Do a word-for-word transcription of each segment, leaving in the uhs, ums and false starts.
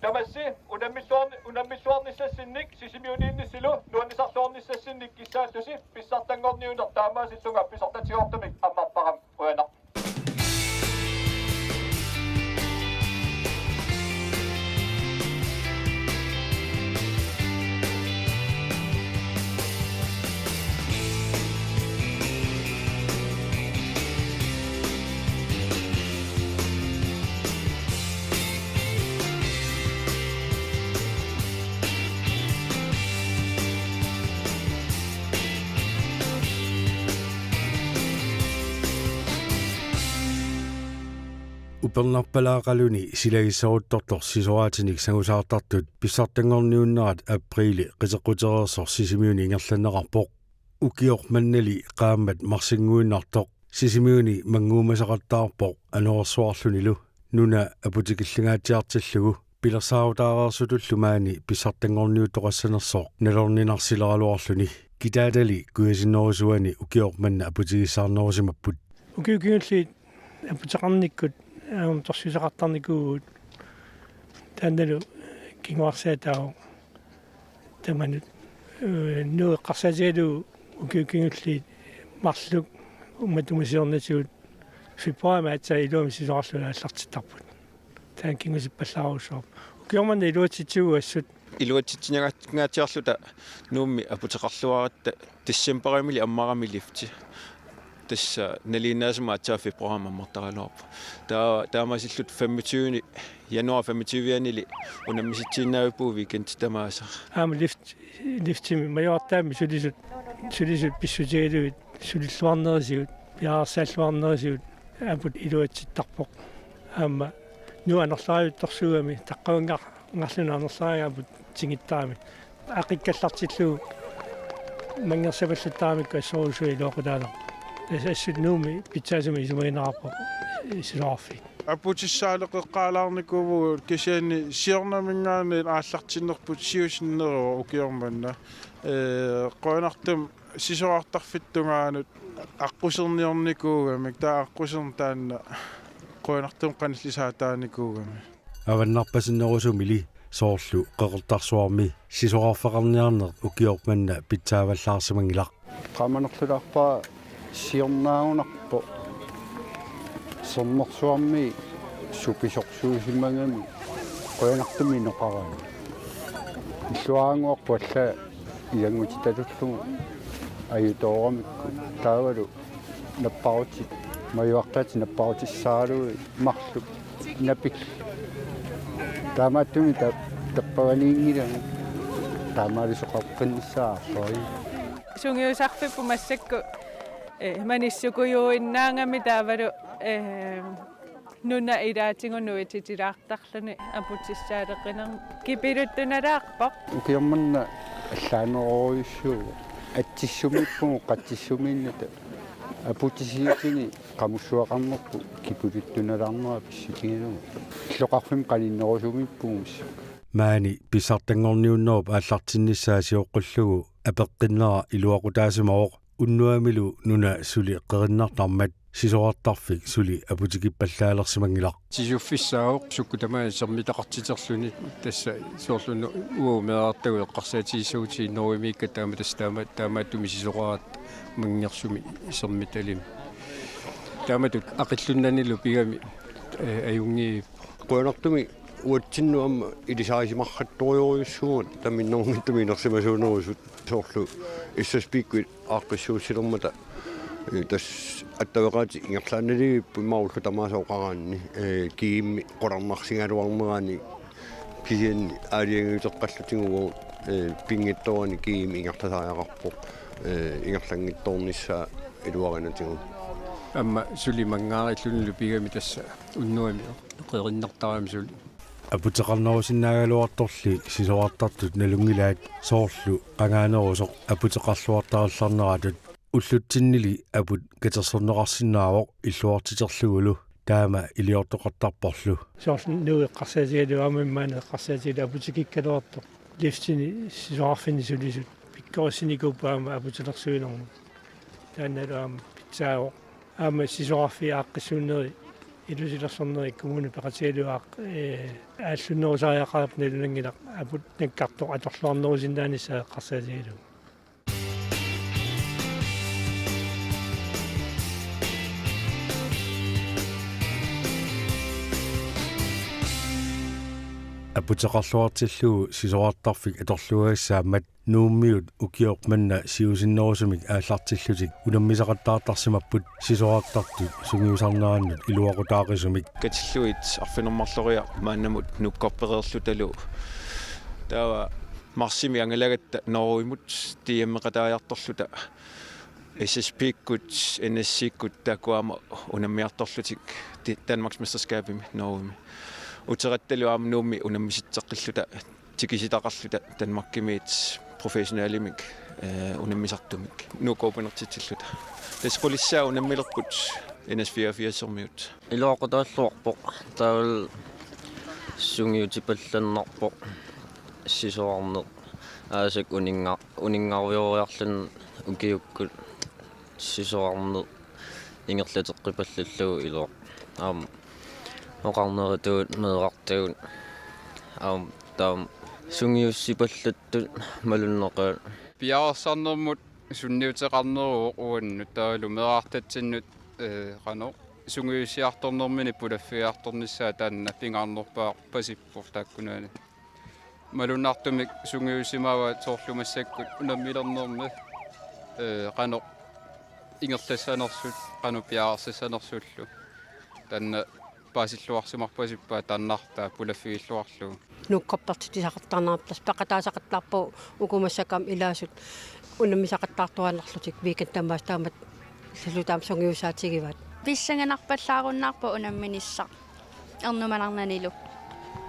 Tamassi unammilluarni-, unammilluarnissassinnik Sisimiuniinnissilu nuannisarluarnissassinnik kissaallusi pissartanngorniunneq taamaasillunga pisortatigoortumik ammarpara. Qujanaq. Upernarpalaaqaluni silagissaruttortoq sisoraatinik sangusaartartut pissartanngorniunnerat apriili qiteqqutereersoq Sisimiuni ingerlanneqarpoq. Ukioq mannali qaammat marsinnguinnartoq Sisimiuni mannguumasaqattaarpoq anorersuarlunilu nuna aputikillingaatsiartillugu pilersaarutaareersutullu maani pissartanngorniuttoqassanersoq nalorninarsileraluarluni. Kitaatali kujasinnerusuani ukioq manna aputigissaarnerusimapput. Ukiut kingulliit aputeqarnikkut, aamma torsiuteqartarnikuuvugut. Taannalu kinguarsaataavoq tamanut, ee, Nuuk eqqarsaatigalugu ukiut kingulliit marluk matuma siornatigut februarimi aatsaat iluamik sisorarlugit aallartittarput. Taanna kingusippallaarujussuarpoq. Ukioq manna iluatsitsivugut assut. Iluatsitsinngaatsiarluta Nuummi aputeqarluaratta decembarimili ammarami lifti. Tassa nalinginnaasumik aatsaat februarimi ammartaraluarpoq. Taa-, taamaasilluta femogtyve-ni, januar femogtyve-anili unammisitsiinnarpugut weekendit tamaasa. Aamma lift, liftimi majuartaammi sulisut, sulisut pissutigalugit sulilluarnerisigut, piareersaalluarnerisigut aput iluatsittarpoq. Aamma Nuuk anorleriuttorsuugami taqqavannga-, ngarlunga anorleriga aput tigittarami. Aqikkallartillugu manngersapallattaramikku assorujussuaq iluaqutaaneq. Tassa assut Nuummi pitsaasumik isumagineqarpoq sisorarfik. Aputissaaleqeqqaalaarnikuuvugut kisianni siornaminngaanniit aallartinnerput siusinneruvoq ukioq manna. Ee, qujanartumik sisorartarfitta tungaanut aqquserniornikuugamik, taava aqquserneq taanna qujanartumik qanillisaataanikuugami. Avannarpasinnerusumili soorlu Qeqertarsuarmi sisorarfeqarniarneq ukioq manna pitsaavallaarsimanngilaq. Qamanerlulaarpara siornaagunarpoq. Sermersuarmi supisorsuusimagami qujanartumik inoqarami. Illuaranguarput allaat ilanngutitalullugu ajutooramikku taavalu napparutit, majuartaatit napparutissaaralugit marluk napillit. Taamaattumik ta-, tappavaniinngilanga taamaalisoqaqqinnissaa arlaat. Sungiusarfipput massakkut, eh, manissukujuinnaagami taavalu, eh, nuna ilaatigut nuititilaartarluni aputissaaleqinermi kipiluttunalaarpoq. Ukioq manna allaanerorujussuuvoq. Atsissumiippugut qatsissumiinnata. Aputisiutini qamussuaqarnerput kipiluttunalaarnera pissutigalugu. Illoqarfimmi qaninnerusumiippugut. Maani pissartanngorniunnerup aallartinnissaa sioqqullugu apeqqinnera iluaqutaasimavoq. Unnuamilu nuna suli qerinnartarmat sisorartarfik suli aputikippallaalersmanngilaq. Sisuffissaavoq sukkut tamaat sermitaqartiterluni, tassa soorlu una uagut meerartagut eqqarsaatigissagutsigu norimiikka taama tassa taama-, taamaattumik sisoraratta manngersumik sermitalimi. Taamatut aqillunnanilu pigami, eh, ajunngi. Qujanartumik uatsinnut aamma ilisarisimarrattorujussuugut taminnerunngitsumik inersimasuunerusut. Soorlu S S P-kkut aaqqissuussilermata, eh, tassa attaveqaatit ingerlaannalivipput immaqa ullut tamaasa oqaraanni, eh, G M-i qularnarsigaluarnerani kisianni aalajangiuteqqallutigu, eh, pinngitsoorani G M ingerlasariaqarpoq, eh, ingerlanngitsoornissaa iluarinatigut. Aamma suli manngaarillunilu pigami tassa unnuami qerinnartarami suli. Aputeqarnerusinnaagaluartorli sisorartartut nalunngilaat, soorlu qangaanerusoq aputeqarluartarallarneratut. Ullutsinnili aput katersorneqarsinnaavoq illuartiterlugulu, taama iliortoqartarporlu. Soorlu nuup eqqarsaatigalugu aamma immaqa eqqarsaatigalugu aputikikkaluartoq liftini sisorarfinni sulisut pikkorissinikuupput aamma aputilersuinermut. Taannalu aamma pitsaavoq. Aamma sisorarfiit aaqqissuunneri ilusilersorneri kommuni peqatigalugu aaq-, ee, aallunnerusariaqarput nalunanngilaq aput nakkartoq atorluarnerusinnaanissaa eqqarsaatigalugu. Aputeqarluartillugu sisorartarfik atorluagassaammat Nuummiut ukioq manna siusinnerusumik aallartillutik unammisaqattaartarsimapput sisorartartut sungiusarnerannut iluaqutaaqisumik. Katillugit arfineq-marloriarlunga maannamut nukkorpereerlutalu. Taava marsimi angalagatta Norgemut D M-eqataajartorluta S S P-kkut, N S C-kkut taakku aamma unammiartorlutik ti-, Danmarksmesterskabimi Norgemi. Uteqattalu aamma Nuummi unammisitseqqilluta tikisitaqarluta Danmarkimiit professionelimik, eh, unammisartumik Nuup Cupiminertitsilluta. Tassa qulissaa unammilerput N S fireogfirsermiut. Iluaqutaalluarpoq, taavalu sungiutipallannarpoq sisorarneq, aasakkut uninnga-, uninngarujooriarluni ukiukkut sisorarneq ingerlateqqipallallugu iluaq. Aamma oqarneratut meerartagut aamma taama sungiussipallattut malunnaqaat. Piareersarnermut sunniuteqarneruvoq uannut taavalu meerartatsinnut, eh, qanoq sungiusiartornermini pulaffigiartornissaa taanna pingaarnerpaarpasippoq taakkunani. Malunnartumik sungiusimavaat soorlu massakkut unammilernermi, eh, qanoq ingerlassanersut, qanoq piareersassanersullu. Taanna paasilluarsimarpasippaat taannartaa pulaffigilluarlugu. Nuukkorpertitsisaqartarnerput peqataasaqattaarpugut uku massakkut aamma ilaasut unammisaqattaartuaannarlutik weekend tamaasa taamatut illallu taama sungiusaatigivaat. Pissanganarpallaarunnaarpoq unamminissaq ernumanarnanilu.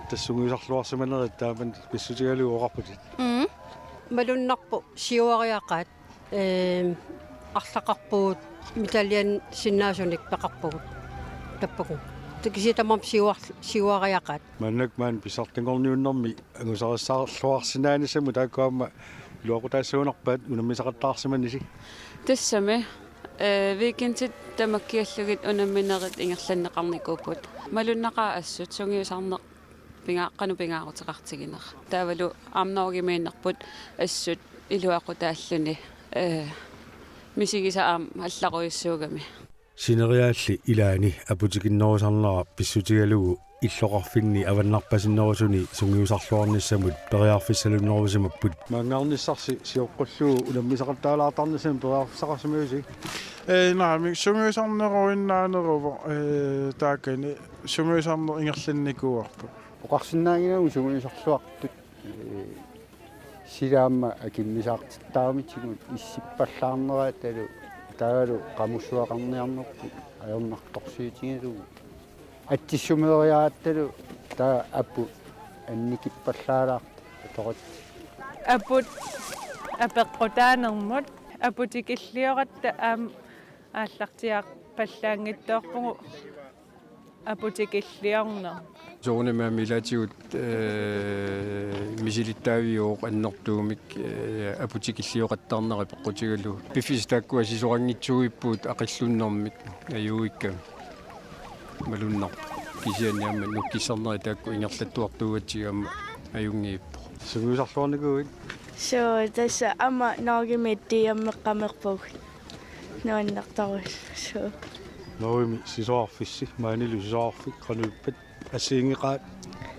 Tassa sungiusarluarsimanerit taama pissutigalugu oqarputit. Mm. Malunnarpoq siuariaqaat, ehm, arlaqarpugut medaljesinnaasunik peqarpugut. Tappakun. Kisianni tamarmik siuar-, siuariaqaat. Maannakkut maani pissartanngorniunnermi angusaqarluarsinnaanissamut taakku aamma iluaqutaassagunarpaat unammisaqattaarsimanisi. Tassami, eh, weekendit tamakkiallugit unamminerit ingerlanneqarnikuupput. Malunnaqaaq assut sungiusarneq pinga-, qanoq pingaaruteqartiginera. Taavalu aamma Norgemiinnerput assut iluaqutaalluni, eh, misigisaq aamma allarujussuugami. Sineriaalli ilaani aputikinnerusarnera pissutigalugu illoqarfinni avannarpasinnerusuni sungiusarluarnissamut periarfissalunnerusimapput. Maanngarnissarsi sioqqullugu unammisaqattaalaartarnissamut periarfissaqarsimavusi? Ee, naamik, sungiusarneruinnaaneruvoq, ee, taakani sungiusarneq ingerlannikuuarput. Oqarsinnaanngilagut sungiusarluartut, ee, sila aamma akimmisaartittaramitigut issippallaarneratalu taavalu qamussuaqarniarnerput ajornartorsiutigalugu. Atsissumeeriarattalu taava aput annikippallaalaartoq atoratsi. Aput apeqqutaanermut aputikillioratta aamma aallartiaarpallaanngitsoorpugut aputikilliorneq. Soorunami aamma ilaatigut, ee, misilittaaviuvoq annertuumik, ee, aputikillioqattaarnera peqqutigalugu. Piffissaq taakkua sisoranngitsuupput aqillunnermik ajuuikka malunnarpoq. Kisianni aamma nukkissarnerit taakku ingerlattuartuugatsigit aamma ajunngiippoq. Sungiusarluarnikuuit? Suu, tassa aamma Norgemiit D M-eqqamerpugut. Nuannertorujussuuvoq. Norgemi sisorarfissi, maanilu sisorarfik, qanoq ippat, assigiinngeqaat?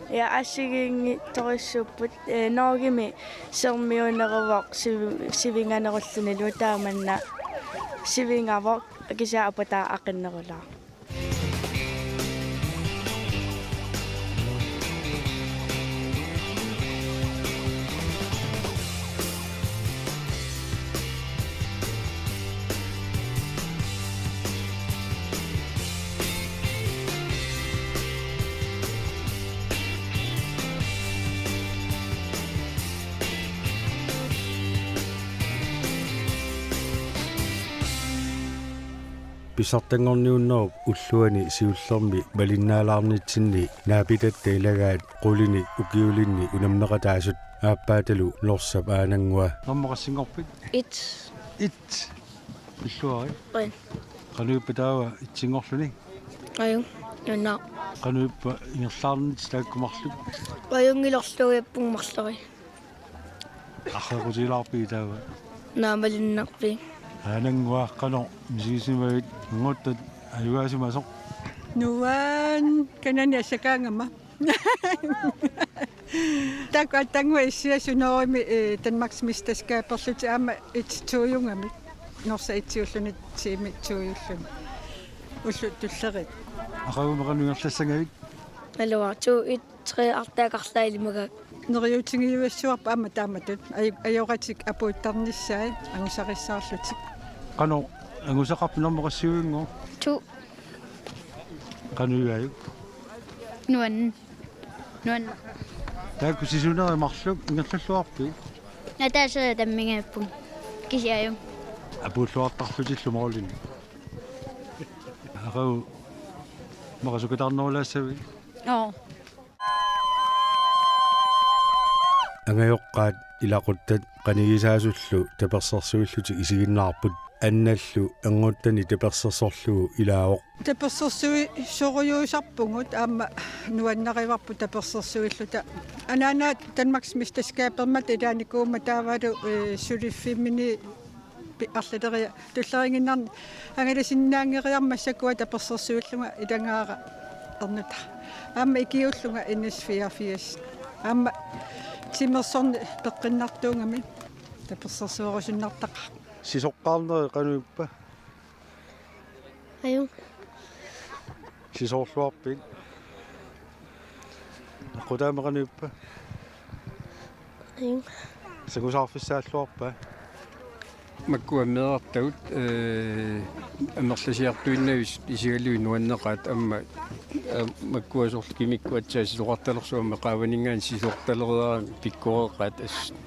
Ja, assigiinngitsorujussuupput, ee, Norgemi sermiuneruvoq sivi-, sivinganerullunilu, taava manna sivingavoq, kisianni aputaa aqinnerulaaq. Pissartanngorniunnerup ulluani siullermi malinnaalaarnitsinni naapitatta ilagaat qulinik ukiulinni unammeqataasut aappaatalu Norsap Aanannguaq. Normu qassinngorpit? Et. Et. Pilluarit. Qanoq. Qanoq ippa taava etsinngorluni? Ajunngilaq. Qanoq ippa ingerlaarnitsi taakku marluk? Ajunngilaq, illugiuppunga marloriarlunga. Arrequtigilaarpigit taava? Naamalinnarpi. Aanannguaq, qanoq misigisimavit, anguuttat ajugaasimasoq? Nuann, kanani assakaangama. Taakku aatsaannguaq issiasut norimi, eh, Danmarksmesterskaberlutik aamma et-to-junngamik. Norsaq et-iulluni, tiimi to-julluni. Ullut tulleriit. Aqagummi qanoq ingerlassagavit? Naluara to et tre artaakarlaa ilimagaat. Neriuutigiuassuarput aamma taamatut. Aj-, ajoratik apuuttarnissaat angusarissaarlutik. Qanoq angusaqarpit, normu qassiuinngooq? To. Qanoq igaajuk? Nuann. Nuann. Taakku sisunerit marluk ingerlalluarpit? Ataaseq tammigaappunga. Kisianni ajunnga. Apuulluartarlutillu målini. Aqagu immaqa sukataarnerulaassavit? Oo. Angajoqqaat ilaquttat qanigisaasullu tapersersuillutik isiginnaarput. Annallu anguuttani tapersersorlugu ilaavoq. Tapersersuisorujussuusarpugut aamma nuannarivarput tapersersuilluta. Anaanaga Danmarksmesterskabermata ilaanikuummat taavalu, eh, suliffimminni pi-, arlaleriarlunga tulleriinnarni angalasinnaanngeriarmat massakkut tapersersuillunga ilagaara ernutara. Aamma ikiuullunga N S fireogfirs. Aamma timersorneq peqqinnartuugami tapersersuerusunnartaqaaq. Sisoqqaarnerit qanoq ippa? Ajunngilaq. Sisoorluarpit? Aqqutaamik qanoq ippa? Ajunngilaq. Sangusaarfissaalluarpa? Makkua meerartagut, eh, amerlasiartuinnavissut isigalugit nuanneqaat aamma, eh, makkua soorlu kimikkut aatsaat sisoqartalersut aamma qaavaninngaanniit sisoortalereeramik pikkoreqaat assut.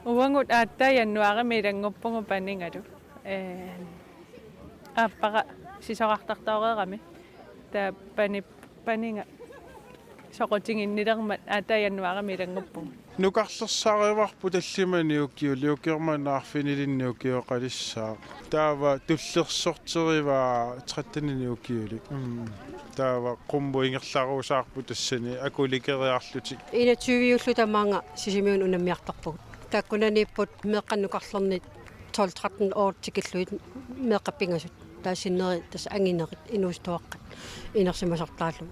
Uagut aatsaat januaarimi ilannguppugut panigalu. Eh, aappara sisoqartartooreerami. Taava pani-, paniga soqutiginnilermat aatsaat januaarimi ilannguppugut. Nukarlersaarivarput tallimanik ukiulik, ukioq manna arfinilinnik ukioqalissaaq. Taava tullersorterivaa tretteninik ukiulik. Mm. Taava qummut ingerlarusaarput tassani akulikeriarlutik. Enogtyve-ulluta maanga Sisimiunut unammiartarpugut. Taakkunaniipput meeqqat nukarlernit tolv tretten år tikillugit meeqqat pingasut. Taava sinneri tassa anginerit inuusuttuaqqat inersimasartaallu.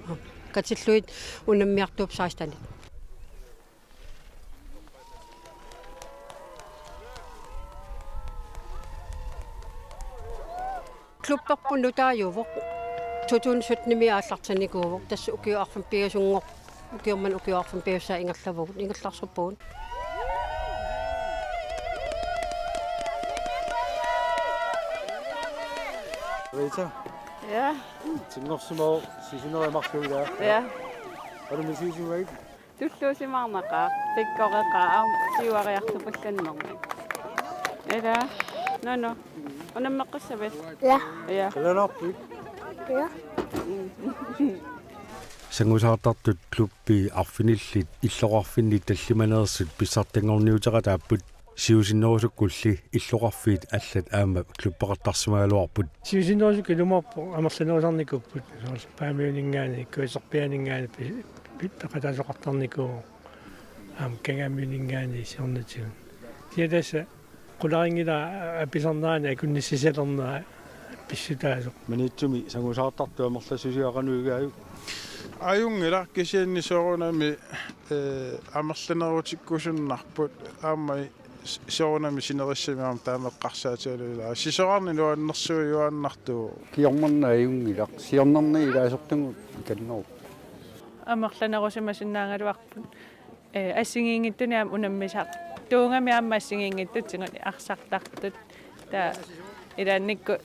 Katillugit unammiartuupput sekstenit. Klubberput nutaajuvoq. To tusind syttenimi aallartinnikuuvoq. Tassa ukiut arfineq pingasunngorput. Ukioq manna ukioq arfineq pingasut ingerlavugut. Ingerlaaruppugut. Rita? Ja. Etsinngorsimavoq, sisunerit marluk ilaa? Ja. Qanoq misigisimavit? Tulluusimaarnaqaaq, pikkoreqaaq, aamma siuariartupallannermi. Ila, Nono, unammeqqissavit? Ja. Ja. Qilanaarpit? Ja. Sangusaartartut klubbi arfinillit illoqarfinni tallimaneersut pissartanngorniuteqataapput, siusinnerusukkulli illoqarfiit allat aamma klubbeqartarsimagaluarput. Siusinnerusukkut ilumoorpoq, amerlanerusarnikuupput, soorlu Paamiuninngaanniit, Kujaserpiaaninngaanniit pi-, pi-, peqataasoqartarnikuuvoq, aamma Kangaamiuninngaanniit siornatigut. Kisianni tassa qularinngilara apisarnerani akunnissasalernera pissutaasoq. Maniitsumi sangusaartartut amerlassusia qanoq igaajuk? Ajunngilaq, kisianni soorunami, eh, amerlanerutikkusunnarput aamma s-, soorunami sinerissami aamma taama eqqarsaatigalugu ilaa. Sisorarneq nuannersuujuaannartuuvoq. Kingorna ajunngilaq. Siornarneq ilaasortagut ikannerupput. Amerlanerusimasinnaagaluarput. Eh, assigiinngitsunik aamma unammisartuugami aamma assigiinngitsutigut arsartartut. Taava ilaannikkut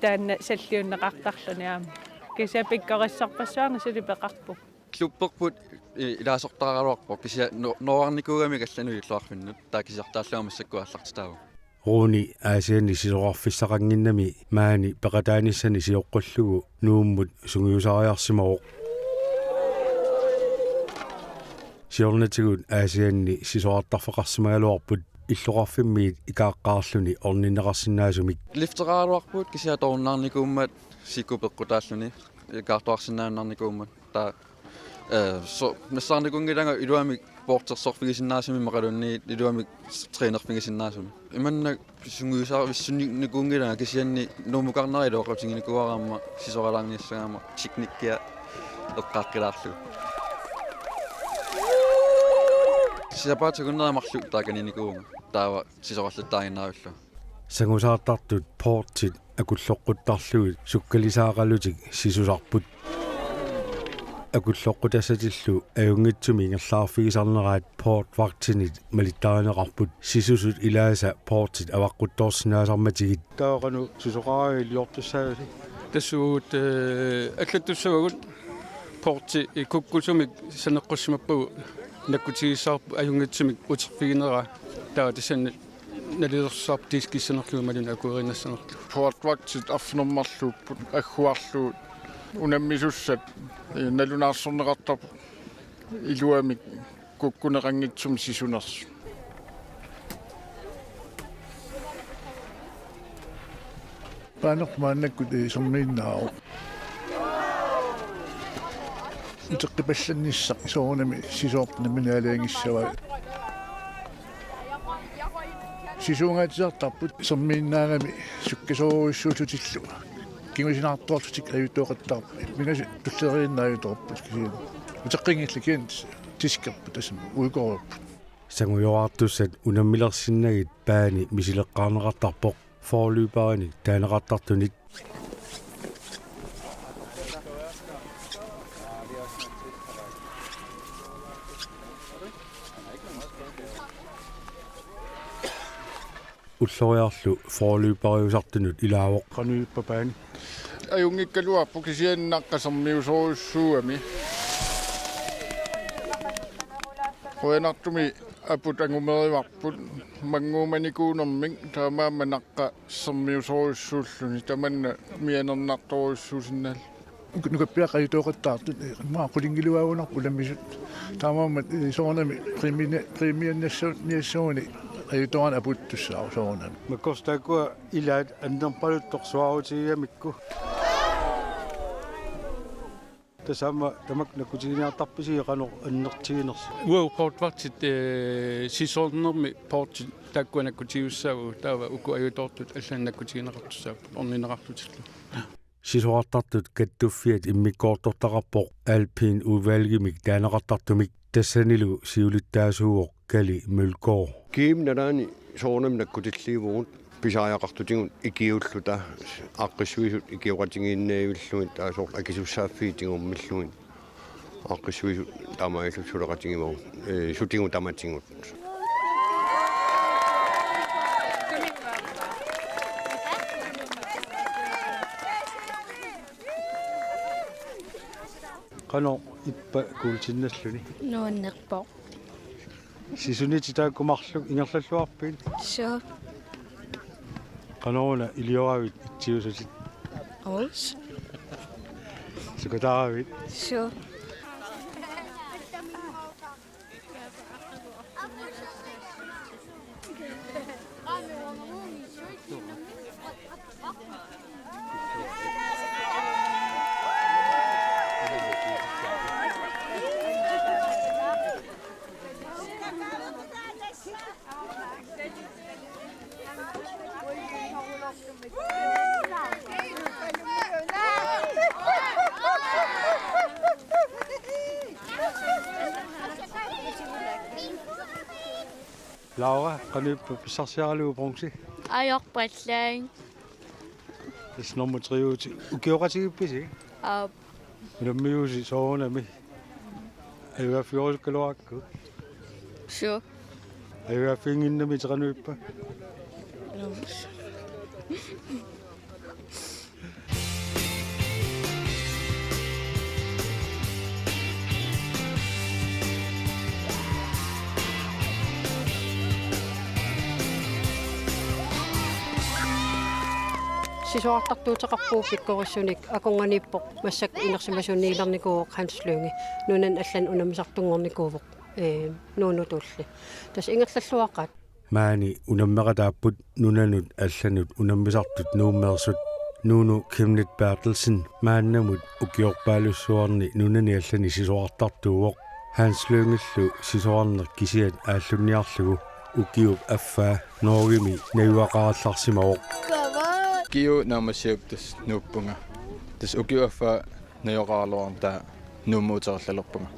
taanna salliunneqartarluni aamma. Kisianni pikkorissorpassuarnik suli peqarpugut. Klubberput, eh, ilaasortaraluarpoq, kisianni no-, noornikuugamik allanut illoqarfinnut, taava kisiartaallunga massakkut aallartitaavoq. Rune Aasianni sisorarfissaqannginnami maani peqataanissani sioqqullugu Nuummut sungiusariarsimavoq. Siornatigut Aasianni sisorartarfeqarsimagaluarput illoqarfimmiit ikaaqqaarluni orninneqarsinnaasumik. Lifteqaraluarput kisianni toornaarnikuummat siku peqqutaalluni ikaartuarsinnaajunnaarnikuummat. Taava, eh, so-, nassaarnikuunngilanga iluamik boardersorfigisinnaasumik imaluunniit iluamik trænerfigisinnaasumik. Imannak sungiusarvissunnikuunngilanga kisianni Nuummukarnera iluaqutiginikuuara aamma sisoralaarniassagaanni teknikkia eqqaaqqilaarlugu. Sapaatip akunneri marluk taakaniinnikuuvunga. Taava sisoralluttaaginnarlugu. Sangusaartartut portit akulloqquttarlugit sukkalisaaqalutik sisusarput. Akulloqqutassatillu ajunngitsumik ingerlaarfigisarneraat portvagtinit malittarineqarput sisusut ilaasa portit avaqquttoorsinnaasarmatigit. Taava qanoq sisoqaraangat iliortussaavisi? Tassa uagut, eh, allattussavagut porti kukkusumik saneqqussimappagu nakkutigissavarput ajunngitsumik uterfigineraa. Taava tassani nalilersussaavarput diskissanerlugu imaluunniit akuerinnassanerlugu. Portvagtit arfineq-marluupput agguarlugu unammisussat, eh, nalunaarsorneqartarput iluamik kukkuneqanngitsumik sisunersut. Paaneq maannakkut, eh, sermiinnaavoq. Uteqqipallannissaq soorunami sisoorput nammineq aalajangissavaa. Sisuungaatsiartarput sermiinnaagami sukkasoorujussuullutillu kingusinaartorlutik ajutooqattaarput. Pingasut tulleriinnaq ajutoorput kisianni. Uteqqinngillat kisianni diskerput tassami uikoorput. Sangujoraartussat unammilersinnagit paani misileqqaarneqartarpoq forløberinik taaneqartartunit. Ulloriarlu forløberiusartunut ilaavoq. Qanoq ippa paani? Ajunngikkaluarpoq kisianni naqqa sermiusorujussuugami. Qujanartumik aput angumerivarput mannguumanikuunermik taamaammat naqqa sermiusorujussuulluni tamanna mianernartorujussuusinnaallutik. Nukappiaqqat ajutooqattaartut, eh, immaqa qulingiluaagunarput unammisut. Taamaammat, eh, soorunami qiimini-, qiimianniassu-, niassaguni ajutooraanni apuuttussaavoq soorunami. Makkorsi taakkua ilaat annerpaluttoq suaarutigigamikku. Tassa aamma tamakku nakkutiginiartarpisi qanoq annertuginersoq? Uagut portvagtit, eh, sisoornermi portit taakkua nakkutigiussaapput, taava uku ajutoortut allanik nakkutigineqartussaapput orninneqarlutillu. Sisorartartut kattuffiat immikkoortortaqarpoq Alpin Udvalgimik taaneqartartumik, tassanilu siulittaasuuvoq Kali Mølgaard. Kiimi nalaani soorunami nakkutilliivugut pisariaqartutigut ikiuulluta aaqqissuisut ikioqatigiinnaavillugit taava soorlu akisussaaffiit tigummillugit aaqqissuisut taamaalillutik suleqatigivagut, eh, sutigut tamatigut. Qanoq ippa kuultinnalluni? Nuannerpoq. Sisunitit taakku marluk ingerlalluarpit? Suu. Qanoruna ilioravit itsiusutit? Uus. Sukataaravit? Suu. Laura, qanoq ippa pissarsiaralugu bronze? Ajorpallaaq. Tassa nummer tre-utit. Ukioqatigiippisi? Aap. Unammiusi soorunami? Ajugaaffigerusukkaluarakku? Suu. Ajugaaffiginnginnami qanoq ippa? Unammilluarpara. Sisorartartuuteqarpugut pikkorissunik, akornanniippoq massakkut inersimasuuniilernikuuvoq Hans Lynge, nunani allani unammisartunngornikuuvoq, ee, Nuunutulli. Tassa ingerlalluaqaat. Maani unammeqataapput nunanut allanut unammisartut Nuummeersut. Nuunu Chemnitz Berthelsen maannamut ukiorpaalussuarni nunani allani sisorartartuuvoq. Hans Lyngellu sisorarneq kisiat aallunniarlugu ukiup affaa Norgemi najugaqarallarsimavoq. Ukiup naammassiuk tassa nuuppunga. Tassa ukiup affaa najugaqaraluarama taava Nuummut uterillalerpunga.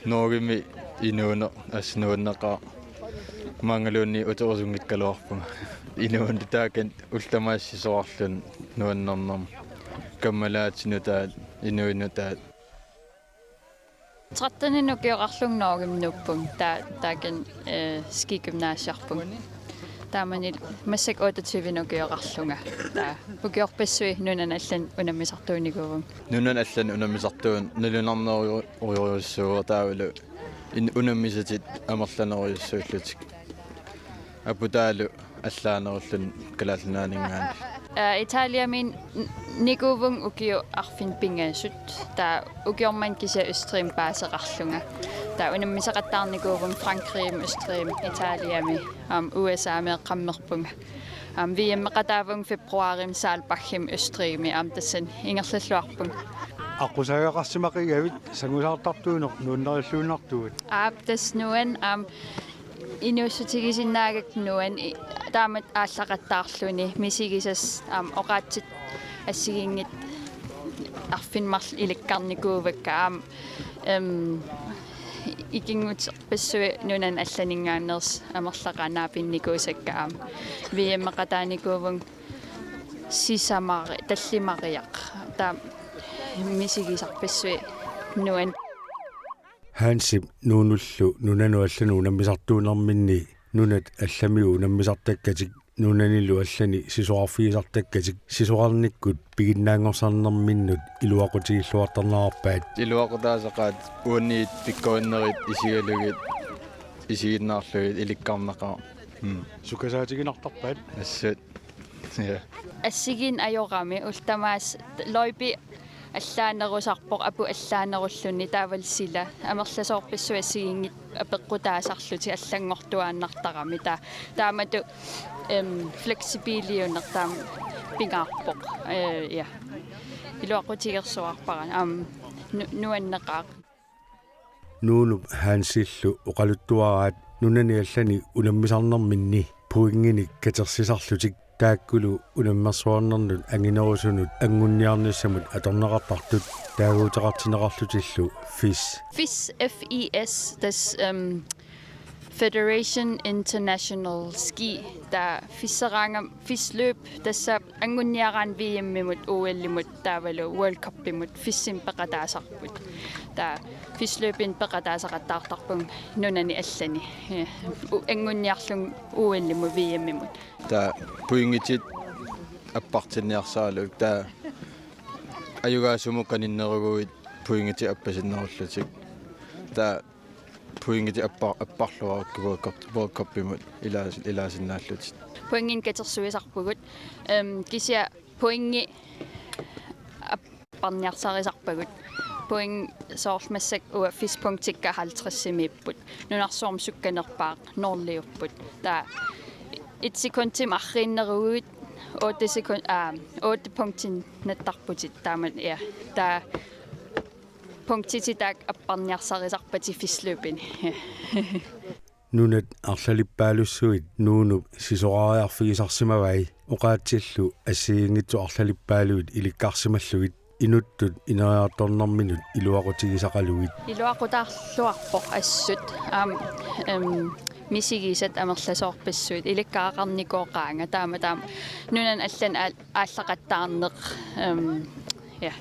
Norgemi inuuneq assut nuanneqaaq. Maanngaluunniit uterusunngikkaluarpunga. Inuuneq taakani ullut tamaasa sisorarluni nuannernermik. Kammalaatinik nutaat, inuit nutaat. Tretteninik ukioqarlunga Norgemi nuuppunga, taava taakani, eh, skigymnasiarpunga. Taamani massakkut otteogtyvenik ukioqarlunga. Taava ukiorpassuit nunani allani unammisartuunikuuvunga. Nunani allani unammisartuuneq nalunarnerujorujussuuvoq taavalu in-, unammisatit amerlanerujussuullutik. Aputaalu allaanerulluni Kalaallit Nunaanninngaanniit. Aa, Italiami n-, nikuuvunga ukiut arfineq-pingasut. Taava ukioq manna kisianni Østrigimi paaseqarlunga. Taava unammisaqattaarnikuuvunga Frankrigimi, Østrigimi, Italiami, aamma U S A-mi eqqammerpunga. Aamma V M-eqataavunga februarimi Saalbachimi Østrigimi, aamma tassani ingerlalluarpunga. Aqqusaagaqarsimaqigavit sangusaartartuuneq nuannarilluinnartugut. Aap, tassa nuann-, aamma inuussutigisinnaagakku nuann-, i-, taamatut aallaqattaarluni misigisassat aamma oqaatsit assigiinngitsut arfineq-marluk ilikkarnikuuakka aamma, em, ikinnguterpassuit nunani allaninngaanneersut amerlaqaat naapinnikuusakka aamma V M-eqataanikuuvunga sisamari-, tallimariaq. Taava misigisarpassuit nuann-. Hansip Nuunullu nunanut allanut unammisartuunerminni nunat allamiut unammisartakkatik, nunanilu allani sisorarfigisartakkatik, sisorarnikkut piginnaanngorsarnerminnut iluaqutigilluartarnerarpaat. Iluaqutaasaqaat uannit pikkorinnerit isigalugit, isiginnaarlugit ilikkarnaqaaq. Mm. Sukasaatiginartarpaat. Assut. Ja. Assigiinneq ajorami ullut tamaasa t-, løjpi allaanerusarpoq, aput allaanerulluni, taavalu sila amerlasoorpassuit assigiinngitsut apeqqutaasarlutik allanngortuaannartarami. Taava taamatut, em, fleksibiliuneq taama pingaarpoq. Ee, ja. Iluaqutigersuarpara. Aamma nu-, nuanneqaaq. Nuunup Hansillu oqaluttuaraat nunani allani unammisarnerminni pointinik katersisarlutik, taakkulu unammersuarnernut anginerusunut anguniarnissamut atorneqartartut taaguuteqartinneqarlutillu FIS. FIS, F I S, tassa, em, Federation International Ski, taava FIS-eraangama FIS-løb, tassa anguniaraanni V M-imut, O L-imut taavalu World Cupimut FIS-imi peqataasarput. Taava FIS-løbini peqataasaqattaartarpunga nunani allani. Ja. U-, anguniarlunga O L-imut V M-imut. Taava pointit appartinniarsaralugit, taava ajugaasumut qaninneruguit pointit appasinnerullutik. Taava pointit appa-, apparluarukku World Cup, World Cupimut ilaas-, ilaasinnaallutik. Pointinik katersuisarpugut. Em, kisianni pointit apparniarsarisarpagut. Point soorlu massakkut uanga FIS-punktikka halvtredsimiipput. Nunarsuarmi sukkanerpaaq nulliupput. Taava et sekundimik arriinneruguit otte sekund-, aa, otte punktit nattarputit taama, ja. Taava punktitit taakku apparniarsarisarpatit FIS-løbini. Nunat arlalippaalussuit Nuunup sisorariarfigisarsimavai, oqaatsillu assigiinngitsut arlalippaalluit ilikkarsimallugit inuttut ineriartornerminut iluaqutigisaqalugit. Iluaqutaarluarpoq assut, aamma, em, misigisat amerlasoorpassuit ilikkagaqarnikooqaanga, taama, taama nunani allani aal-, aallaqattaarneq, em, ja,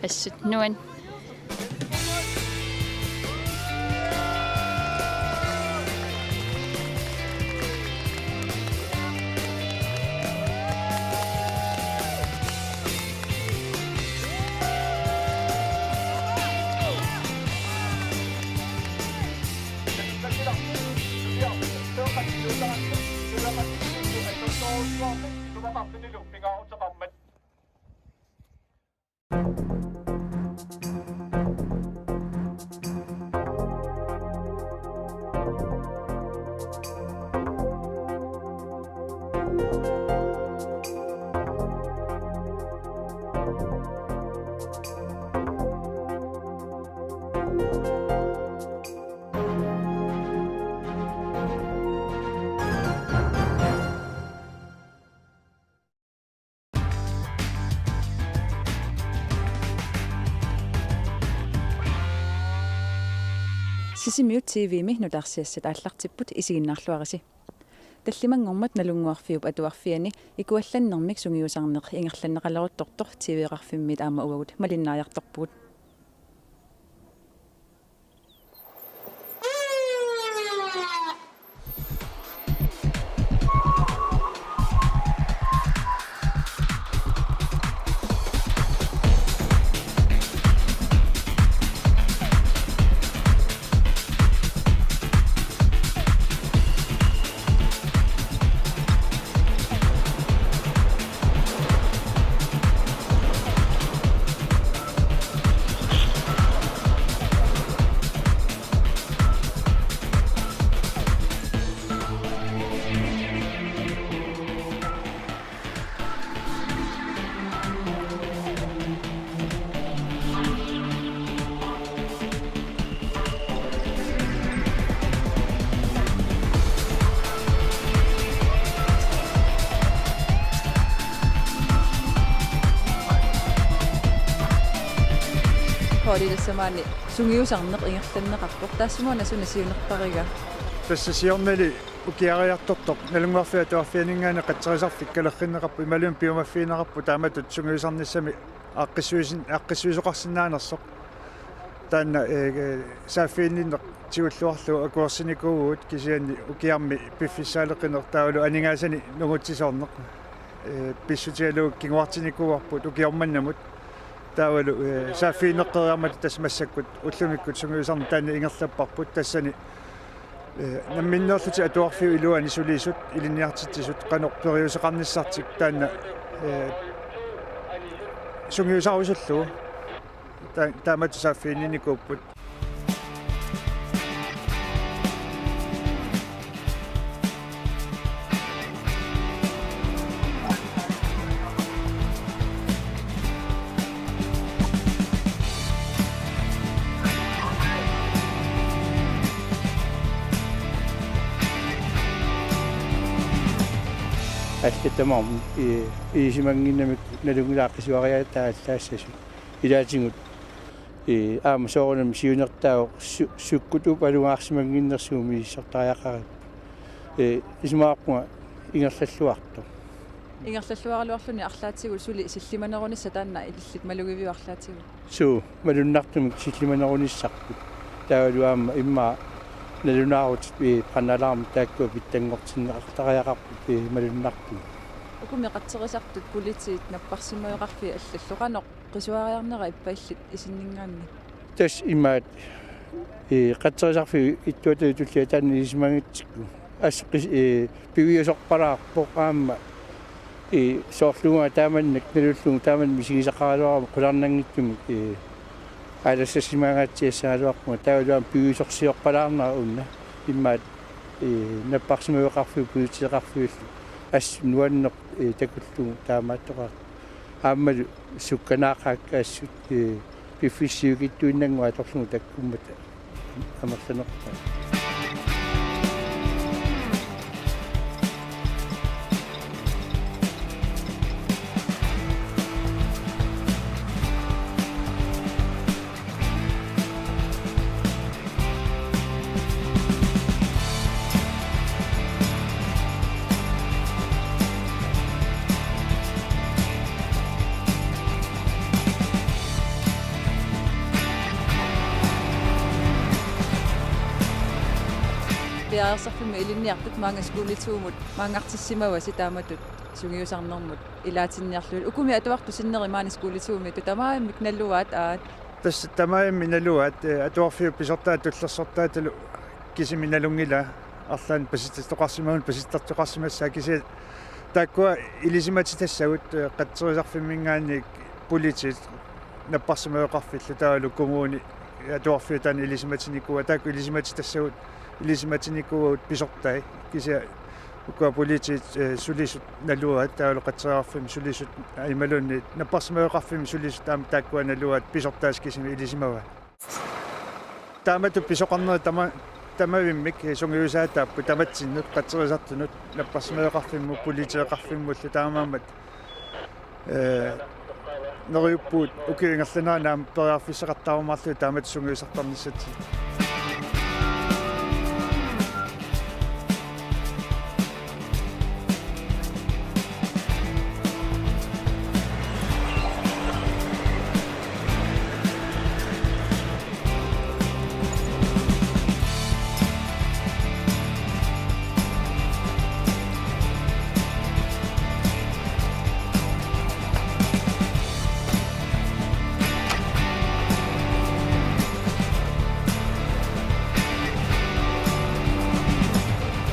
assut nuann-. Sisimiut T V-mi nutaarsiassat aallartipput, isiginnaarluarisi. Tallimanngormat Nalunnguarfiup Atuarfiani ikuallannermik sungiusarneq ingerlanneqaleruttortoq T V-qarfimmiit aamma uagut malinnaariartorpugut. Pauli, tassami sungiusarneq ingerlanneqarpoq, taassumuuna suna siunertariga? Tassa siornali ukiariartortoq Nalunnguarfiup Atuarfianinngaanniit qatserisarfik kalerrinneqarpoq imaluunniit piumaffigineqarpoq taamatut sungiusarnissami aaqqissuisin-, aaqqissuisoqarsinnaanersoq. Taanna, ee, saaffiginninneq tigulluarlugu akuersinikuuvugut, kisianni ukiarmi piffissaaleqineq taavalu aningaasanik nungutsisoorneq, ee, pissutigalugu kinguartinnikuuarput ukioq mannamut. Taavalu, ee, saaffiginneqqeriarmata tassa massakkut ullumikkut sungiusarneq taanna ingerlapparput, tassani, ee, namminneerlutik atuarfiup iluani sulisut ilinniartitsisut qanoq periuseqarnissartik taanna, ee, sungiusarusullugu ta-, taamatut saaffiginninnikuupput. Allatut tamarmik, ee, ilisimannginnamik nalunngilara qisuariaataallaassasut. Ilaatigut, ee, aamma soorunami siunertaavoq su-, sukkut upalungaarsimannginnersugut misissortariaqaripput. Ee, isumaqarpunga ingerlalluartoq. Ingerlalluaraluarluni arlaatigut suli sillimanerunissaq taanna illit malugiviuk arlaatigut? Suu, malunnartumik sillimanerunissarput. Taavalu aamma immaqa nalunaarutit, ee, brænderalarmit taakkua pitsanngortinneqartariaqarput, ee, malunnartumik. Ukumi qatserisartut politiit napparsimmaveqarfiit allallu, qanoq qisuariarnera ippa illit isinninngaanniit? Tassa imaat, ee, qatserisarfiup ittuata tullia taanna ilisimanngitsikku. Assut qis-, ee, piviusorpalaarpoq aamma, ee, soorluuna taamannak nalullugu taamannak misigisaqaraluarama qularnanngitsumik, ee, aalassassimaangaatsiassagaluarpunga taavalu aamma piviusorsiorpalaarnera una. Imaat, ee, napparsimmaveqarfiup politieqarfiullu assut nuanneq, ee, takullugu taamaattoqartoq. Aammalu sukkanaaqaakka assut, ee, piffissaq sivikitsuinnannguaq atorlugu takkummata amerlanerpaat. Piareersarfimmi ilinniartut maanga Skole to-mut maanngartissimavasi taamatut sungiusarnermut ilaatinniarlugit. Ukumi atuartut sinneri maani Skole to-miittut tamarmik naluaat, aat? Tassa tamarmik naluaat, ee, atuarfiup pisortaa tullersortaatalu kisimi nalunngilaa, arlaannik pasitsertoqarsimagunik pasitsertoqarsimassaaq, kisianni taakkua ilisimatitassavut, ee, qatserisarfimminngaanniit politiit napparsimmaveqarfillu taavalu kommuni atuarfiup taanna ilisimatinikuuaa, taakku ilisimatitassavut ilisimatinikuuagut pisortai, kisianni Ukua politiit, eh, sulisut naluaat, taavalu qatsereerfimmi sulisut, eh, imaluunniit napparsimmaveqarfimmi sulisut aamma taakkua naluaat pisortaat kisimik ilisimavaat. Taamatut pisoqarnerit tama-, tamavimmik, eh, sungiusaataapput tamatsinnut, qatserisartunut, napparsimmaveqarfimmut, politieqarfimmullu taamaammat, eh, neriuppugut ukiup ingerlanerani aamma periarfissaqartarumaarlugit taamatut sungiusartarnissatsinnut.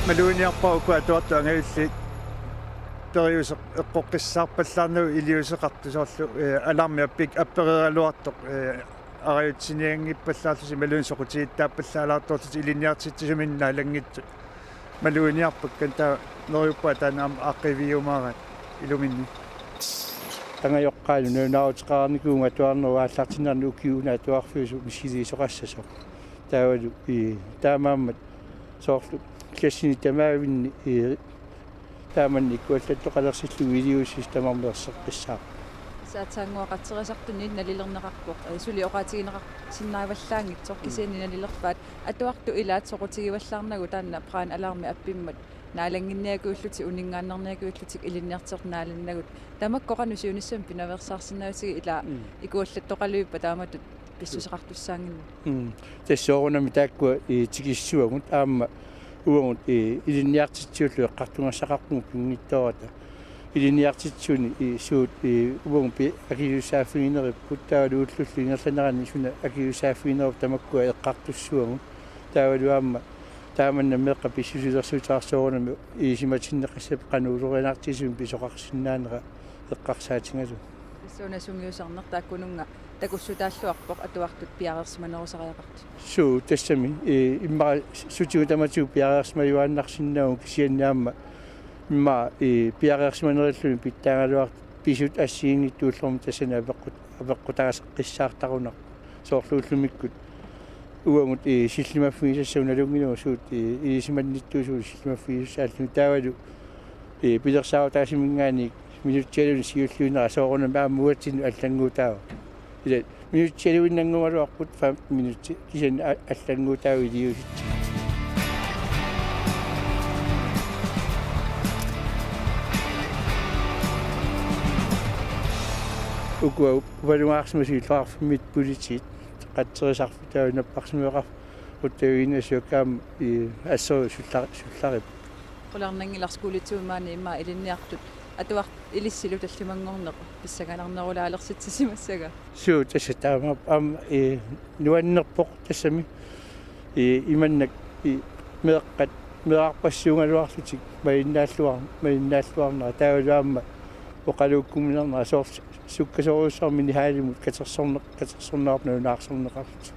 Maluginiarpara ukua atuartut angajulliit periuseq eqqoqqissaarpallaarnagu iliuuseqartut soorlu, eh, alarmi appik appereeraluartoq, eh, arajutsinianngippallaarlutik imaluunniit soqutigittaappallaalaartorlutik ilinniartitsisuminnik naalanngitsut. Maluginiarpakka, taava neriuppunga taanna aamma aaqqiivigiumaaraat iluminni. Angajoqqaalu nalunaaruteqarnikuuvunga atuarnerup aallartinnerani ukiup una atuarfiusoq missiliisoqassasoq. Taavalu, ii, taamaammat soorlu klassini tamaavinni, ii, taamanna ikuallattoqalersillugu iliuusissaq tamarmi erseqqissaaq. Saatsaannguaq qatserisartuni nalilerneqarpoq, eh, suli oqaatigineqarsinnaavallaanngitsoq, kisianni nalilerpaat atuartut ilaat soqutigivallaarnagu taanna brand alarmi appimmat naalannginniakujullutik uninngaannarniakujullutik ilinniartitsisut naalannagut. Tamakku qanoq siunissami pinaveersaarsinnaavatigit, ilaa, mm, ikuallattoqaluippa taamatut pissuseqartussaannginnami? Mm. Tassa soorunami taakkua, ii, tikissuagut aamma uagut, ii, ilinniartitsisullu eqqartugassaqarpugut pinngitsoorata. Ilinniartitsisuni, ii, suut, ii, uagut pi-, akisussaaffigineripput, taavalu ullullu ingerlanerani suna akisussaaffiginerup tamakkua eqqartussuagut. Taavalu aamma taamanna meeqqat pissusilersuuteqarnerat soorunami ilisimatinneqassapput qanoq ulorianartigisumik pisoqarsinnaanera eqqarsaatigalugu. Tassa una sungiusarneq taakkununnga takussutaalluarpoq atuartut piareersimanerusariaqartut. Suu, tassami, ii, immaqa sutigut tamatigut piareersimajuaannarsinnaavugut, kisianni aamma immaqa, ii, piareersimanerilluni pitsaagaluartoq pisut assigiinngitsut ullormut tassani apeqqut-, apeqqutaaqissaartarunarpoq. Soorlu ullumikkut uagut, ii, sillimaffigisassagut nalunngilagut suut, ii, ilisimannittuusugut sillimaffigisassaallutik, taavalu, ii, pilersaarutaasiminngaanniit minutsialuunniit siulliunera soorunami aamma uatsinnut allannguutaavoq. Ila minutsialuinnannguugaluarput fem minutsi, kisianni a-, allannguutaavoq iliuusissaq. Ukua upalugaarsimasut illoqarfimmiittut politiit, qatserisarfik taavalu napparsimmaveqarfik uttavigineqarsimapput aamma, ii, asserup sulla-, sullaripput. Qularnanngilaq, skolitsuumaani immaqa ilinniartut atuartut ilissilu tallimanngorneq pissanganarnerulaalersitsissimassagaa. Suu, tassa taamaappoq aamma, ii, nuannerpoq tassami, ii, imannak, ii, meeqqat meerarpassuugaluarlutik malinnaalluar-, malinnaalluarnera, taavalu aamma oqaluukkuminarnera, soorlu sukkasoorujussuarmik Minihalimut katersorneq-, katersorneqarput nalunaarsorneqarlutik.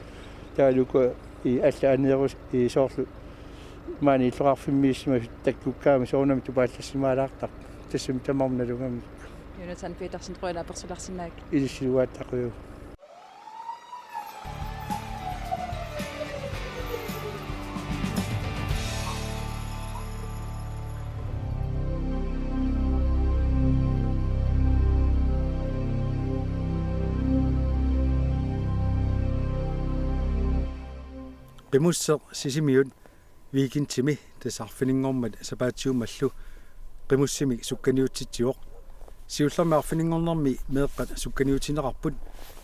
Taavalu ukua, ii, allat aneerus-, ii, soorlu maani illoqarfimmiissimasut takkukkaangamik soorunami tupaallassimaalaartarput. Tassami tamarmik nalugamikku. Jonathan Petersen, qujanaq apersularsinnaagatsigit. Ilissilu aatsaat qujanaq. Qimusseq Sisimiut weekendimi, tassa arfininngormat sapaatiummallu Qimussimik sukkaniutsitsivoq. Siullermik arfininngornermi meeqqat sukkaniutinneqarput,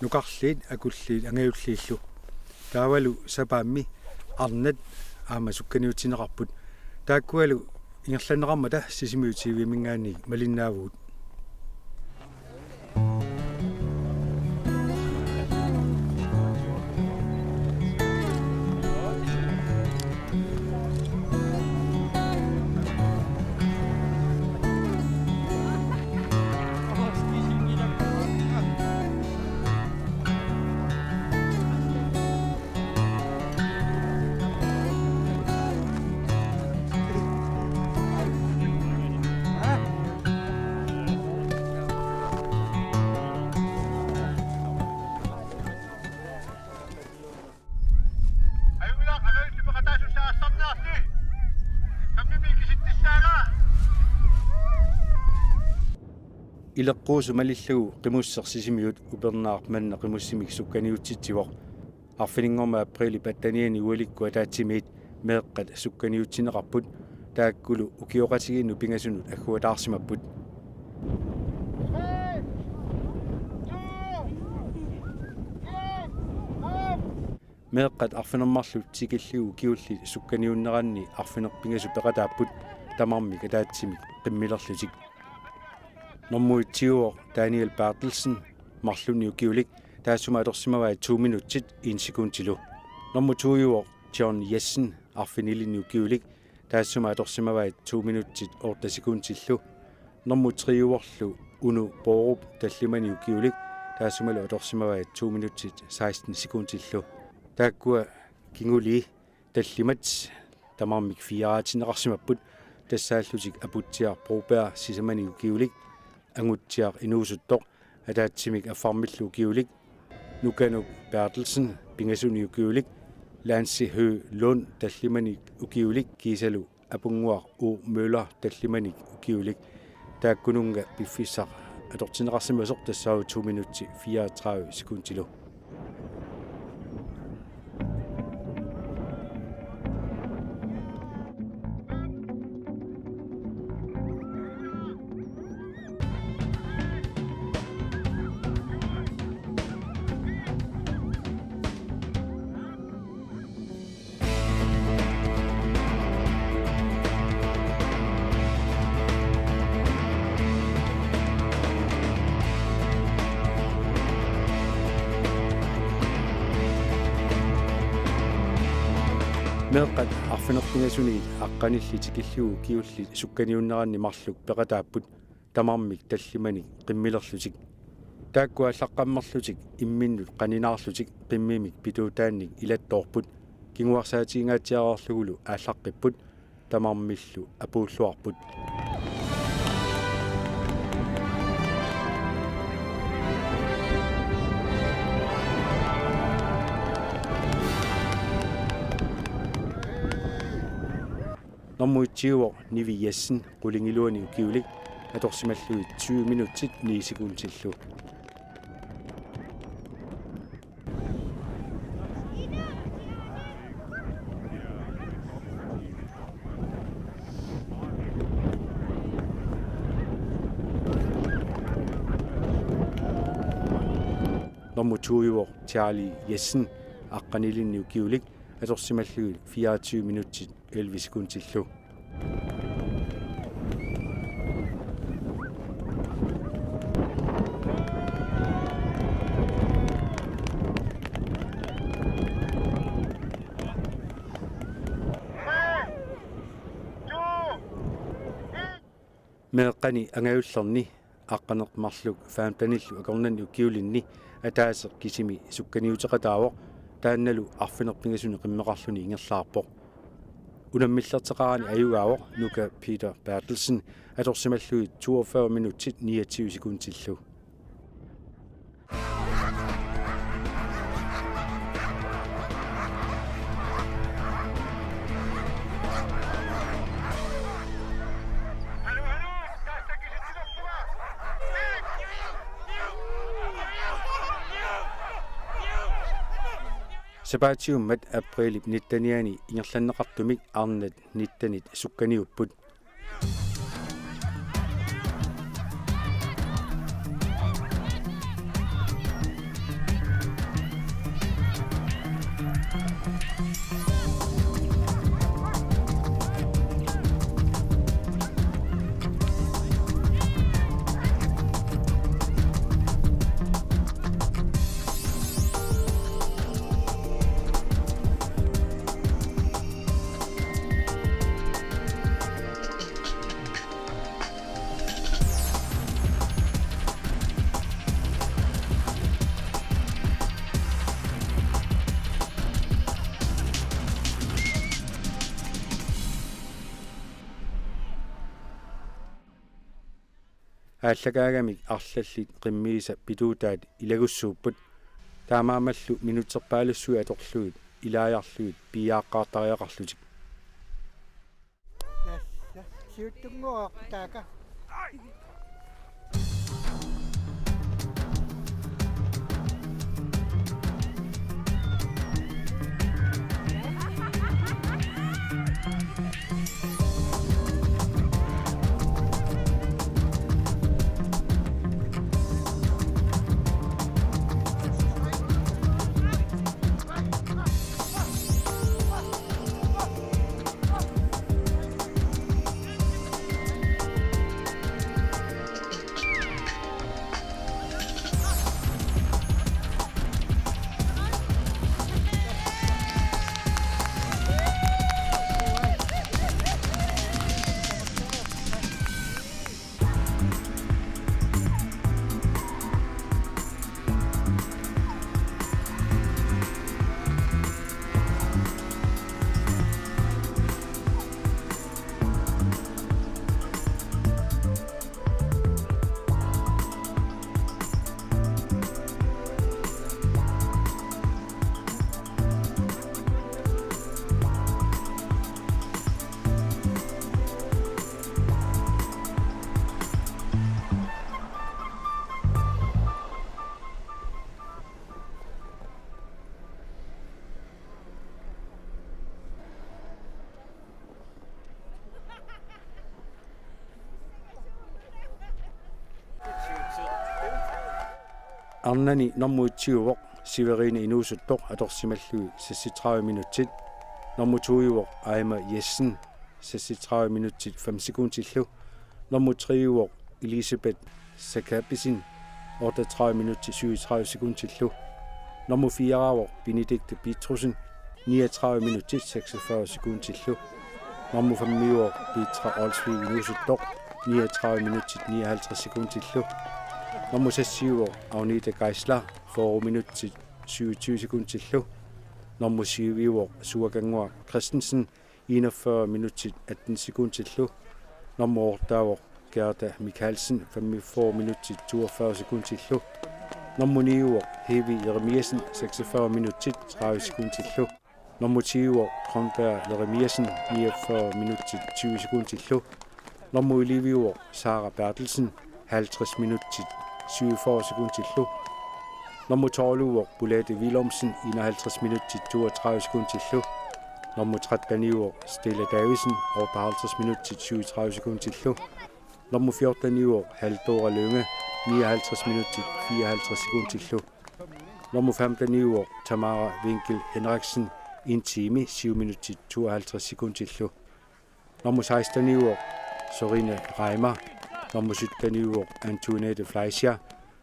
nukarliit, akulliit angajulliillu. Taavalu sapaammi arnat aamma sukkaniutinneqarput. Taakkualu ingerlanneqarmata Sisimiut TV-minngaanniit malinnaavugut. Ileqquusut malillugu Qimusseq Sisimiut upernaaq manna Qimussimik sukkaniutsitsivoq. Arfininngormat aprilip attenianni ualikkut ataatsimiit meeqqat sukkaniutsineqarput, taakkulu ukioqatigiinnut pingasunut agguataarsimapput. Meeqqat arfineq-marluk tikillugu ukiullit sukkaniunneranni arfineq-pingasut peqataapput, tamarmik ataatsimik qimmilerlutik. Nummer et-iuvoq Daniel Berthelsen, marlunnik ukiulik, taassuma atorsimavai to minutsit en sekundilu. Nummer to-iuvoq John Jessen, arfinilinnik ukiulik, taassuma atorsimavai to minutsit otte sekundillu. Nummer tre-iuvorlu Uno Borup, tallimanik ukiulik, taassumalu atorsimavai to minutsit seksten sekundillu. Taakkua kingulii tallimat tamarmik fireertinneqarsimapput, tassaallutik Aputsiaq Broberg, sisamanik ukiulik, Angutsiaq inuusuttoq, ataatsimik affarmillu ukiulik, Nukanuk Berthelsen, pingasunik ukiulik, Lance Høegh Lund, tallimanik ukiulik, kiisalu Apunnguaq O. Møller, tallimanik ukiulik. Taakkununnga piffissaq atortinneqarsimasoq tassaavoq to minutsit fireogtredive sekundilu. Meeqqat arfineq-pingasuniit aqqanillit tikillugu ukiullit sukkaniunneranni marluk peqataapput, tamarmik tallimanik qimmilerlutik. Taakku aallaqqammerlutik imminnut qaninaarlutik qimmimik pituutaannik ilattoorput, kinguarsaatiingaatsiareerlugulu aallaqqipput, tamarmillu apuulluarput. Nummer et-iuvoq Nivi Jessen, qulingiluanik ukiulik, atorsimallugit syv minutsit ni sekundillu. Nummer to-iuvoq Charlie Jessen, aqqanilinnik ukiulik, atorsimallugit fireogtyve minutsit elleve sekundillu. Meeqqani angajullerni aqqaneq-marluk femtenillu akornanni ukiulinni ataaseq kisimi sukkaniuteqataavoq, taannalu arfineq-pingasunik qimmeqarluni ingerlaarpoq. Unammillerteqarani ajugaavoq Nuka Peter Berthelsen, atorsimallugit toogfyrre minutsit niogtyve sekundillu. Sapaatiummat aprilip nittenianni ingerlanneqartumik arnat nittenit sukkaniupput. Aallakaagamik arlallit qimmiisa pituutaat ilagussuupput. Taamaammallu minutserpaalussuit atorlugit ilaajarlugit piiaaqqaartariaqarlutik. Tassa siuttunnguugatta taakku. Arnani nummer et-iuvoq Severine Inuusuttoq atorsimallugit seksogtredive minutsit. Nummer to-iuvoq Aima Jessen seksogtredive minutsit fem sekundillu. Nummer tre-iuvoq Elisabeth Sakabisen otteogtredive minutsit syvogtredive sekundillu. Nummer fire-iuvoq Benedikte Petrussen niogtredive minutsit seksogfyrre sekundillu. Nummer fem-iuvoq Petra Olsvig Inuusuttoq niogtredive minutsit nioghalvtreds sekundillu. Nummer seks-iuvoq Agnete Geisler fyrre minutsit syvogtyve sekundillu. Nummer syv-iuvoq Suakannguaq Christensen enogfyrre minutsit atten sekundillu. Nummer otte-iuvoq Gerda Michaelsen femogfyrre minutsit toogfyrre sekundillu. Nummer ni-iuvoq Hevi Jeremiassen seksogfyrre minutsit tredive sekundillu. Nummer ti-iuvoq Grønberg Jeremiassen niogfyrre minutsit tyve sekundillu. Nummer elleve-iuvoq Sara Berthelsen halvtreds minutsit syvogfyrre sekundillu. Nummer tolv-iuvoq Bolette Willumsen enoghalvtreds minutsit toogtredive sekundillu. Nummer tretten-iuvoq Stella Davidsen otteoghalvtreds minutsit syvogtredive sekundillu. Nummer fjorten-iuvoq Haldora Lynge nioghalvtreds minutsit fireoghalvtreds sekundillu. Nummer femten-iuvoq Tamara Winkel Henriksen en time syv minutsit tooghalvtreds sekundillu. Nummer seksten-iuvoq Sorine Reimer. Nummer sytten-iuvoq Antoinette Fleischer.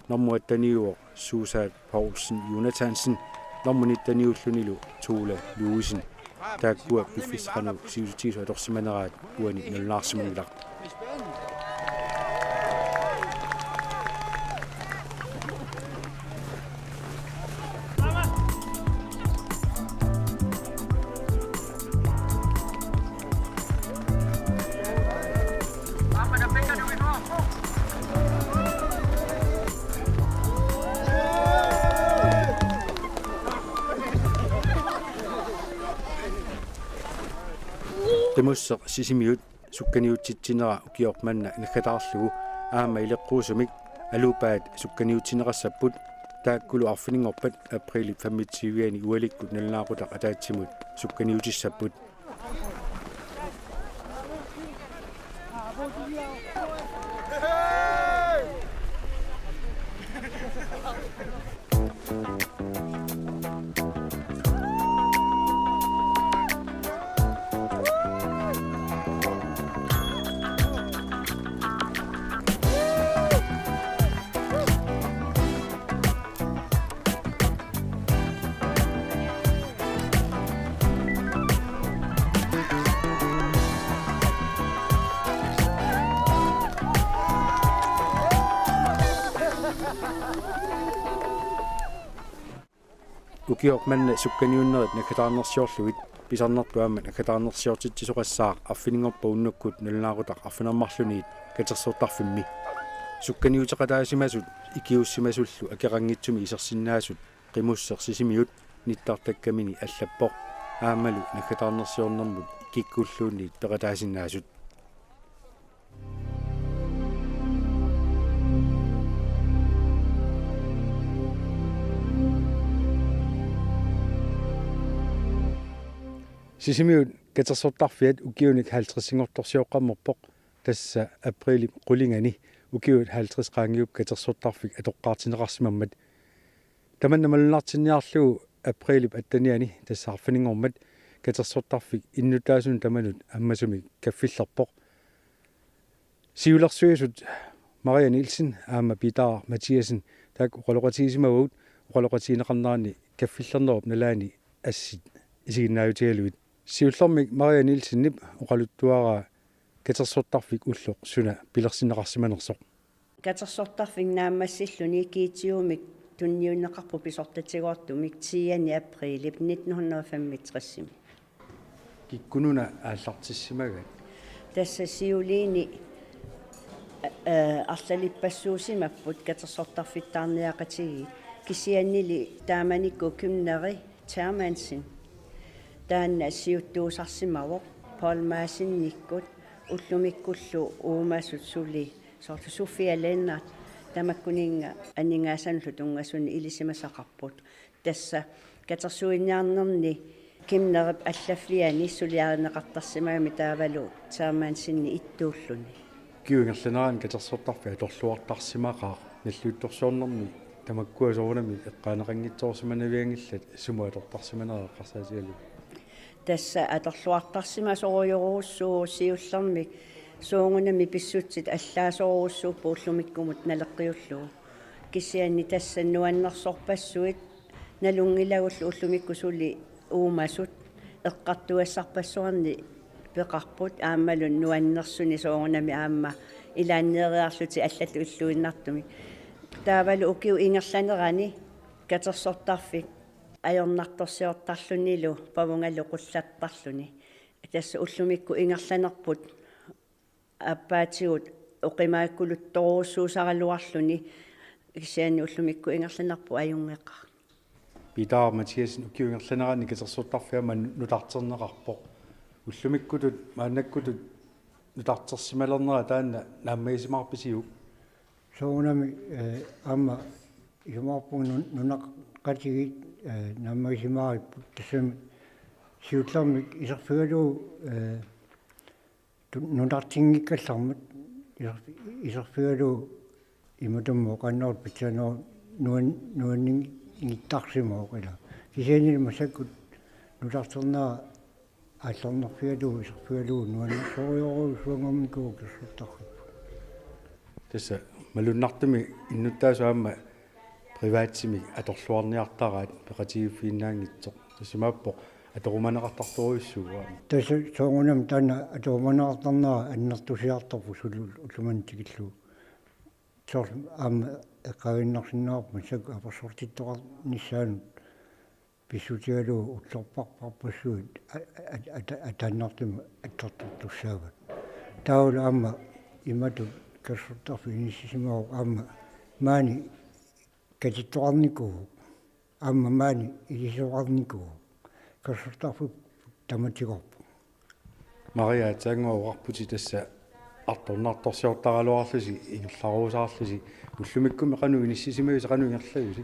Nummer atten-iuvoq Susa Poulsen Jonathansen. Nummer nitten-iullunilu Tula Louisen. Taakkua piffissaq qanoq sivisutigisut atorsimaneraat uani nalunaarsimanngilaq. Qimusseq Sisimiut sukkaniutsitsinera ukioq manna naggataarlugu aamma ileqquusumik alupaat sukkaniutsineqassapput, taakkulu arfininngorpat aprilip femogtyve-ani ualikkut nalunaaqutaq ataatsimut sukkaniutissapput. Ukioq manna sukkaniunnerit naggataarnersiorlugit pisarnertut aamma naggataarnersiortitsisoqassaaq arfininngorpat unnukkut nalunaaqutaq arfineq-marlunniit katersortarfimmi. Sukkaniuteqataasimasut ikiuussimasullu akeqanngitsumik isersinnaasut Qimusseq Sisimiut nittartakkamini allappoq, aammalu naggataarnersiornermut kikkulluunniit peqataasinnaasut. Sisimiut katersortarfiat ukiunik halvtredsinngortorsioqqammerpoq, tassa aprilip qulingani ukiut halvtreds qaangiuppata katersortarfik atoqqaartinneqarsimammat. Tamanna malunnartinniarlugu aprilip atteniani, tassa arfininngormat, katersortarfik innuttaasunut tamanut ammasumik kaffillerpoq. Siulersuisut Maria Nielsen aamma Peter Mathiassen taakku oqaloqatigisimavagut oqaloqatigineqarneranni kaffillernerup nalaani assit isiginnaajutigalugit. Siullermik Maria Nielsenip oqaluttuaraa katersortarfik ulloq suna pilersinneqarsimanersoq. Katersortarfik naammassilluni kiitiumik tunniunneqarpoq pisortatigoortumik tiende aprilip nitten hundrede og femogtresimi. Kikkununa aallartissimagaat? Tassa siuliini, eh, arlalippassuusimapput katersortarfittaarniaqatigiit, kisiannili taamanikkut Gymneri Termansen taanna siuttuusarsimavoq Poul Madsenikkut ullumikkullu uumasut suli soorlu Sofia Lennert tamakkuninnga aningaasanullu tunngasunik ilisimasaqarput. Tassa katersuiniarnerni Gymnerip allaffiliani suliarineqartarsimagami taavalu Termanseni ittuulluni. Ukiup ingerlanerani katersortarfik atorluartarsimaqaaq, nalliuttorsiornermi Tamakkua soorunami eqqaaneqanngitsoorsimanavianngillat, sumut atortarsimanerat eqqarsaatigalugu? Tassa atorluartarsimasorujorujussuuvoq siullermik soorunami pissutsit allaasorujussuupput ullumikkumut naleqqiullugu. Kisianni tassa nuannersorpassuit nalunngilagullu ullumikkut suli uumasut eqqartugassarpassuarnik peqarput aammalu nuannersunik soorunami aamma ilaanneeriarlutik allatut illuinnartumik. Taavalu ukiup ingerlanerani katersortarfik ajornartorsiortarlunilu pavungalu qullertarluni. Tassa ullumikkut ingerlanerput aappaatigut oqimaakkuluttorujussuusaraluarluni, kisianni ullumikkut ingerlanerput ajunngeqaaq. Peter Mathiassen, ukiup ingerlanerani katersortarfik aamma nutarterneqarpoq. Ullumikkutut maannakkutut nutartersimalernera taanna naammagisimaarpisiuk? Soorunami, eh, aamma isumaqarpunga nun-, nunaqqatigiit, eh, naammagisimaaripput, tassami siullermik iserfigalugu, eh, tu-, nutartinngikkallarmat iser-, iserfigalugu imatummi oqaannerup pitsaanera nuan-, nuanninngittarsimavoq ila. Kisiannili massakkut nutarternera aallornerfigalugu iserfigalugu nuannersorujorujussuanngornikuuvoq katersortarfipput. Tassa malunnartumik innuttaasut aamma privatimik atorluarniartaraat peqatigiiffiginnaanngitsoq. Tassa imaappoq atorumaneqartartorujussuuvoq aamma. Tassa soorunami taanna atorumaneqartarnera annertusiartorpoq suli ullumanna tikillugu. Soorlu aamma eqqaaginnarsinnaavarput massakkut apersortittoqarnissaanut pissutigalugu ullorparparpassuit a-, a-, a-, a-, ataannartumik attortortussaavat. Taavalu aamma imatut katersortarfik inissisimavoq aamma maani katittoqarnikuuvoq, aamma maani ilisoqarnikuuvoq, katersortarfipput tamatigoorpoq. Maria, taanna oqarputit tassa artornartorsiortaraluarlusi ingerlaruusaarlusi, ullumikkumi qanoq inissisimavisi, qanoq ingerlavusi?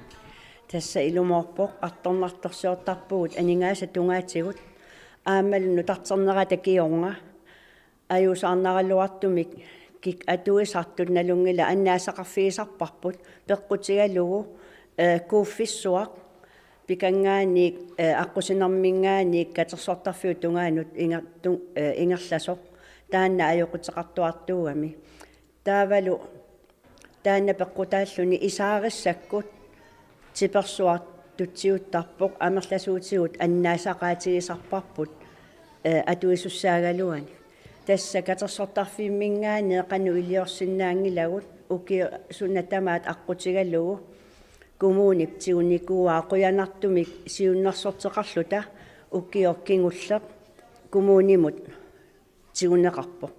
Tassa ilumoorpoq, artornartorsiortarpugut aningaasat tungaatigut aammalu nutarternerata kingorna ajuusaarnaraluartumik kik-, atuisartut nalunngilaq annaasaqarfigisarparput peqqutigalugu, eh, kuuffissuaq pikanngaanniit, eh, aqqusinerminngaanniit katersortarfiup tungaanut inger-, tun-, eh, ingerlasoq, taanna ajoquteqartuartuugami. Taavalu taanna peqqutaalluni isaarissakkut tipersuaq tutsiuttarpoq, amerlasuutigut annaasaqaatigisarparput, eh, atuisussaagaluanik. Tassa katersortarfimminngaanniit qanoq iliorsinnaanngilagut, ukioq suna tamaat aqqutigalugu kommunip tigunikuuaa, qujanartumik siunnersorteqarluta ukioq kingulleq kommunimut tiguneqarpoq.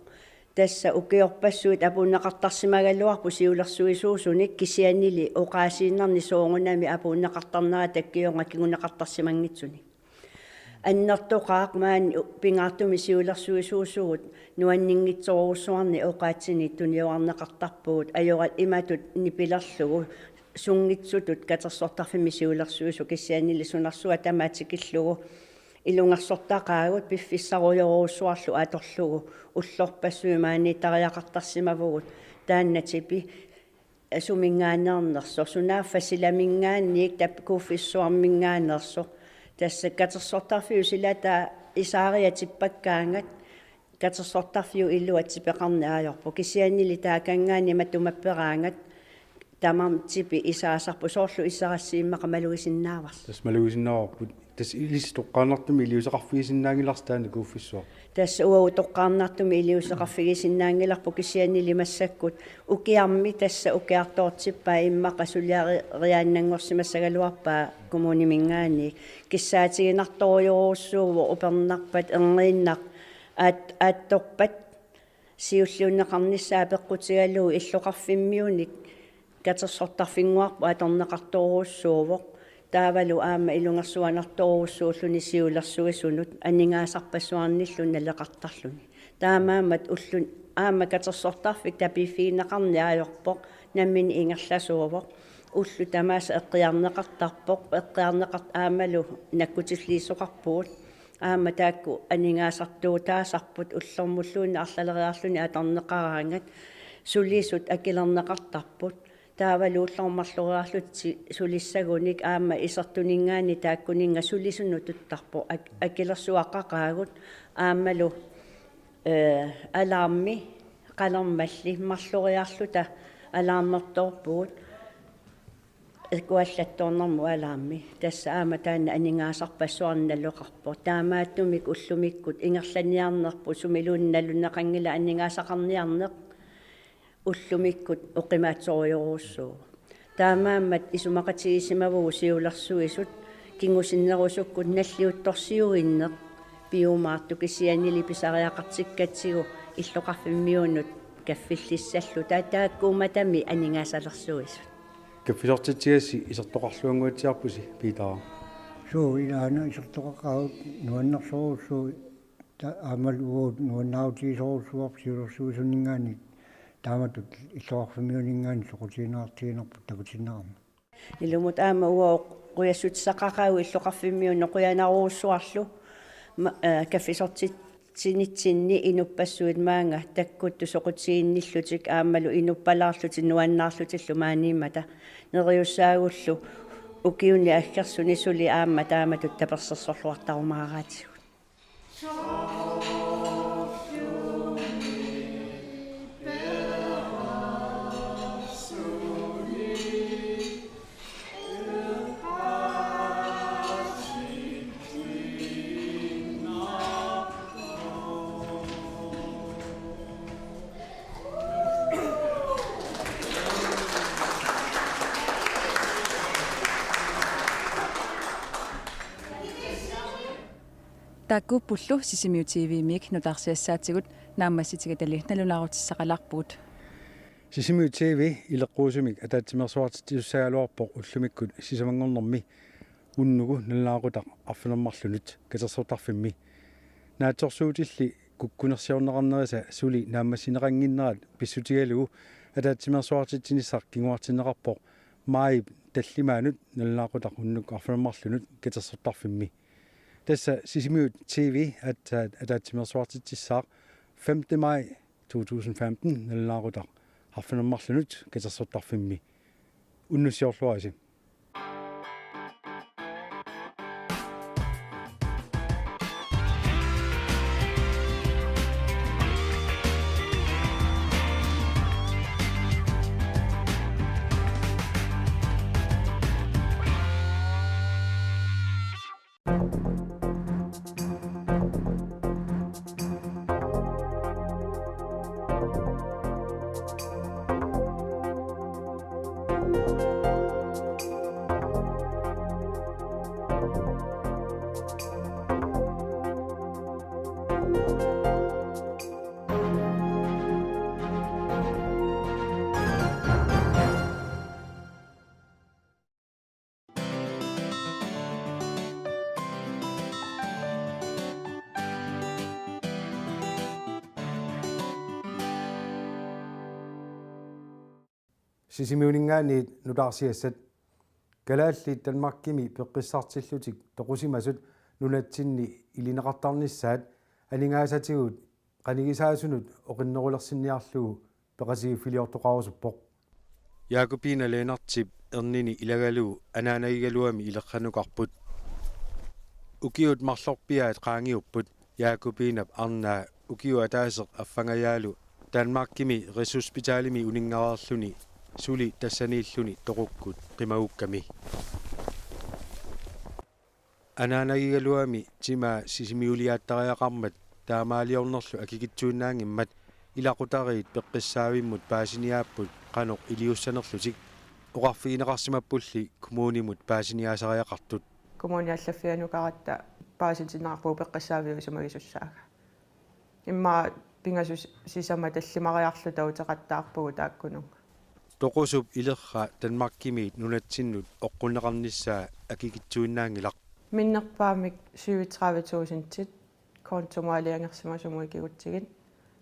Tassa ukiorpassuit apuunneqartarsimagaluarput siulersuisuusunik, kisiannili oqaasiinnarnik soorunami apuunneqartarnerata kingorna kinguneqartarsimanngitsunik. Annertoqaaq maani u-, pingaartumik siulersuisuusugut nuanninngitsorujussuarnik oqaatsinik tuniorarneqartarpugut, ajoralu imatut nipilerlugu sunngitsutut katersortarfimmi siulersuisut, kisiannili sunarsuaq tamaat tikillugu ilungersortaqaagut piffissarujorujussuarlu atorlugu ullorpassuit maaniittariaqartarsimavugut, taanna tipi suminngaanneernersoq, sunaaffa silaminngaanniit tap-, kuuffissuarminngaanneersoq. Tassa katersortarfiup silata isaariaq tippakkaangat katersortarfiup ilua tipeqarneq ajorpoq. Kisiannili taakanngaanniit matuma peraangat tamarmik tipit isaasarput, soorlu iserassiit immaqa malugisinnaavarsi. Tassa malugisinnaavarput. Tassa ilissi toqqaannartumik iliuuseqarfigisinnaanngilarsi taanna kuuffissuaq? Tassa uagut toqqaannartumik iliuuseqarfigisinnaanngilarput, kisiannili massakkut ukiarmi tassa ukiartoortippai immaqa suliariaannanngorsimassagaluarpaa kommuniminngaanniit. Kissaatiginartorujorujussuuvoq upernarpat, erniinnaq, aat-, aattorpat siulliunneqarnissaa peqqutigalugu illoqarfimmiunit katersortarfinnguarput atorneqartorujussuuvoq. Taavalu aamma ilungersuanartorujussuulluni siulersuisunut aningaasarpassuarnillu naleqartarluni. Taamaammat ulluni aamma katersortarfik tapiiffigineqarneq ajorpoq, nammineq ingerlasuuvoq. Ullut tamaasa eqqiarneqartarpoq, eqqiarneqart-, aammalu nakkutilliisoqarpugut. Aamma taakku aningaasartuutaasarput ullormulluunniit arlaleriarluni atorneqaraangat, sulisut akilerneqartarput. Taavalu ulloq marloriarlutik sulissagunik aamma isertuninngaanniit taakkuninnga sulisunut tuttarpoq, ak-, akilersuaqqaqaagut aammalu, ee, alarmi qalermalli marloriarluta alarmertoorpugut. Ikuallattoornermut alarmi. Tassa aamma taanna aningaasarpassuarnik naloqarpoq. Taamaattumik ullumikkut ingerlaniarnerput sumiluunniit nalunneqanngilaq aningaasaqarniarneq ullumikkut oqimaatsorujorujussuuvoq. Taamaammat isumaqatigisimavugut siulersuisut kingusinnerusukkut nalliuttorsiuinneq piumaartoq, kisiannili pisariaqartikkatsigu illoqarfimmiunut kaffillissalluta, taakkuummatami aningaasalersuisut. Kaffisortitsigassi isertoqarluannguatsiarpusi, Piitara. Suu, ilaana isertoqaqaagut, nuannersorujussuuvoq, ta-, aammalu uagut nuannaarutigisorujussuuarput siulersuisuninngaanniit taamatut illoqarfimmiuninngaanniit soqutiginartiginerput takutinneqarmat. Ilumut aamma uagut qujassutissaqaqaagut illoqarfimmiunut, qujanarujussuarlu ma-, ee, kaffisortitsinitsinni inuppassuit maanga takkuttut soqutiginnillutik aammalu inuppalaarlutik nuannaarlutillu maaniimmata. Neriussaagullu ukiuni aggersuni suli aamma taamatut tapersersorluartarumaaraatigut. Taakkuuppullu Sisimiut T V-miit nutaarsiassaatigut, naammassitigatali nalunaarutissaqalaarpugut. Sisimiut T V ileqquusumik ataatsimeersuartitsisussagaluarpoq ullumikkut sisamanngornermi unnugu nalunaaqutaq arfineq-marlunut katersortarfimmi. Naatsorsuutilli kukkunersiorneqarnerisa suli naammassineqannginnerat pissutigalugu ataatsimeersuartitsinissaq kinguartinneqarpoq maajip tallimaanut nalunaaqutaq unnuk arfineq-marlunut katersortarfimmi. Tassa Sisimiut T V aatsaat ataatsimeersuartitsissaaq, femte maj to tusind femten, nalunaaqutaq arfineq-marlunut katersortarfimmi. Unnussiorluarisi. Sisimiuninngaanniit nutaarsiassat. Kalaallit Danmarkimi peqqissartillutik toqusimasut nunatsinni ilineqartarnissaat aningaasatigut qanigisaasunut oqinnerulersinniarlugu peqatigiiffiliortoqarusuppoq. Jakobine Lennartip ernini ilagalugu anaanagigaluami ileqqanukarput. Ukiut marlorpiaat qaangiupput Jakobinep arnaa ukioq ataaseq affangajaalu Danmarkimi Rigshospitalimi uninngareerluni suli tassaniilluni toqukkut qimagukkami. Anaanagigaluami timaa sisimiuliaattariaqarmat taamaaliornerlu akikitsuinnaanngimmat ilaqutariit peqqissaavimmut paasiniaapput qanoq iliussanerlutik. Oqarfigineqarsimappulli kommunimut paasiniaasariaqartut. Kommuni allaffianukaratta paasitinneqarpugut peqqissaaviup isumagisussaagaa. Immaqa pingasut sisamat tallimariarluta uteqattaarpugut taakkununnga. Toqusup ilerra Danmarkimiit nunatsinnut oqqunneqarnissaa akikitsuinnaanngilaq. Minnerpaamik syvogtredive tusindit kontomut aalajangersimasumut ikigutsigit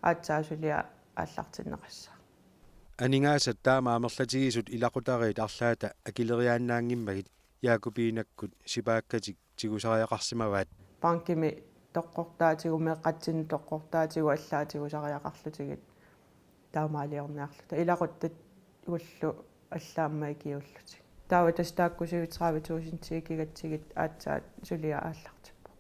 aatsaat suliaq aallartinneqassaaq. Aningaasat taama amerlatigisut ilaqutariit arlaata akileriaannaanngimmagit Jakobinekkut sipaakkatik tigusariaqarsimavaat. Bankimi toqqortaatigut, meeqqatsinnut toqqortaatigut allaat tigusariaqarlutigit taamaaliorniarluta. Ilaquttat ullu Allaammat ikiuullutik. Taava tassa taakku syvogtredive tusind ikigatsigit aatsaat suliaq aallartippoq.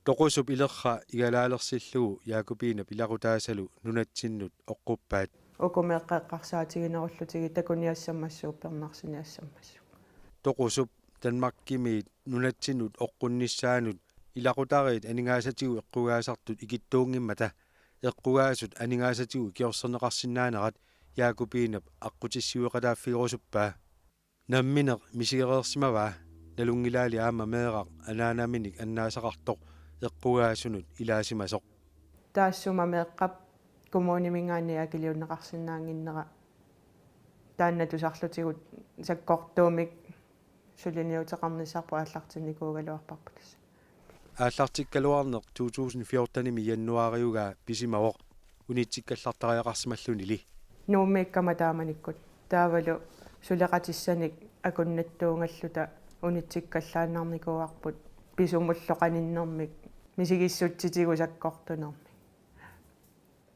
Toqusup ilerra igalaalersillugu Jakobinap ilaqutaasalu nunatsinnut oqquppaat. Uku meeqqat eqqarsaatiginerullutigit takuniassammassuk uppernarsiniassammassuk. Toqusup Danmarkimiit nunatsinnut oqqunnissaanut ilaqutariit aningaasatigut eqqugaasartut ikittuunngimmata eqqugaasut aningaasatigut ikiorserneqarsinnaanerat Jakobinap aqqutissiueqataaffigerusuppaa. Nammineq misigereersimavaa, nalunngilaali aamma meeraq anaanaminik annaasaqartoq eqqugaasunut ilaasimasoq. Taassuma meeqqap kommuniminngaanniit akiliunneqarsinnaannginnera taanna tusarlutigu sakkortuumik suliniuteqarnissarput aallartinnikuugaluarparput tassa. Aallartikkaluarneq to tusind fjortenimi januaariugaa pisimavoq unitsikkallartariaqarsimallunili. Nuummiikkama taamanikkut. Taavalu suleqatissanik akunnattuugalluta unitsikkallaannarnikuuarput pisumullu qaninnermik misigissutsitigut sakkortunermik.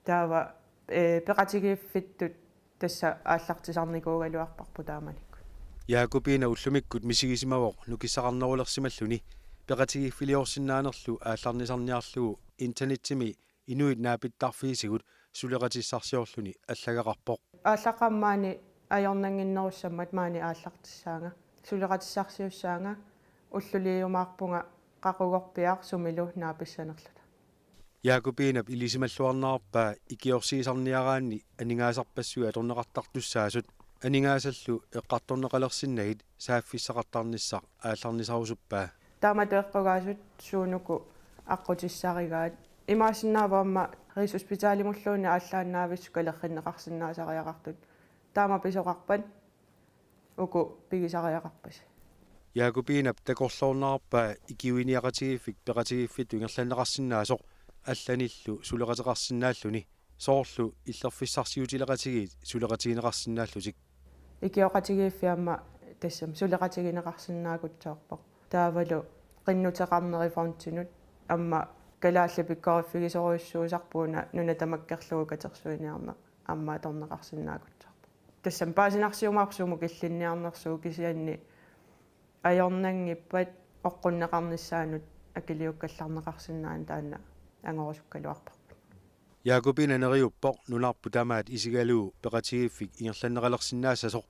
Taava, ee, peqatigiiffittut tassa aallartisarnikuugaluarparput taamanikkut. Jakobina ullumikkut misigisimavoq nukissaqarnerulersimalluni peqatigiiffiliorsinnaanerlu aallarnisarniarlugu internetimi inuit naapittarfiisigut suleqatissarsiorluni allagaqarpoq. Aallaqqaammut maani ajornannginnerussammat maani aallartissaanga. Suleqatissarsiussaanga, ulluliumaarpunga qaqugorpiaq sumilu naapissanerluta. Jakobinap ilisimalluarnerarpaa ikiorsiisarniaraanni aningaasarpassuit atorneqartartussaasut aningaasallu eqqartorneqalersinnagit saaffissaqartarnissaq aallarnisarusuppaa. Taamatut eqqugaasut suunuku aqqutissarigaat. Imaassinnaavoq aamma Rigshospitalimulluunniit aallaannaavissukalerrinneqarsinnaasariaqartut. Taama pisoqarpat uku pigisariaqarpasi. Jakobinap takorloornerarpaa ikiuiniaqatigiiffik peqatigiiffittut ingerlanneqarsinnaasoq allanillu suleqateqarsinnaalluni, soorlu illerfissarsiutileqatigiit suleqatigineqarsinnaallutik. Ikioqatigiiffiit aamma tassami suleqatigineqarsinnaagutsoorpoq. Taavalu qinnuteqarneri fondinut aamma kalaallit pikkoriffigisorujussuusarput una nuna tamakkerlugu katersuiniarneq aamma atorneqarsinnaagutsoorpoq. Tassami paasinarsiumaarpoq sumut killinniarnersugut, kisianni ajornanngippat oqqunneqarnissaanut akiliukkallarneqarsinnaaneq taanna angorusukkaluarparput. Jakobina neriuppoq nunarput tamaat isigalugu peqatigiiffik ingerlanneqalersinnaassasoq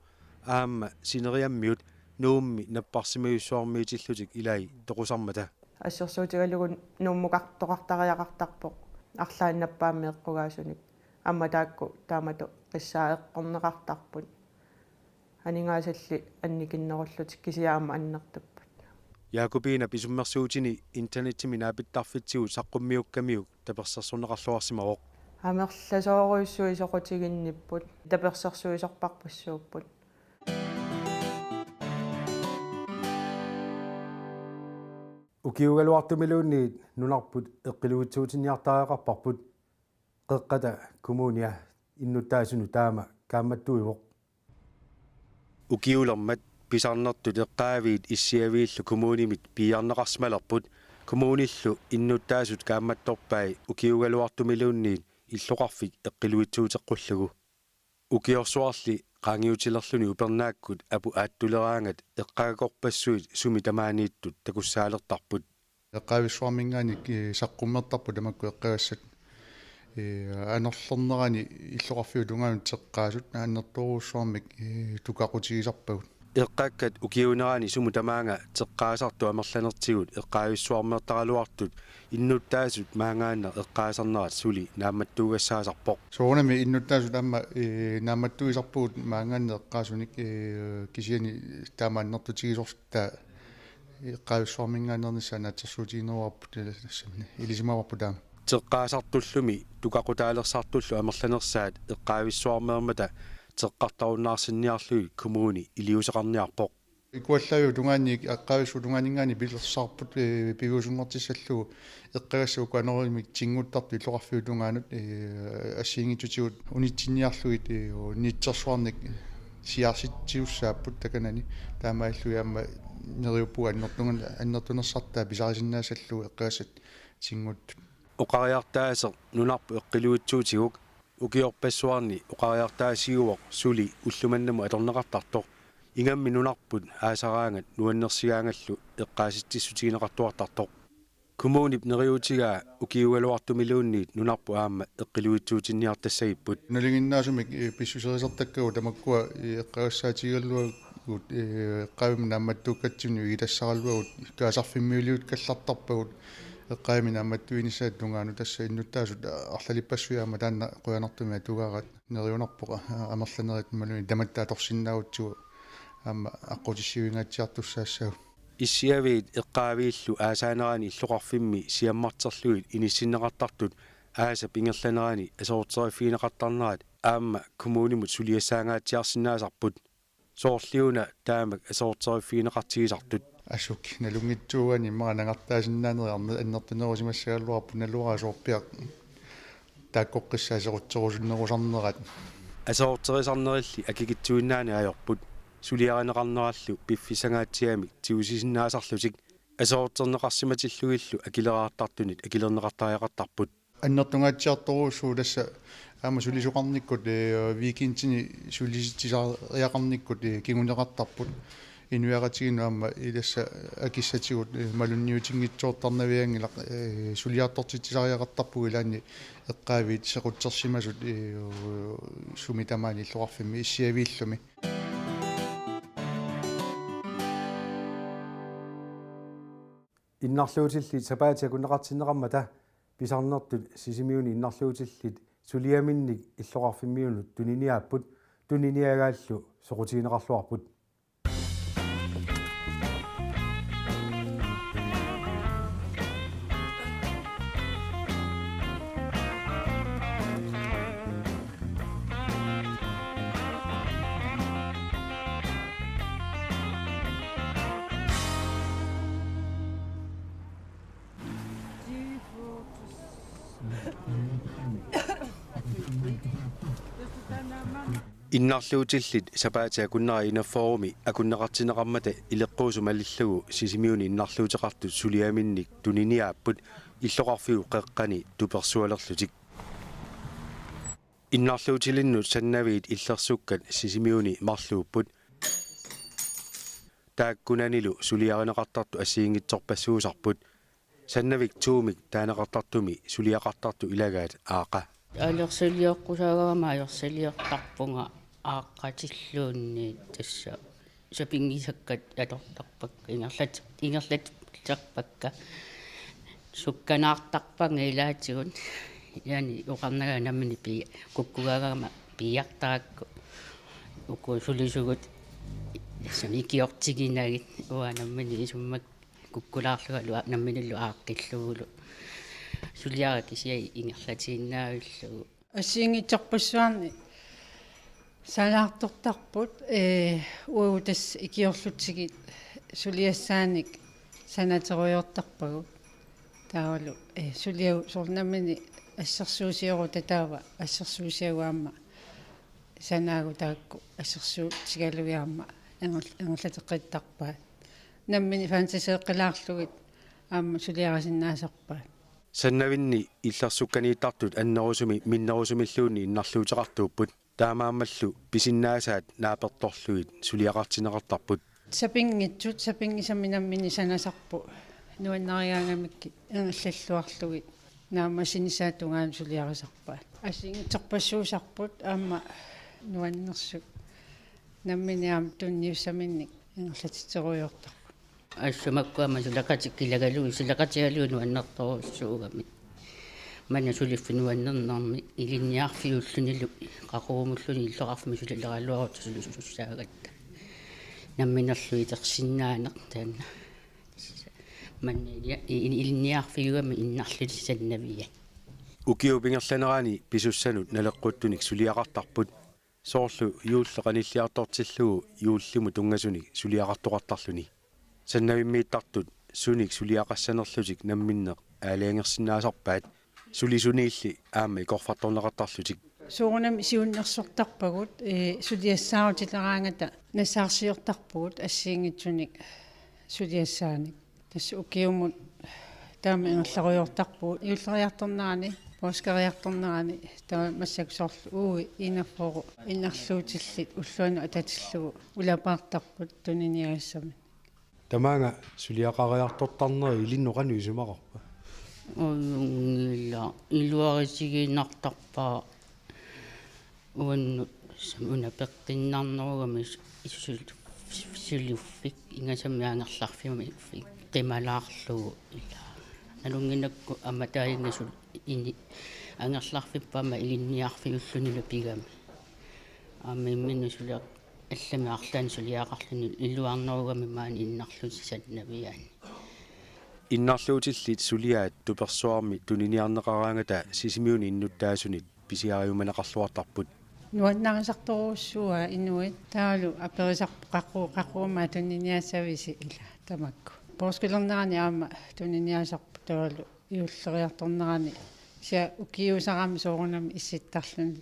aamma sineriammiut Nuummi napparsimmajussuarmiitillutik ilai toqusarmata. Assersuutigalugu Nuummukartoqartariaqartarpoq arlaannappaammik eqqugaasunik. Aamma taakku taamatut qissaat eqqorneqartarput. Aningaasalli annikinnerullutik kisianni aamma annertupput. Jakobinap isummersuutini internetimi naapittarfitsigut saqqummiukkamiuk tapersersorneqarluarsimavoq. Amerlasoorujussuit soqutiginnipput, tapersersuisorparpassuupput. Ukiugaluartumiluunniit nunarput eqqiluitsuutinniartariaqarparput. Qeqqata Kommunia innuttaasunut taama kaammattuivoq. Ukiulermat pisarnertut eqqaaviit issiaviillu kommunimit piiarneqarsimalerput, kommunillu innuttaasut kaammattorpai ukiugaluartumiluunniit illoqarfik eqqiluitsuuteqqullugu. Ukiorsuarli qaangiutilerluni upernaakkut aput aattuleraangat eqqagakorpassuit sumi tamaaniittut takussaalertarput. Eqqaavissuarminngaanniit, ee, saqqummertarput tamakku eqqagassat, ee, anorlernerani illoqarfiup tungaanut teqqaasut annertoorujussuarmik, ee, tukaqutigisarpagut. Eqqakkat ukiuunerani sumut tamaanga teqqaasartut amerlanertigut eqqaavissuarmeertaraluartut innuttaasut maangaannaq eqqaasarnerat suli naammattuugassaasarpoq. Soorunami innuttaasut aamma, ee, naammattuisarpugut maangaannaq eqqaasunik, ee, kisianni taama annertutigisortaa eqqaavissuarminngaanneernissaa naatsorsuutigineruarput, ee, tassami ilisimavarput taama. Teqqaasartullumi tukaqutaalersartullu amerlanersaat eqqaavissuarmeermata teqqartarunnaarsinniarlugit kommuni iliuuseqarniarpoq. Ikuallaaviup tungaanniit, eqqaavissuup tungaaninngaanniit pilersaarput, ee, piviusunngortissallugu eqqagassat uku anorimik tinnguttartut illoqarfiup tungaanut, ee, assigiinngitsutigut unitsinniarlugit, ee, nitsersuarnik siaarsitsiussaapput takanani. Taamaalillugit aamma neriuppugut annertungan-, annertunersartaa pisarisinnaassallugu eqqagassat tinnguttut. Oqariartaaseq nunarput eqqiluitsuutiguk Ukiorpassuarni oqariartaasiuvoq suli ullumimut atorneqartartoq. Ingammik nunarput aasaraangat nuannersigaangallu eqqaasitsissutigineqartuartartoq. Kommunip neriuutigaa ukiugaluartumiluunniit nunarput aamma eqqiluitsuutinniartassagipput. Nalinginnaasumik, eh, pissuserisartakkagut tamakkua, eh, eqqagassaatigigaluagut, eh, eqqaavimmi naammattuukkatsinnut igitassaraluagut kaasarfimmiuliukkallartarpagut eqqaavimmi naammattuinissaata tungaanut. Tassa innuttaasut arlalippassuit aamma taanna qujanartumik atugaaraat. Neriunarpoq, a-, amerlanerit imaluunniit tamatta atorsinnaagutsigu aamma aqqutissiuingaatsiartussaassaagut. Issiaviit eqqaaviillu aasaanerani illoqarfimmi siammarterlugit inissinneqartartut aasap ingerlanerani aserorteriffigineqartarnerat aamma kommunimut suliassaangaatsiarsinnaasarput. Soorliuna taamak aserorteriffigineqartigisartut. Assut nalunngitsuugaanni immaqa nangartaasinnaanerit annertunerusimassagaluarpoq, naluara soorpiaq taakkoqqissaaq aserorterusunnerusarnerat. Aserorterisarnerilli akikitsuinnaaneq ajorput. Suliarineqarnerallu piffissangaatsiamik tigusisinnaasarlutik. Aserorterneqarsimatillugillu akileraartartunit akilerneqartariaqartarput. Annertungaatsiartorujussuuvoq tassa aamma sulisoqarnikkut, eh, weekendini sulisitsisariaqarnikkut, eh, kinguneqartarput. Inuiaqatigiinnut aamma ilassa akissatigut, eh, malunniutinngitsoortarnavianngilaq, eh, suliartortitsisariaqartarpugut ilaanni eqqaaviit sequtsersimasut, eh, sumi tamaani illoqarfimmi issiaviillumi. Innarluutillit sapaatip akunneqartinneqarmata pisarnertut Sisimiuni innarluutillit suliaminnik illoqarfimmiunut tuniniaapput, tuniniagaallu soqutigineqarluarput. Innarluutillit sapaatip akunnera enogfyrremi akunneqartinneqarmata ileqquusut malillugu Sisimiuni innarluuteqartut suliaminnik tuniniaapput illoqarfiup qeqqani tupersualerlutik. Innarluutilinnut Sannaviit illersukkat Sisimiuni marluupput. Taakkunanilu suliarineqartartut assigiinngitsorpassuusarput. Sannavik to-mik taaneqartartumi suliaqartartut ilagaat Aaqa. Alersalioqqusaagama alersalioqarpunga Aaqqatilluunniit tassa sapinngisakkat atortarpakka, ingerlat-, ingerlatserpakka, sukkanaartarpakka ilaatigut. Ilaanni oqarnagara nammineq pia-, kukkugaagama piiartarakku. Uku sulisugut, tassa ikiortiginagit, uanga nammineq isummak kukkulaarlugalu a-, namminillu aaqqillugulu. Suliara kisiat ingerlatiinnaavillugu. Assigiinngitsorpassuarni sanaartortarput, ee, uagut tassa ikiorlutigit suliassaanik sanaterujoortarpagut. Taavalu, ee, suliagut soorlu nammineq assersuusiorutta taava assersuusiagut aamma sanaagut taakku assersuutigalugit aamma inger-, ingerlateqqittarpaat. Nammineq fantaseeqqilaarlugit aamma suliarisinnaasarpaat. Sannavinni illersukkaniittartut annerusumik minnerusumilluunniit innarluuteqartuupput. Taamaammallu pisinnaasaat naapertorlugit suliaqartinneqartarput. Sapinngitsut, sapinngisamik nammineq sanasarput nuannarigaangamikkit ingerlalluarlugit naammassinissaata tungaanut suliarisarpaat. Assigiinngitsorpassuusarput aamma nuannersut nammineq aamma tunniussaminnik ingerlatitserujoortarput. Assut makku aamma suleqatikka ilagalugu, suleqatigalugu nuannertorujussuugamik. Manna suliffik nuannernermi ilinniarfiullunilu qaqugumulluni illoqarfimmi sulileraluarutta sulisussaagatta. Namminerlu itersinnaaneq taanna. Manna ilia-, i-, i-, ilinniarfiugami innarluutillit Sannaviat. Ukiup ingerlanerani pisussanut naleqquttunik suliaqartarput. Soorlu juulli qanilliartortillugu juullimut tunngasunik suliaqartoqartarluni. Sannavimmiittartut sunik suliaqassanerlutik namminneq aalajangersinnaasarpaat, sulisuniilli aamma ikorfartorneqartarlutik. Soorunami siunnersortarpagut, ee, suliassaarutileraangata nassaarsiortarpugut assigiinngitsunik suliassaanik. Tassa ukiumut taama ingerlarujoortarpugut. Juulleriartornerani Poorskeriartornerani taava massakkut soorlu uagut enogfyrre innarluutillit ulluanut atatillugu ulapaartarput tuniniagassaminnik. Tamaanga suliaqariartortarneri ilinnut qanoq isumaqarpa? Ajunngilaq, iluarisigiinnartarpara uannut, una peqqinnarnerugami sul-, suliffik ingasammik angerlarfimmi qimalaarlugu ila. Nalunnginnakku aamma taajunga sul-, ini-, angerlarfippat aamma ilinniarfiullunilu pigami. Aamma imminut suliaq- Allamik arlaannik suliaqarluni iluarnerugami maani innarlusi sannaviaanni. Innarluutillit suliaat tupersuarmi tuniniarneqaraangata Sisimiuni innuttaasunit pisiariumaneqarluartarput. Nuannarisartorujussuuaat inuit, taavalu aperisarput qaqugu, qaqugu aamma tuniniassavisi ila tamakku. Poorskolernerani aamma tuniniaasarput taavalu juulleriartornerani kisianni ukiuusarami soorunami issittarluni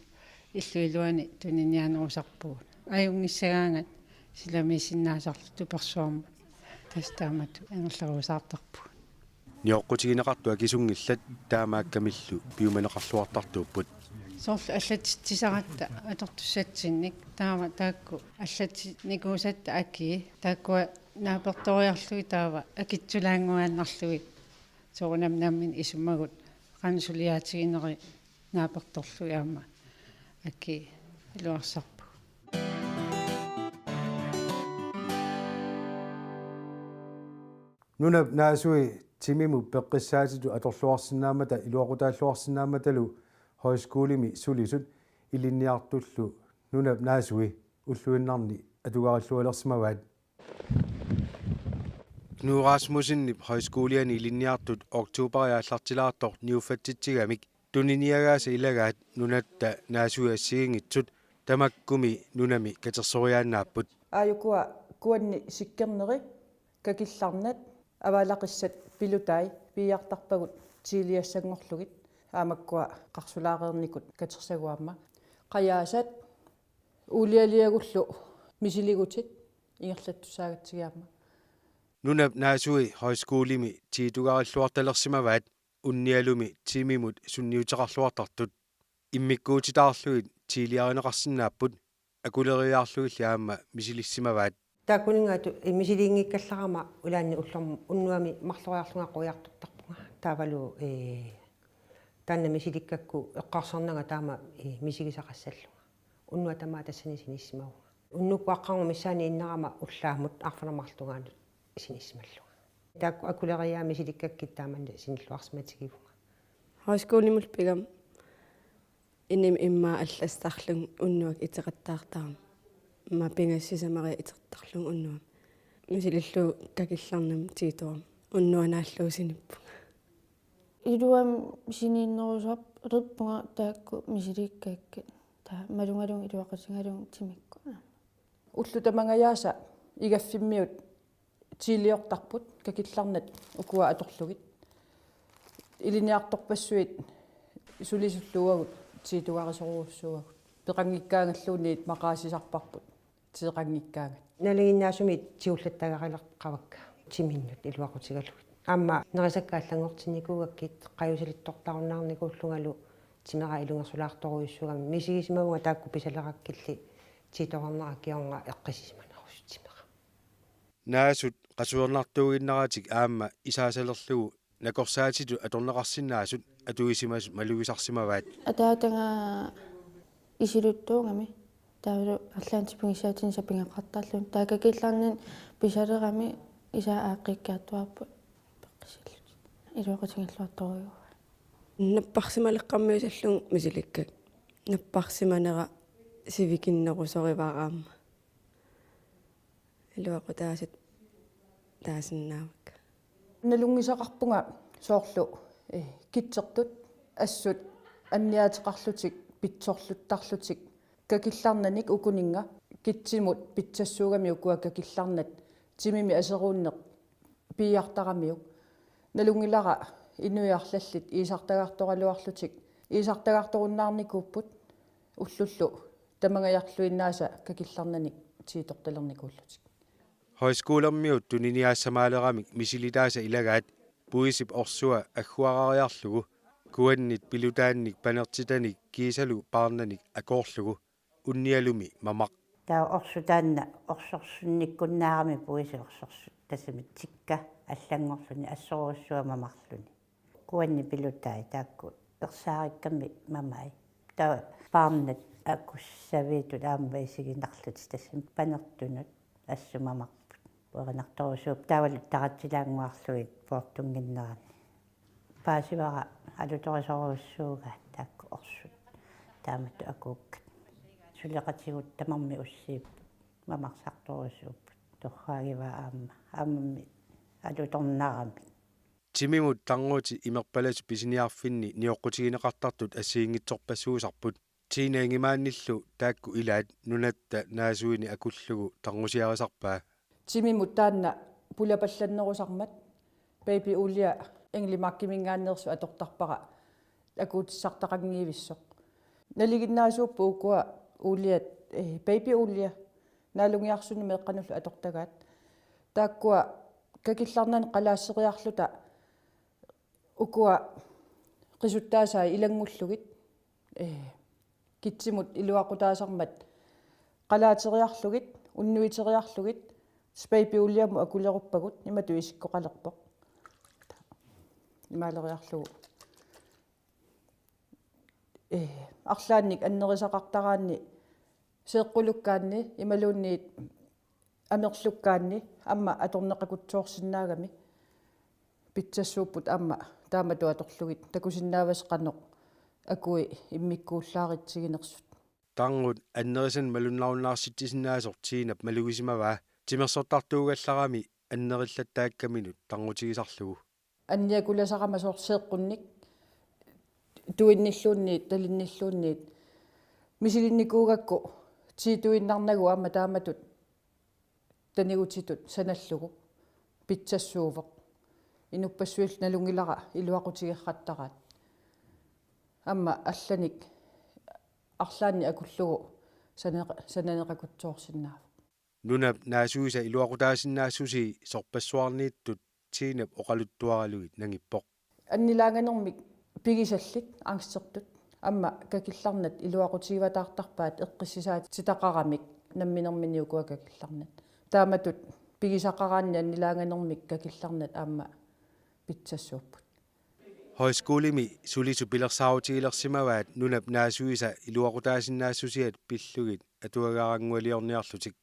illup iluani tuniniaanerusarpugut. Ajunngissagaangat silamiissinnaasarluta tupersuarmut. Tassa taamatut angerlarusaartarpugut. Nioqqutigineqartut akisunngillat taamaakkamillu piumaneqarluartartuupput. Soorlu allatitsisaratta atortussatsinnik taava taakku allatsinikuusatta akii taakkua naapertoriarlugit taava akitsulaannguaannarlugit. Soorunami nammineq isumagut qanoq suliaatiginerit naapertorlugit aamma akii iluarsarpugut. Nunap naasui timimut peqqissaatitut atorluarsinnaammata iluaqutaalluarsinnaammatalu højskolimi sulisut ilinniartullu nunap naasui ulluinnarni atugarillualersimavaat. Knud Rasmussenip højskoliani ilinniartut oktobarip aallartilaartoq niuffatsitsigamik tuniniagaasa ilagaat nunatta naasui assigiinngitsut tamakkumi nunami katersoriaannaapput. Aajukua kuanni sikkerneri, kakillarnat, avaalaqissat pilutai piiartarpagut tiiliassanngorlugit aamakkua qarsulaareernikut katersaguaamma. Qajaasat, uulialiagullu misiligutit ingerlattussaagatsigiaamma. Nunap naasui højskolimi tiitugarilluartalersimavaat unnialumi timimut sunniuteqarluartartut. Immikkuutitaarlugit tiiliarineqarsinnaapput akuleriiaarlugilli aamma misilissimavaat. Taakkuninnga atu-, misiliinngikkallarama ulaanni ullorm-, unnuami marloriarlunga quiartortarpunga. Taavalu, ee, taanna misilikkakku eqqarsarnanga taama, ee, misigisaqassallunga. Unnuaq tamaat tassani sinissimavunga. Unnukkut aqqarngup missaani innarama ullaamut arfineq-marlungaanut sinissimallunga. Taakku akuleriiaat misilikkakkit taamani sinilluarsimatigivunga. Højskolimut pigama inimi immaqa allassarlunga unnuaq iteqattaartarama. Immaqa pingasut sisamariat iteqattaarlunga unnuami. Misilillugu kakillarnamik tiitorama. Unnuaq naallugu sinippunga. Iluamik siniinnerusarpunga taakku misiliikkakkit. Taava malugalugu iluaqutigalugu timikkut. Ullut tamangajaasa igaffimmiut tiiliortarput kakillarnat ukua atorlugit. Ilinniartorpassuit sulisullu uagut tiitugarisorujussuuagut. Peqanngikkaangalluunniit maqaasisarparput. Tiiqanngikkaangat. Nalinginnaasumik tigullattagarileqavakka timinnut iluaqutigalugit. Aamma nerisakka allanngortinnikuugakkit qajusalittortarunnaarnikuullungalu timera ilungersulaartorujussuugami misigisimavunga taakku pisalerakkilli tiitorarnera kingorna eqqissisimanerusut timera. Naasut qasuernartuuginnaratik aamma isaasalerlugu nakorsaatitut atorneqarsinnaasut atuisimasut malugisarsimavaat. Ataataga isiluttuugami. Taavalu arlaannik tipigissaatinik sapinngeqartarluni. Taava kakillarnani pisalerami isaa aaqqikkiartuaarput peqqisillutik. Iluaqutigiilluartorujuuaa. Napparsimaleqqammiusarlunga misilikkakka. Napparsimanera sivikinnerusorivara aamma. Iluaqutaasut taasinnaavakka. Nalunngisaqarpunga soorlu, eh, kitsertut assut anniaateqarlutik pitsorluttarlutik kakillarnanik ukuninnga kitsimut pitsassuugami ukua kakillarnat timimi aseruunneq piiartaramiuk. Nalunngilara inuiarlallit iisartagartoraluarlutik iisartagartorunnaarnikuupput ullullu tamangajarluinnaasa kakillarnanik tiitortalernikuullutik. Højskolermiut tuniniaassamaaleramik misilitaasa ilagaat puisip orsua agguarariarlugu Kuannit pilutaannik panertitanik kiisalu paarnanik akoorlugu unnialumi mamaq. Taava orsut taanna orsorsunnikkunnaarami puisi orsorsut tassami tikka allanngorluni assorujussuaq mamarluni. Kuannit pilutai taakku ersaarikkami mamai. Taava paarnat akussaviitut aamma isiginarlutik tassami panertunut assut mamarput. Uerinartorusuupput taavalu taratsilaannguarlugit poortunnginnerani. Paasivara alutorisorujussuugaat taakku orsut taamatut akuukkat. Suleqatigut tamarmik ussiipput mamarsartorusuupput. Torraagivaa aamma. Aammami alutornaramik. Timimut tarnutit imerpalasut pisiniarfinni nioqqutigineqartartut assigiinngitsorpassuusarput. Tina Ingemannilu taakku ilaat nunatta naasuini akullugu tarnusiarisarpaa. Timimut taanna pulapallannerusarmat Baby Ulia Engelmarkiminngaanneersoq atortarpara akuutissartaqanngivissoq. Nalinginnaasuupput ukua Uliat, eh, Baby Ulia, naalungiarsunik meeqqanullu atortagaat. Taakkua kakillarnanik qalaasseriarluta ukua qisuttaasai ilanngullugit, eh, kitsimut iluaqutaasarmat qalaateriarlugit, unnuiteriarlugit, Baby Uliamut akuleruppagut, imatut isikkoqalerpoq. Imaaleriarlugu. Eh, arlaannik annerisaqartaraanni seeqqulukkaanni imaluunniit amerlukkaanni aamma atorneqakutsoorsinnaagami pitsassuupput aamma taamatut atorlugit takusinnaavasi qanoq akui immikkuullaaritsiginersut. Tarnut annerisanik malunnarunnaartitsisinnaasoq Tinap malugisimavaa timersortartuugallarami annerillattaakkaminut tarnutigisarlugu. Anniakulasarama soorlu seeqqunnik, tuinnilluunniit, talinnilluunniit, misilinnikuugakku tiituinnarnagu aamma taamatut tanigutitut sanallugu pitsassuuvoq. Inuppassuillu nalunngilara iluaqutigeqattaraat. Aamma allanik arlaannik akullugu saneq-, sananeqakutsoorsinnaavoq. Nunap naasuisa iluaqutaasinnaassusii sorpassuarniittut Tinap oqaluttuaralugit nangippoq. Annilaanganermik pigisallit angstertut aamma kakillarnat iluaqutigivataartarpaat eqqissisaatitaqaramik namminermini ukua kakillarnat. Taamatut pigisaqaraanni annilaanganermik kakillarnat aamma pitsassuupput. Højskolemi sulisut pilersaarutigilersimavaat nunap naasuisa iluaqutaasinnaassusiat pillugit atuagaarangualiorniarlutik.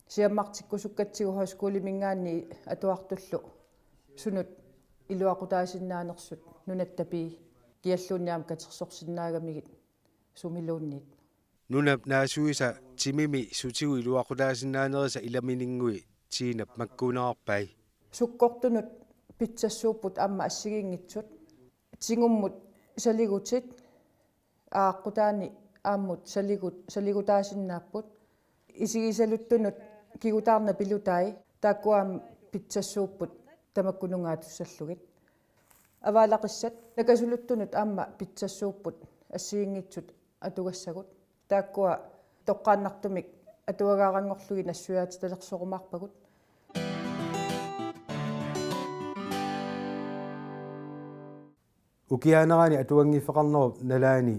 Siammartikkusukkatsigu højskoleminngaanniit atuartullu sunut iluaqutaasinnaanersut nunatta pii kialluunniit aamma katersorsinnaagamigit sumiluunniit. Nunap naasuisa timimi sutigut iluaqutaasinnaanerisa ilamininnguit Tinap makkuunerarpai. Sukkortunut pitsassuupput aamma assigiinngitsut. Tigummut saligutit aaqqutaani aammut saligut-, saligutaasinnaapput. Isigisaluttunut kigutaarnat pilutai taakkua aamma pitsassuupput tamakkununnga atussallugit. Avaalaqissat nakasuluttunut aamma pitsassuupput assigiinngitsut atugassagut. Taakkua toqqaannartumik atuagaaranngorlugit nassuiaatitalersorumaarpagut. Ukiaanerani atuanngiffeqarnerup nalaani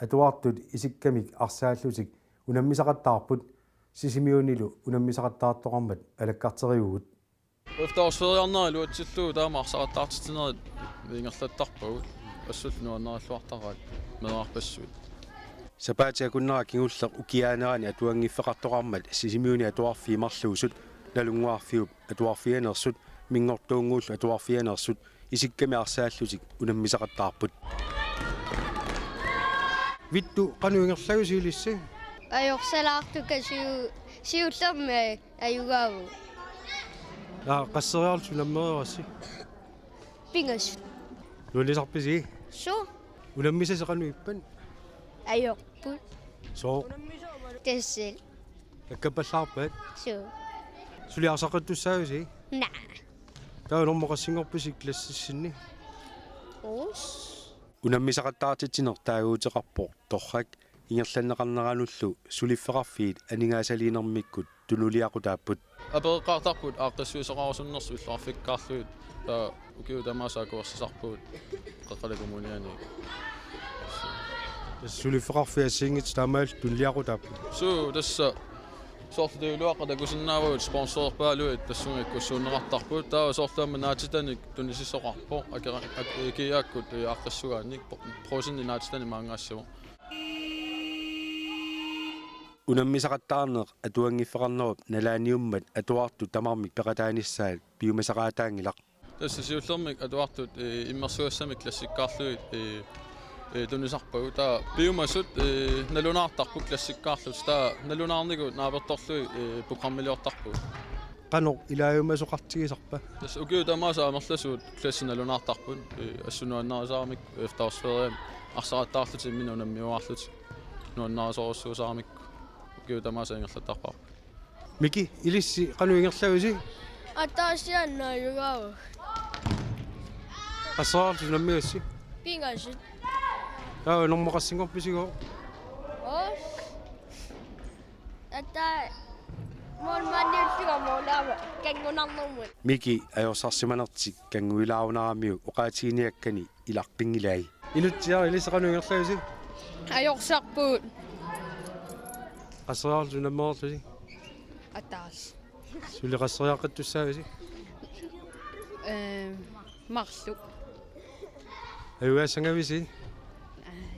atuartut isikkamik arsaallutik unammisaqattaarput. Sisimiunilu unammisaqattaartoqarmat alakkarterivugut. Efterårsferiarnera iluatsillugu taama arsaqattaartitsinerit ingerlattarpagut. Assut nuannarilluartaraat meerarpassuit. Sapaatip akunnera kingulleq ukiaanerani atuanngiffeqartoqarmat Sisimiuni atuarfii marluusut, Nalunnguarfiup atuarfianeersut, Minngortuunnguullu atuarfianeersut isikkamik arsaallutik unammisaqattaarput. Vittu, qanoq ingerlavusi ilissi? Ajorsalaartukkasiu siullermik ajugaavugut. Naa, qasseriarlutit unammereerassi? Pingasut. Nuannisarpisi? Suu. Unammisasi qanoq ippat? Ajorput. Sooq? Tassali. Takkappallaarpat? Suu. Suli arsaqattussaavisi? Naa. Taava normu qassinngorpisi klassissinni? Uus. Unammisaqattaartitsineq taaguuteqarpoq torrak ingerlanneqarneranullu suliffeqarfiit aningaasaliinermikkut tunuliaqutaapput. Apereqqaartarput aaqqissuisoqarusunnersut illoqarfikkaarlugit, taava ukiut tamaasa akuersisarpugut Qeqqata Kommuniani. Suliffeqarfiit assigiinngitsut taamaalillutik tunniaqutaapput. Suu, tassa soorlu tigualuaqqat takusinnaavagut sponsorerpaalugit tassunga ikkussuunneqartarput. Taava soorlu aamma naatitanik tunisisoqarpoq, akera-, ak-, kiiakkut, eh, aaqqissugaannik, pro-, prosinni naatitanik maanngaassivoq. Unammisaqattaarneq atuanngiffeqarnerup nalaaniummat atuartut tamarmik peqataanissaat piumasaqaataanngilaq. Tassa siullermik atuartut, eh, immersugassamik klassikkaarlugit, eh, eh, tunisarpagut. Taava piumasut, eh, nalunaartarput klassikkaarlutik. Taava nalunaarnikkut naapertorlugit, eh, programmiliortarpagut. Qanoq ilaajumasoqartigisarpa? Tassa ukiut tamaasa amerlasuut klassit nalunaartarput, eh, assut nuannarisaramikku efterårsferiemi arsaqattaarlutik imminnut unammiuaarlutik nuannarisorujussuusaramikku ukiut tamaasa ingerlattarparput. Miki, ilissi qanoq ingerlavisi? Ataasiaannaajugaavunga. Qasseriarlutit unammigassi? Pingasut. Taava normu qassinngorpisigooq? Os. Ata målmandiullugu målaava kanngunarnermut. Miki ajorsarsimanertik kannguilaarunaramiuk oqaatiginiakkani ilaqqinngilaat. Inutsiaq, ilissi qanoq ingerlavisi? Ajorsarpugut. Qasseriarlutit unammereerlusi? Ataas. Suli qasseriaqqittussaavisi? Ee, marluk. Ajugaassangavisi?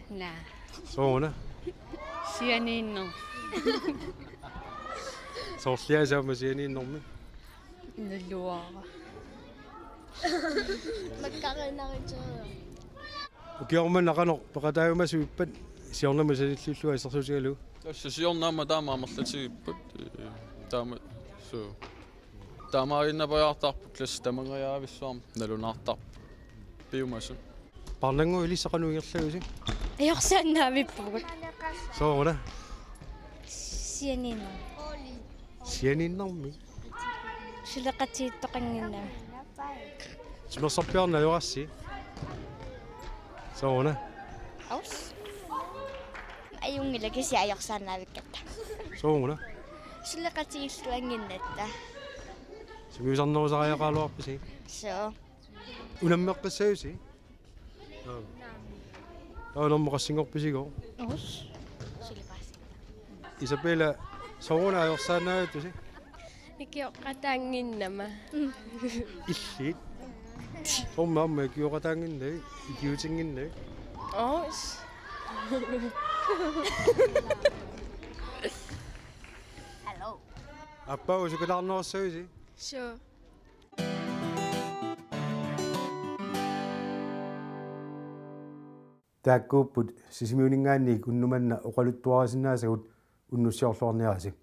Naa. Sooruna? Sianiinnermi. Soorliaasiit aamma sianiinnermi? Naluara. Makkarinariteria. Ukioq manna qanoq peqataajumasuippat siornamut sanilliullugu assersuutigalugu? Tassa siorna aamma taama amerlatigipput, eh, taama, suu. Taamaaginnariartarput klassit tamangajavissuarmik nalunaartarput. Piumasut. Parnannguaq, ilissi qanoq ingerlavisi? Ajorsaannaavippugut. Sooruna? Sianiinnermi. Sianiinnermi? Suleqatigiittoqannginnami. Timersorpiarneq ajorassi? Sooruna? Aus. Ajunngilaq, kisianni ajorsaannaavikkatta. Sooruna? Suleqatigiilluannginnatta. Sungiusarnerusariaqaraluarpisi? Suu. Unammeqqissavisi? Taava normu qassinngorpisigooq? Us. Isabella, sooruna ajorsaannaavittusi? Ikioqataannginnama. Illit? Soormi aamma ikioqataannginnavit, ikiuutinnginnavit? Os. Hello. Aappaagu sukataarnerussavisi? Suu. Taakkuupput Sisimiuninngaanniit unnuk manna oqaluttuarisinnaasagut, unnussiorluarniarisi.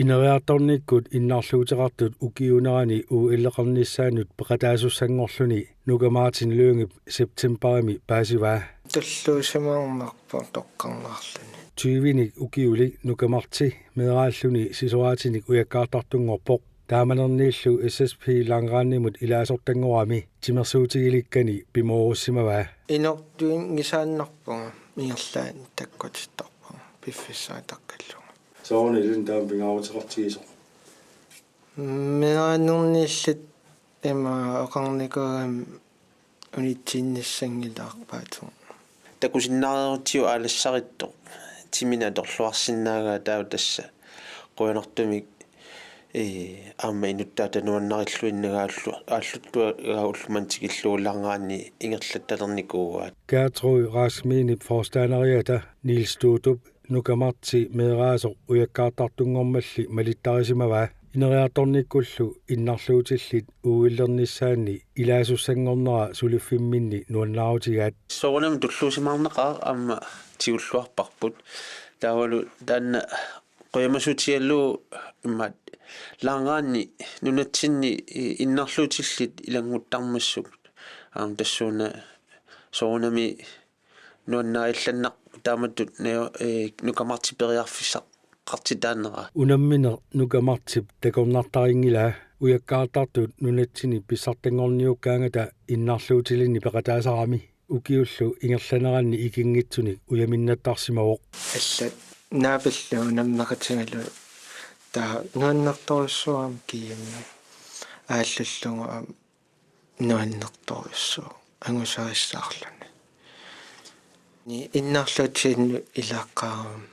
Ineriartornikkut innarluuteqartut ukiuunerani O L-eqarnissaannut peqataasussanngorluni Nuka Martin Lyngep septembarimi paasivaa. Tulluusimaarnarpoq toqqarnarluni. Tyvenik ukiulik Nuka Marti meeraalluni sisoraatinik ujakkaartartunngorpoq. Taamanerniillu S S P Langrendimut ilaasortanngorami timersuutigilikkani pimoorussimavaa. Inortuinngisaannarpunga ingerlaannaq takkutittarpunga piffissaq ataqqillunga. Sooruna illit taama pingaaruteqartigisoq? Meeraanerniilli ima oqarnikuugama unitsinnissanngilaq paatsuunga. Takusinnaareerutsigu aalassarittoq timinik atorluarsinnaagaa, taava tassa qujanartumik, ee, aamma inuttaata nuannarilluinnagaallu aalluttuagaa ullumimut tikillugu Langrendini ingerlattalernikuuaat. Gertrud Rasminip forstanderiata Niels Tuutup Nuka Marti meeraasoq ujakkaartartunngormalli malittarisimavaa. Ineriartornikkullu innarluutillit uilernissaanni ilaasussanngornera suliffimminni nuannaarutigaat. Soorunami tulluusimaarnaqaaq aamma tigulluarparput. Taavalu taanna qujamasuutigalugu imaat langrandi nunatsinni i-, innarluutillit ilannguttarmassuk. Aamma tassuuna soorunami nuannaarillannarpoq taamatut neo-, ee, Nuka Martip periarfissaqartitaanera. Unammineq Nuka Martip takornartarinngilaa ujakkaartartut nunatsinni pissartanngorniukkaangata innarluutilinnik peqataasarami. Ukiullu ingerlaneranni ikinngitsunik ujaminnattarsimavoq. Allat naapillu unammeqatigalugu taava nuannertorujussuuvoq aamma kiiami aallallugu aamma nuannertorujussuuvoq angusarissaarluni. Ni innarluutinnut ilaaqqaarama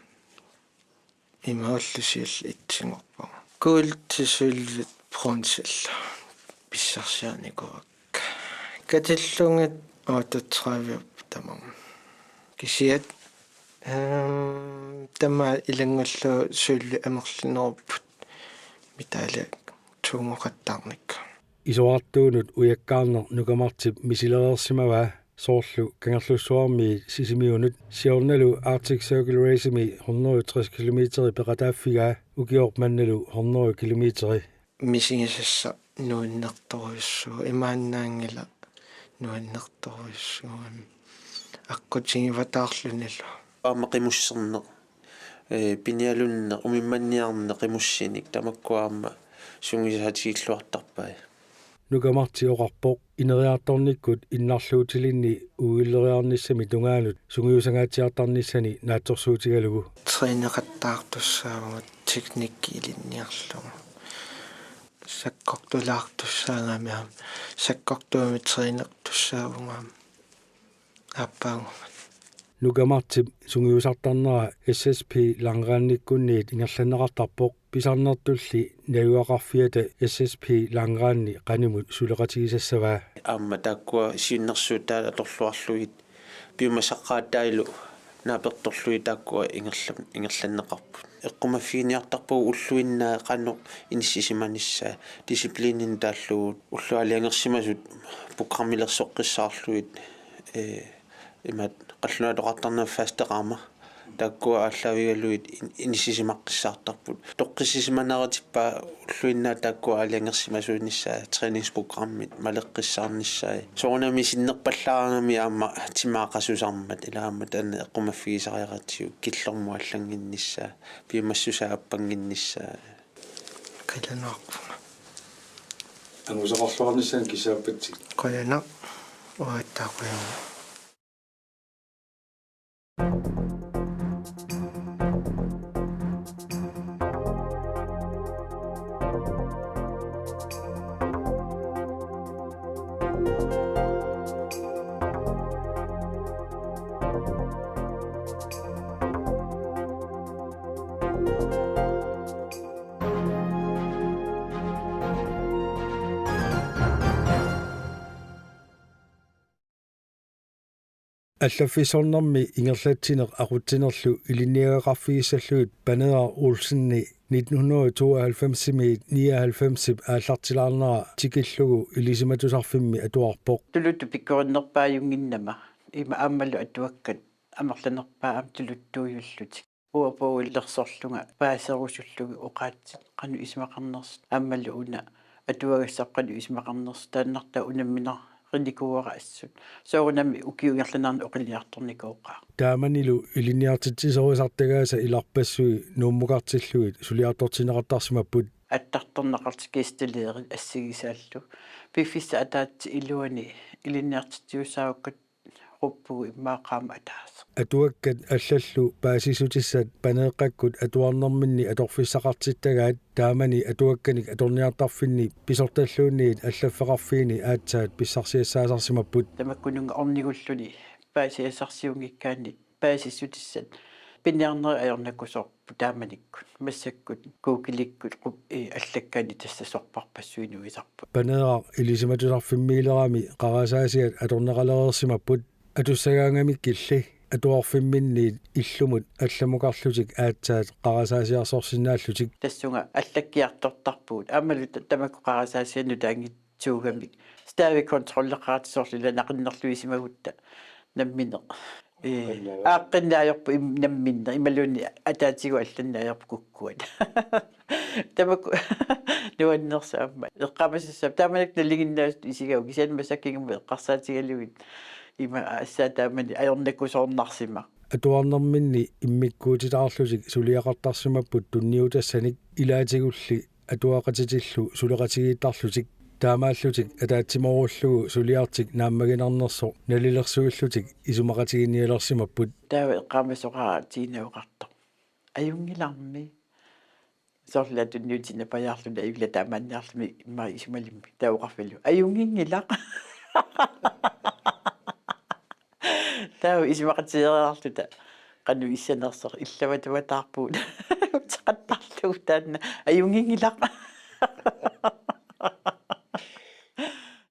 ima ullusiulli itsigorpunga. Kuulti sølvi bronzillu pissarsiarinikuuakka. Katillugit otteogtredive tamarmik. Kisianni, ehm, tamaat ilanngullugu sølvi amerlanerupput medalje toogtredive. Isorartuunut ujakkaarneq Nuka Martip misilereersimavaa soorlu Kangerlussuarmiit Sisimiunut, siornalu Arctic Circle Race-imi hundrede og tres kilometer peqataaffigaa, ukioq mannalu hundrede kilometer. Misigisassaq nuannertorujussuuvoq, imaannaanngilaq nuannertorujussuugami aqqutigivallaarlunilu. Aamma qimusserneq, ee, pinialunneq, umimmanniarneq qimussinik, tamakkua aamma sungiusaatigilluartarpai. Nuka Martip oqarpoq ineriartornikkut innarluutilinni uileriarnissamik tungaanut sungiusangaatsiartarnissani naatsorsuutigalugu. Træneqattaartussaavugut teknikki ilinniarlugu. Sakkortulaartussaagami aamma, sakkortuumik trænertussaavugut aamma aappaagumat. Nuka Martip sungiusartarnera S S P Langrendikkunniit ingerlanneqartarpoq, pisarnertulli najugaqarfiata S S P Langrend qanimut suleqatigisassavaa. Aamma taakkua siunnersuutaat atorluarlugit piumasaqqaataat ilu naapertorlugit taakkua ingerlan-, ingerlanneqarput. Eqqumaffiginiartarpagut ulluinnaa qanoq inissisimanissaa, disciplininut taallugu ullut aalajangersimasut programmilersoqqissaarlugit, ee, imaat qallunaatoqartarneq fasterammer. Taakkua aallaavigalugit in-, inissisimaqqissaartarput. Toqqissisimaneratippaa ulluinnaa taakkua aalajangersimasuunissaat træningsprogrammit maleqqissaarnissaat. Soorunami sinnerpallaarami aamma timaa qasusarmat, ilaa aamma taanna eqqumaffigisariaqartigu killormut allannginnissaa, piumassusaa appannginnissaa. Qilanaarpunga. Angusaqarluarnissaanut kissaappatsigit. Qujanaq. Uattaaq qujanaq. Allaffissornermi ingerlatsineq aqutsinerlu ilinniagaqarfigissallugit Paneeraq Olsenip nitten hundrede og tooghalvfemsimiit nioghalvfemsip aallartilaarnera tikillugu Ilisimatusarfimmi atuarpoq. Tuluttut pikkorinnerpaajunnginnama ima aammalu atuakkat amerlanerpaat aamma tuluttuujullutik. Uagut uilersorlunga paaserusullugit oqaatsit qanoq isumaqarnersut aammalu una atuagassaq qanoq isumaqarnersut, taannartaa unamminerinikuuara assut. Soorunami ukiup ingerlanerani oqiliartornikooqaaq. Taamanilu ilinniartitsisorisartagaasa ilarpassui Nuummukartillugit suliartortinneqartarsimapput. Attartorneqartut gæstelægerit assigisaallu. Piffissap ataatsip iluani ilinniartitsiusaavakka ruppugu immaqa aamma ataaseq. Atuakkat allallu paasissutissat Paneeqqakkut atuarnerminni atorfissaqartittagaat taamani atuakkanik atorniartarfinni pisortalluunniit allaffeqarfiini aatsaat pissarsiassaasarsimapput. Tamakkununnga ornigulluni paasiassarsiunngikkaanni paasissutissat piniarnerit ajornakusoorput taamanikkut. Massakkut Googleikkut qup-, ee, allakkanik tassa sorpassuit nuisarput. Paneeraq Ilisimatusarfimmiilerami qarasaasiat atorneqalereersimapput. Atussagaangamikkilli atuarfimminniit illumut allamukarlutik aatsaat qarasaasiarsorsinnaallutik. Tassunga allakkiartortarpugut. Aammalu ta-, tamakku qarasaasiannut taanngitsuugamik. Stadigvæk kontrolleqaratta soorlu ila naqinnerluisimagutta nammineq. Ee, aaqqinnaajorpu im-, nammineq. Imaluunniit ataatigut allannaajorpu kukkuat. Tamakku nuannersaammat. Eqqaamasassaaq. Taamanikkut nalinginnaasutut isigavut. Kisianni massakkut kingumut eqqarsaatigalugit. Ima assaat taamani ajornakusoornarsimaq. Atuarnerminni immikkuutitaarlutik suliaqartarsimapput tunniutassanik ilaatigulli atuaqatitillu suleqatigiittarlutik. Taamaallutik ataatsimoorullugu suliartik naammaginarnersoq nalilersuillutik isumaqatiginnialersimapput. Taava eqqaamasoqaaq Tiina oqartoq: Ajunngilarmi. Soorlu tunniutinnapajaarluni ajunngilaq taamaanniarluni immaqa isumalimmik. Taava oqarfigalugu: Ajunnginngilaq. Taava isumaqatigeeriarluta qanoq issanersoq illavatuataarpugut. Uteqattaarlugu taanna: Ajunnginngilaq.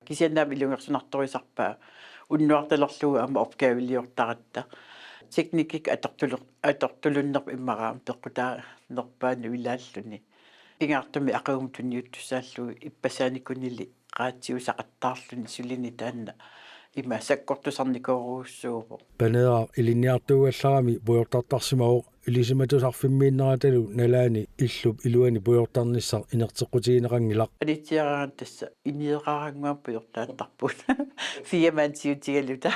Kisianni aamma ilungersunartorisarpaa unnuartalerlugu aamma opgaveliortaratta. Teknikkikkut atortulu-, atortulunnerput immaqa aamma peqqutaanerpaanut ilaalluni. Pingaartumik aqagumut tunniuttussaallugu ippassaanikunili radiusaqattaarluni sulini taanna ima sakkortusarnikoorujussuuvoq. Paneeraq ilinniartuugallarami pujortartarsimavoq, ilisimatusarfimmiinneratalu nalaani illup iluani pujortarnissaq inerteqqutigineqanngilaq. Anitsiaraangat tassa ineeraaraannguamik pujortaattarpugut. Firmaanut siutigaluta.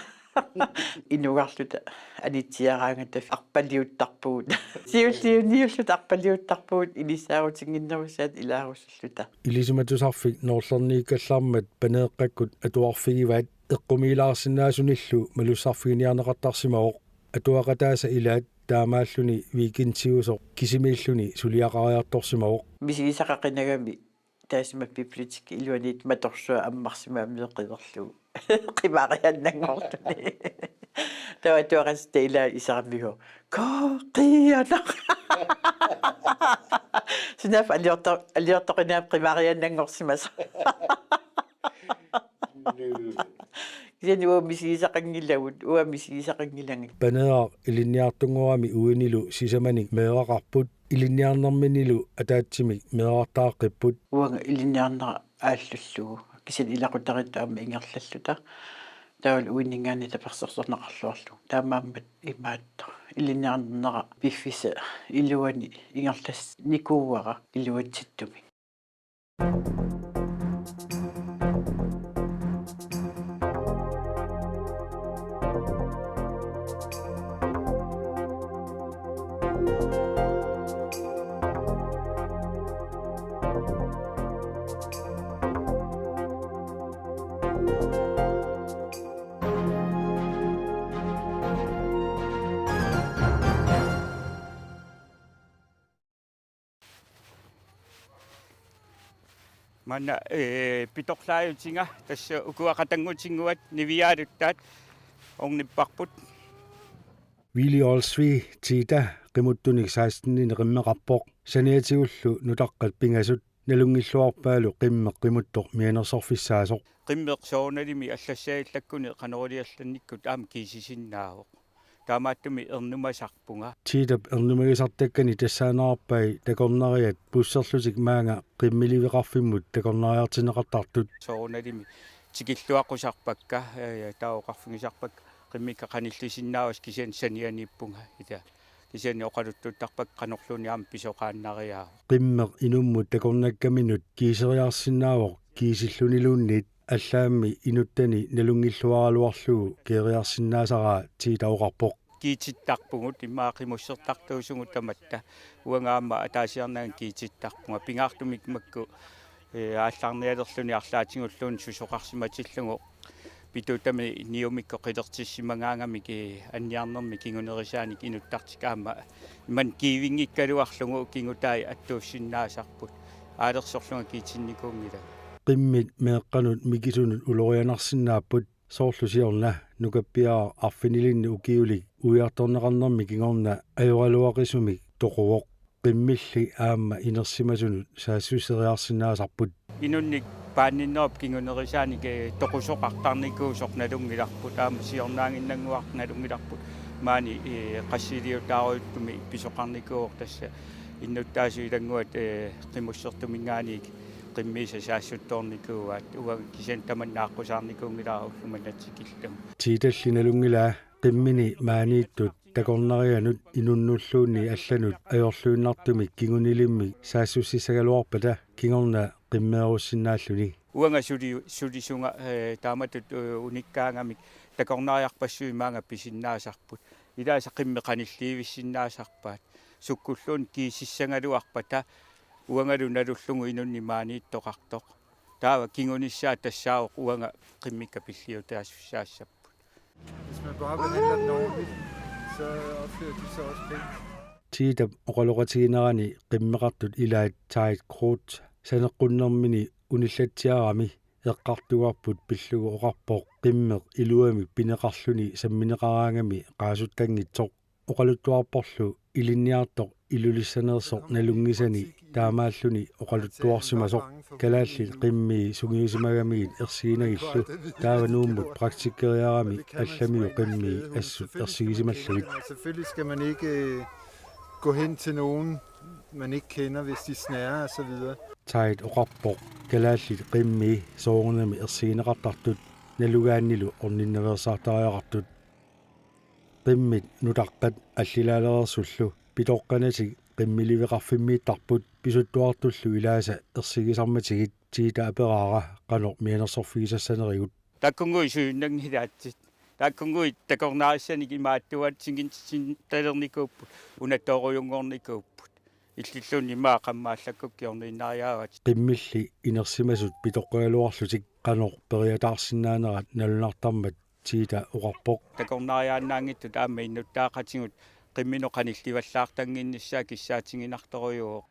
Inugarluta anitsiaraangata arpaliuttarpugut. Siulliunniulluta arpaliuttarpugut inissaarutinnginnerussaat ilaarusulluta. Ilisimatusarfik Noorlerniikkallarmat Paneeqqakkut atuarfigivaat, eqqumiilaarsinnaasunillu malussarfiginiarneqartarsimavoq. Atuaqataasa ilaat taamaalluni weekendiusoq kisimiilluni suliaqariartorsimavoq. Misigisaqaqinagami taassuma bibliotekip iluaniittut matorsua ammarsimagamigooq qiverlugu. Qimaariaannanngorluni. Taava atuaqatitta ilaat isarammigu: Koo, qiianaq. Sunaaffa aliorto-, aliortoqinaa qimaariaannanngorsimasoq. Kisianni uanga misigisaqanngilagut, uanga misigisaqanngilanga. Paneeraq ilinniartunngorami uinilu sisamanik meeraqarput, ilinniarnerminilu ataatsimik meerartaqqipput. Uanga ilinniarnera aallullugu. Kisianni ilaqutariittut aamma ingerlalluta. Taavalu uininngaanniit tapersersorneqarluarlugu. Taamaammat imaattoq. Ilinniarnera piffissap iluani ingerlassinnikuuara iluatsittumik. Maanna pitorlaajutinga tassa ukua qatanngutinnguat niviaaluttaat ornipparput. Willy Olsvig Tita qimuttunik seksteninik qimmeqarpoq. Saniatigullu nutaqqat pingasut, nalunngilluarpaalu qimmeq qimuttoq mianersorfissaasoq. Qimmeq soorunalimi allassaallakkunik qanoq iliorlannikkut aamma kiisisinnaavoq. Taamaattumik ernumasarpunga. Titap ernumagisartakkani tassaanerarpai takornariat busserlutik maanga qimmiliveqarfimmut takornariartinneqartartut. Soorunalimi tikilluaqqusarpakka, taava oqarfigisarpakka qimmikka qanillisinnaavasi kisianni sanianiippunga ila. Kisianni oqaluttuttarpakka qanorluunniit aamma pisoqaannariaavoq. Qimmeq inummut takornakkaminut kiiseriarsinnaavoq kiisilluniluunniit. Allaammi inuttani nalunngilluaraluarlugu kiiseriarsinnaasaraa Tita oqarpoq. Kiitittarpugut immaqa qimussertartuusugut tamatta. Uanga aamma ataasiarnanga kiitittarpunga. Pingaartumik makku aallarnialerluni arlaatigulluunniit susoqarsimatillugu. Pituutami niumikkut qilertissimagaangamik anniarnermi kingunerisaanik inuttartik aamma imannak kiivinngikkaluarlugu kingutai attuussinnaasarput. Aalersorlunga kiitinnikuunngilanga. Qimmit meeqqanut mikisunut ulorianarsinnaapput, soorlu siorna nukappiaraq arfinilinnik ukiulik uiartorneqarnermi kingorna ajoraluaqisumik toquvoq. Qimmilli aamma inersimasunut saassusseriarsinnaasarput. Inunnik paanninnerup kingunerisaanik toqusoqartarnikuusoq nalunngilarput, aamma siornaaginnannguaq nalunngilarput. Maani, eh, qassiliutaarujuttumik pisoqarnikuuvoq, tassa innuttaasut ilannguat, eh, qimussertuminngaanniit qimmiisa saassuttoornikuuaat, uanga kisianni tamanna aaqqusaarnikuunngilara ullumimut tikillugu. Tiitalli nalunngilaa qimmini maaniittut takornarianut inunnulluunniit allanut ajorluinnartumik kingunilimmik saassussissagaluarpata kingorna qimmeerussinnaalluni. Uanga suli-, sulisunga, eh, taamatut, eh, unikkaangamik takornariarpassuit maanga pisinnaasarput. Ilaasa qimmit qanilliivissinnaasarpaat. Sukkulluunniit kiisissagaluarpata uangalu nalullugu inunnik maaniittoqartoq. Taava kingunissaa tassaavoq uanga qimmikka pilliutaasussaassapput. Hvis man bare behandler den ordentligt, så opfører de sig også pænt. Tiitap oqaloqatiginerani qimmeqartut ilaat Tide Groth saneqqunnermini unillatsiarami eqqartugarput pillugu oqarpoq qimmeq iluamik pineqarluni sammineqaraangami qaasuttanngitsoq. Oqaluttuarporlu ilinniartoq Ilulissaneersoq nalunngisani taamaalluni oqaluttuarsimasoq. Kalaallit qimmii sungiusimagamigit ersiginagillu, taava Nuummut praktikkeriarami allamiut qimmii assut ersigisimallugit. Selvfølgelig skal man ikke, øh, gå hen til nogen, man ikke kender, hvis de snerrer og så videre. Tide oqarpoq kalaallit qimmii soorunami ersigineqartartut nalugaannilu orninnaveersaartariaqartut. Qimmit nutaqqat allilaalereersullu pitoqqanatik qimmiliveqarfimmiittarput, pisuttuartullu ilaasa ersigisarmatigit. Tiita aperaara qanoq mianersorfigisassanerigut. Taakkunnguit suinnanngilaatsit. Taakkunnguit takornariassanik imaattuat singinsintalernikuupput, una toorujunngornikuupput. Illilluunniit immaqa qammaallakkukkit orniinnariaavatit. Qimmilli inersimasut pitoqqagaluarlutik qanoq periataarsinnaanerat nalunartarmat Tiita oqarpoq. Takornariaannaanngitsut aamma innuttaaqatigut qimminut qanillivallaartannginnissaa kissaatiginartorujuuvoq.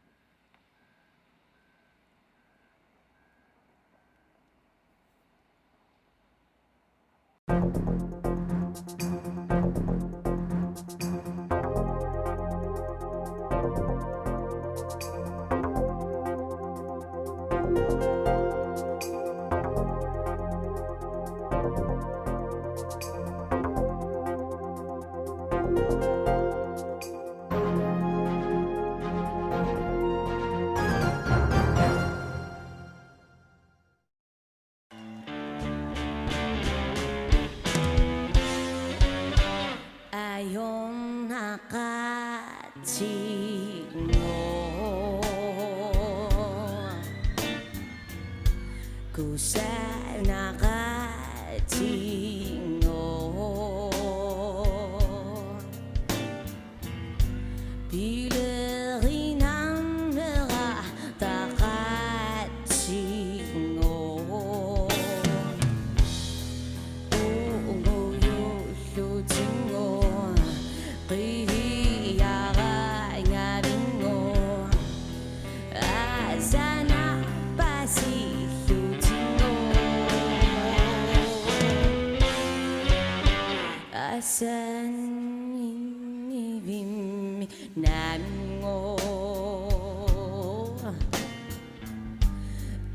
Asanivimmi nango.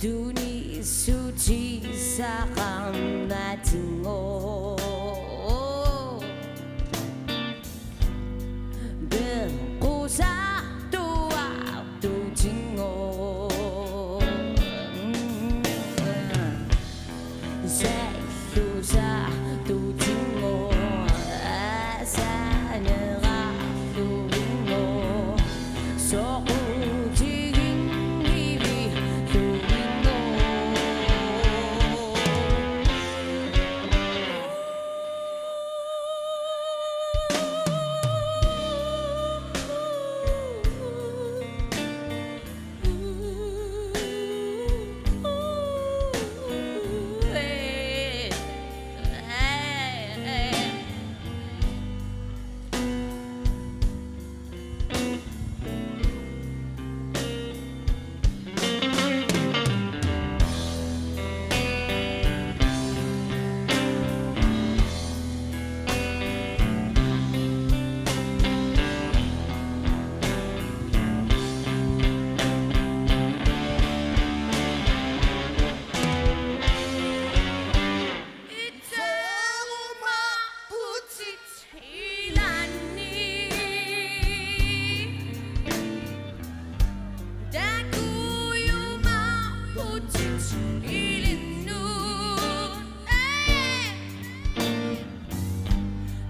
Tunisaqarnatingo. Beqqusaartuartutingo.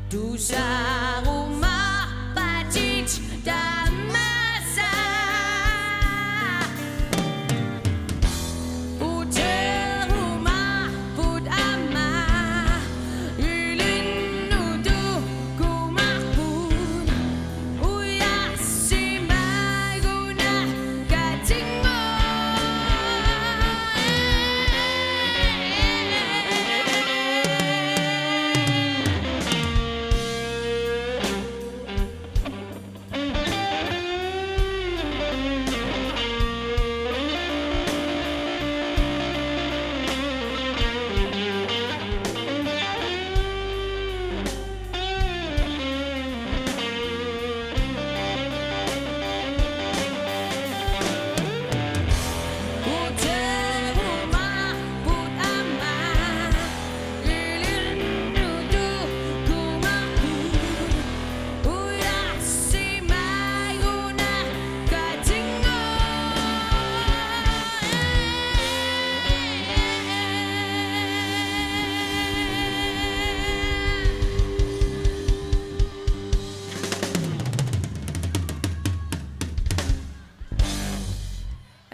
Tusarumaarpatit tamaasa. Uterumaarput aamma. Ilinnut tukkumaarput. Ujarsimagunarpatit.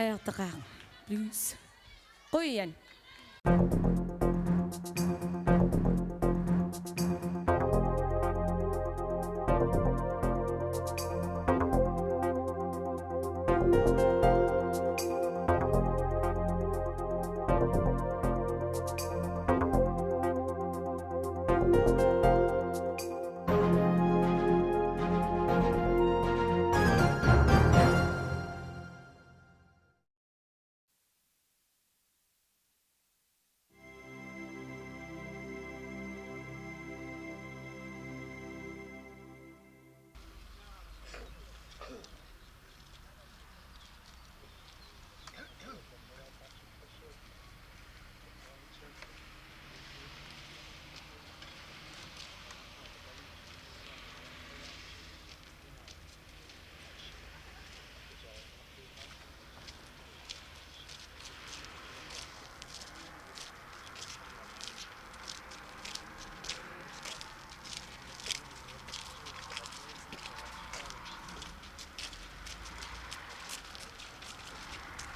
Ajartaqaaq, please. Qujan.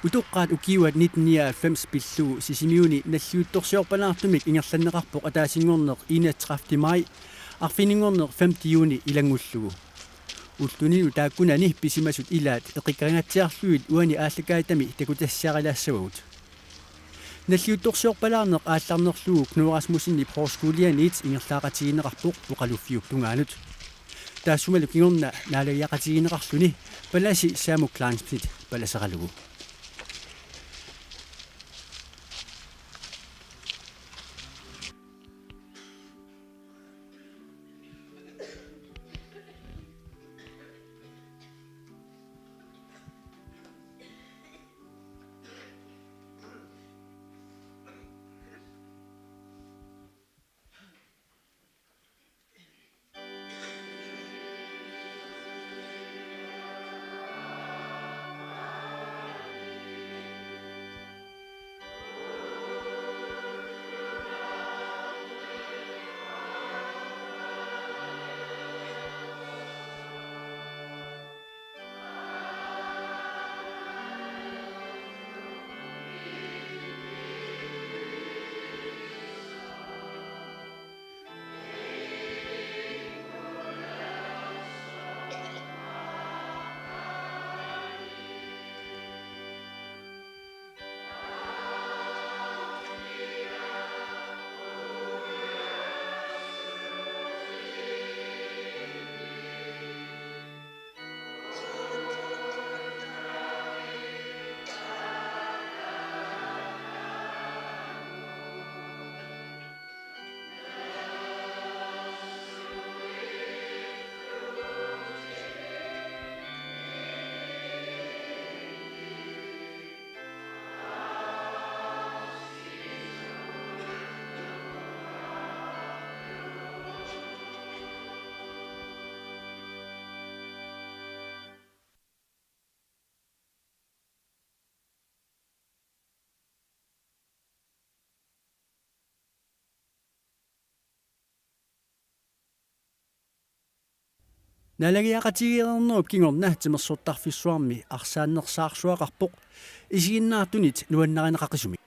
Utoqqaat ukiuat nitten nioghalvfems pillugu Sisimiuni nalliuttorsiorpalaartumik ingerlanneqarpoq ataasinngorneq enogtredivte maj, arfininngorneq femte juni ilanngullugu. Ulluni taakkunani pisimasut ilaat eqikkaangatsiarlugit uani aallakaatitami takutassiarilaassavagut. Nalliuttorsiorpalaarneq aallarnerlugu Knud Rasmussenip Højskolianiit ingerlaaqatigiinneqarpoq oqaluffiup tungaanut. Taassumalu kingorna naalagiaqatigiinneqarluni palasi Samu Kleinschmidt palaseralugu. Naalagiaqatigiinnerup kingorna timersortarfissuarmi arsaannersaarsuaqarpoq isiginnaartunit nuannarineqaqisumik.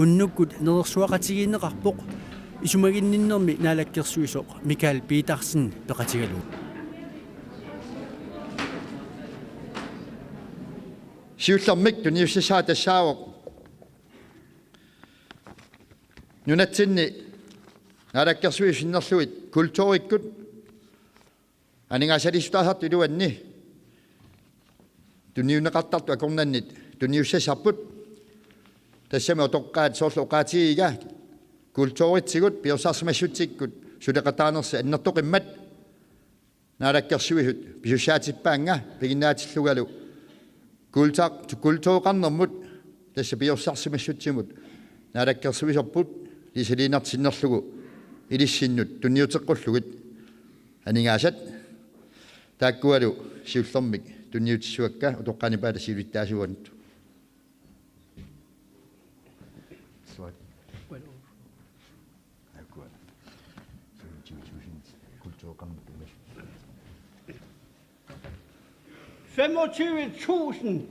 Unnukkut nerersuaqatigiinneqarpoq isumaginninnermi naalakkersuisoq Mikael Petersen peqatigalugu. Siullermik tunniussissaat tassaavoq nunatsinni naalakkersuisut sinnerlugit kulturikkut aningaasaliissutaasartut iluanni tunniunneqartartut akornanni tunniussassarput. Tassami utoqqaat soorlu oqaatigiga kulturitsigut piorsarsimassutsikkut suleqataanersut annertoqimmat naalakkersuisut pisussaatippaannga piginnaatillugalu kulta-, kultureqarnermut tassa piorsarsimassutsimut naalakkersuisorput lisaliinnartinnerlugu ilissinnut tunniuteqqullugit aningaasat. Taakkualu siullermik tunniutissavakka utoqqaani paata siulittaasuanut. Femogtyve tusind.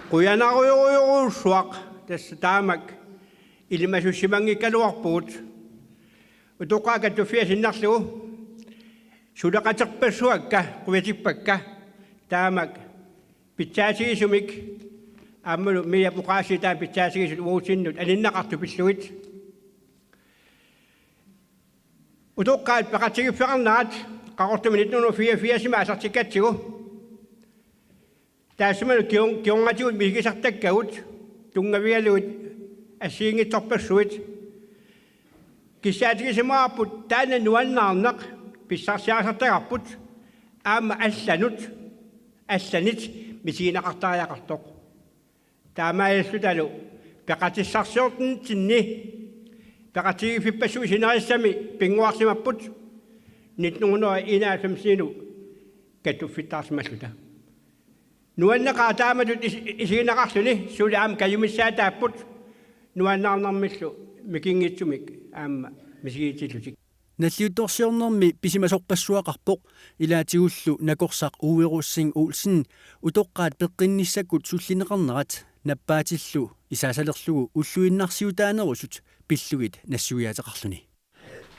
Qujanarujorujorujussuaq tassa taamak ilimasussimanngigaluarpugut. Utoqqaat kattuffia sinnerlugu suleqaterpassuakka, qujatippakka, taamak pitsaatigisumik aammalu Miap oqaasii taama pitsaatigisut uagutsinnut aninneqartut pillugit. Utoqqaat peqatigiiffeqarnerat Qaqortumi nitten hundrede fireogfirsimi aallartikkatsigu. Taassumalu kior-, kingornatigut misigisartakkagut tunngavigalugit assigiinngitsorpassuit. Kissaatigisimagaarput taanna nuannaarneq pissarsiarisartagarput aamma allanut, allanit misigineqartariaqartoq. Taamaalillutalu peqatissarsiornitsinni peqatigiiffippassuit sinerissami pinnguarsimapput nitten hundrede enoghalvfemsimilu kattuffittaarsimalluta. Nuanneqaaq taamatut is-, isigineqarluni suli aamma kajumissaataapput nuannaarnermillu mikinngitsumik aamma misigitillutik. Nalliuttorsiornermi pisimasorpassuaqarpoq ilaatigullu nakorsaq Uwe Rosing Olsen utoqqaat peqqinnissakkut sullinneqarnerat nappaatillu isaasalerlugu ulluinnarsiutaanerusut pillugit nassuiaateqarluni.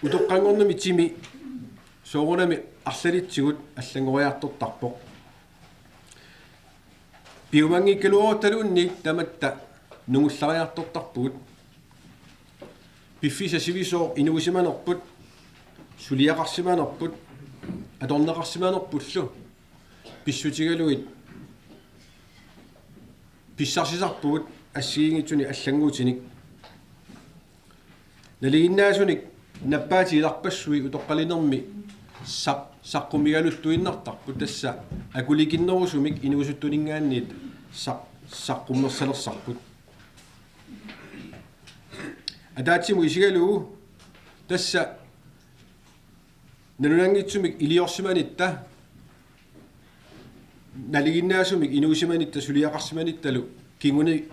Utoqqanngornermi timi Soorunami arlalitsigut allanngoriartortarpoq. Piumanngikkaluaruttaluunniit tamatta nungullariartortarpugut. Piffissaq sivisooq inuusimanerput, suliaqarsimanerput, atorneqarsimanerpullu pissutigalugit pissarsisarpugut assigiinngitsunik allannguutinik. Nalinginnaasunik nappaatigilarpassuit utoqqalinermi saq-, saqqummigaluttuinnartarput, tassa akulikinnerusumik inuusuttuninngaanniit saq-, saqqummersalersarput. Ataatsimut isigalugu tassa nalunanngitsumik iliorsimanitta, nalinginnaasumik inuusimanitta suliaqarsimanittalu kinguni-,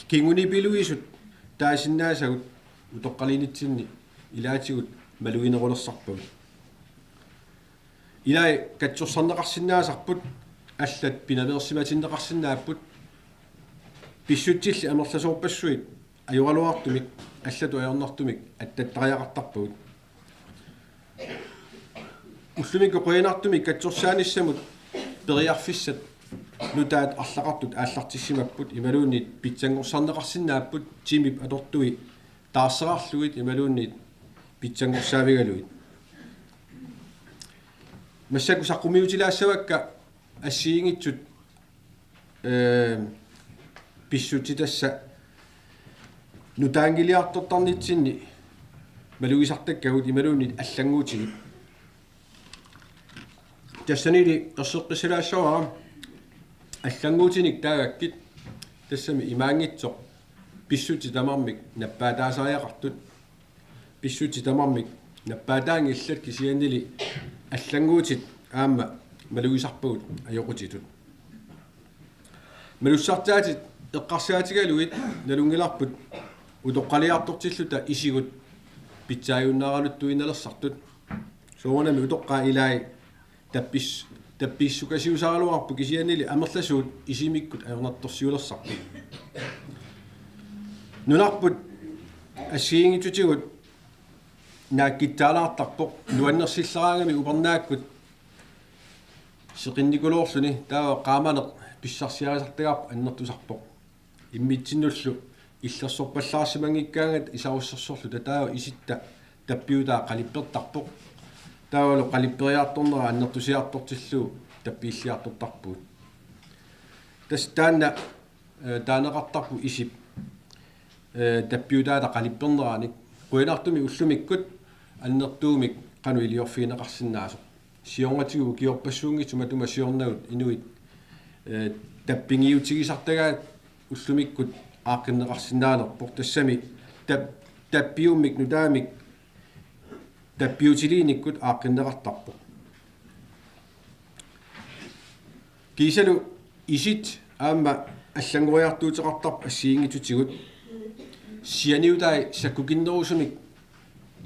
kingunipiluisut taasinnaasagut utoqqaliinitsinni ilaatigut maluginerulersarpagut. Ilai katsorsarneqarsinnaasarput, allat pinaveersimatinneqarsinnaapput, pissutsillit amerlasoorpassuit ajoraluartumik allatut ajornartumik attattariaqartarpagut. Ullumikkut qujanartumik katsorsaanissamut periarfissat nutaat arlaqartut aallartissimapput imaluunniit pitsanngorsarneqarsinnaapput timip atortui taarserarlugit imaluunniit pitsanngorsaavigalugit. Massakkut saqqummiutilaassavakka assigiinngitsut, ee, pissutsit tassa nutaanngiliartortarnitsinni malugisartakkagut imaluunniit allannguutinik. Tassanili erseqqissalaassavara allannguutinik taagakkit, tassami imaanngitsoq pissutsit tamarmik nappaataasariaqartut. Pissutsit tamarmik nappaataanngillat kisiannili allannguutit aamma malugisarpagut ajoqutitut. Malussartaatit eqqarsaatigalugit nalunngilarput utoqqaliartortilluta isigut pitsaajunnaaraluttuinnalersartut. Soorunami utoqqaat ilai tappis-, tappiissukasiusaraluarput kisiannili amerlasuut isimikkut ajornartorsiulersarput. Nunarput assigiinngitsutigut naakkitsaalaartarpoq, nuannersilleraangami upernaakkut seqinnikuloorluni, taava qaamaneq pissarsiarisartagarput annertusarpoq. Immitsinnullu illersorpallaarsimanngikkaangat isarussersorluta taava isitta tappiutaa qalippertarpoq. Taavalu qalipperiartornera annertusiartortillugu tappiilliartortarpugut. Tassa taanna, ee, taaneqartarpoq isip, ee, tappiutaata qalipperneranik. Qujanartumik ullumikkut annertuumik qanoq iliorfigineqarsinnaasoq. Siornatigut ukiorpassuunngitsut matuma siornagut inuit, ee, tappigiutigisartagaat ullumikkut aaqqinneqarsinnaanerpoq, tassami tap-, tappiummik nutaamik tappiutiliinikkut aaqqinneqartarpoq. Kiisalu isit aamma allanngoriartuuteqartarput assigiinngitsutigut. Sianiutai sakkukinnerusumik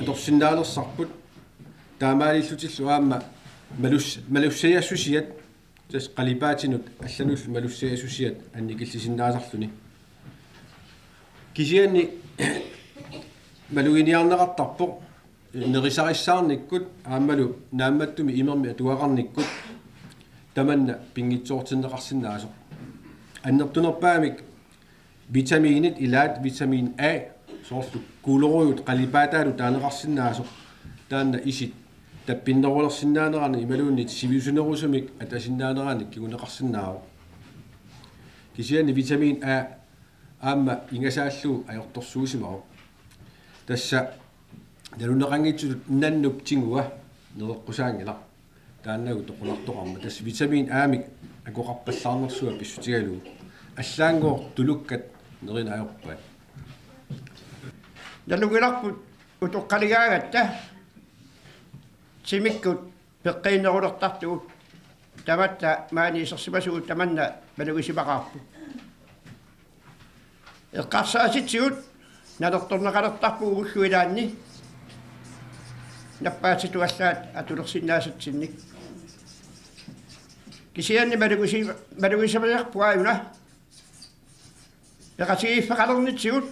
atorsinnaalersarput. Taamaalillutillu aamma malus-, malussajassusiat, tassa qalipaatinut allanullu malussajassusiat annikillisinnaasarluni. Kisianni maluginiarneqartarpoq nerisarissaarnikkut aammalu naammattumik imermik atugaqarnikkut tamanna pinngitsoortinneqarsinnaasoq. Annertunerpaamik vitamiinit ilaat vitamin A, soorlu gulerodit qalipaataalu taaneqarsinnaasoq, taanna isit tappinnerulersinnaanerannut imaluunniit sivisunerusumik atasinnaanerannut kinguneqarsinnaavoq. Kisianni vitamin A aamma ingasaallugu ajortorsuusimavoq. Tassa nalunaqanngitsutut nannup tigua nereqqusaanngilaq. Taannagu toqunartoqarmat. Tassa vitamin A-mik akoqarpallaarnersunga pissutigalugu. Allaanngooq tulukkat nerineq ajorpaat. Nalunngilarput utoqqaligaangatta timikkut peqqiinnerulertartugut, tamatta maani isersimasugut tamanna malugisimaqaarput. Eqqarsaatitsigut nalertorneqalertarpugut ullut ilaanni nappaatitut allaat atulersinnaasatsinnik. Kisianni malugisi-, malugisimariarpugut aajuna peqatigiiffeqalernitsigut.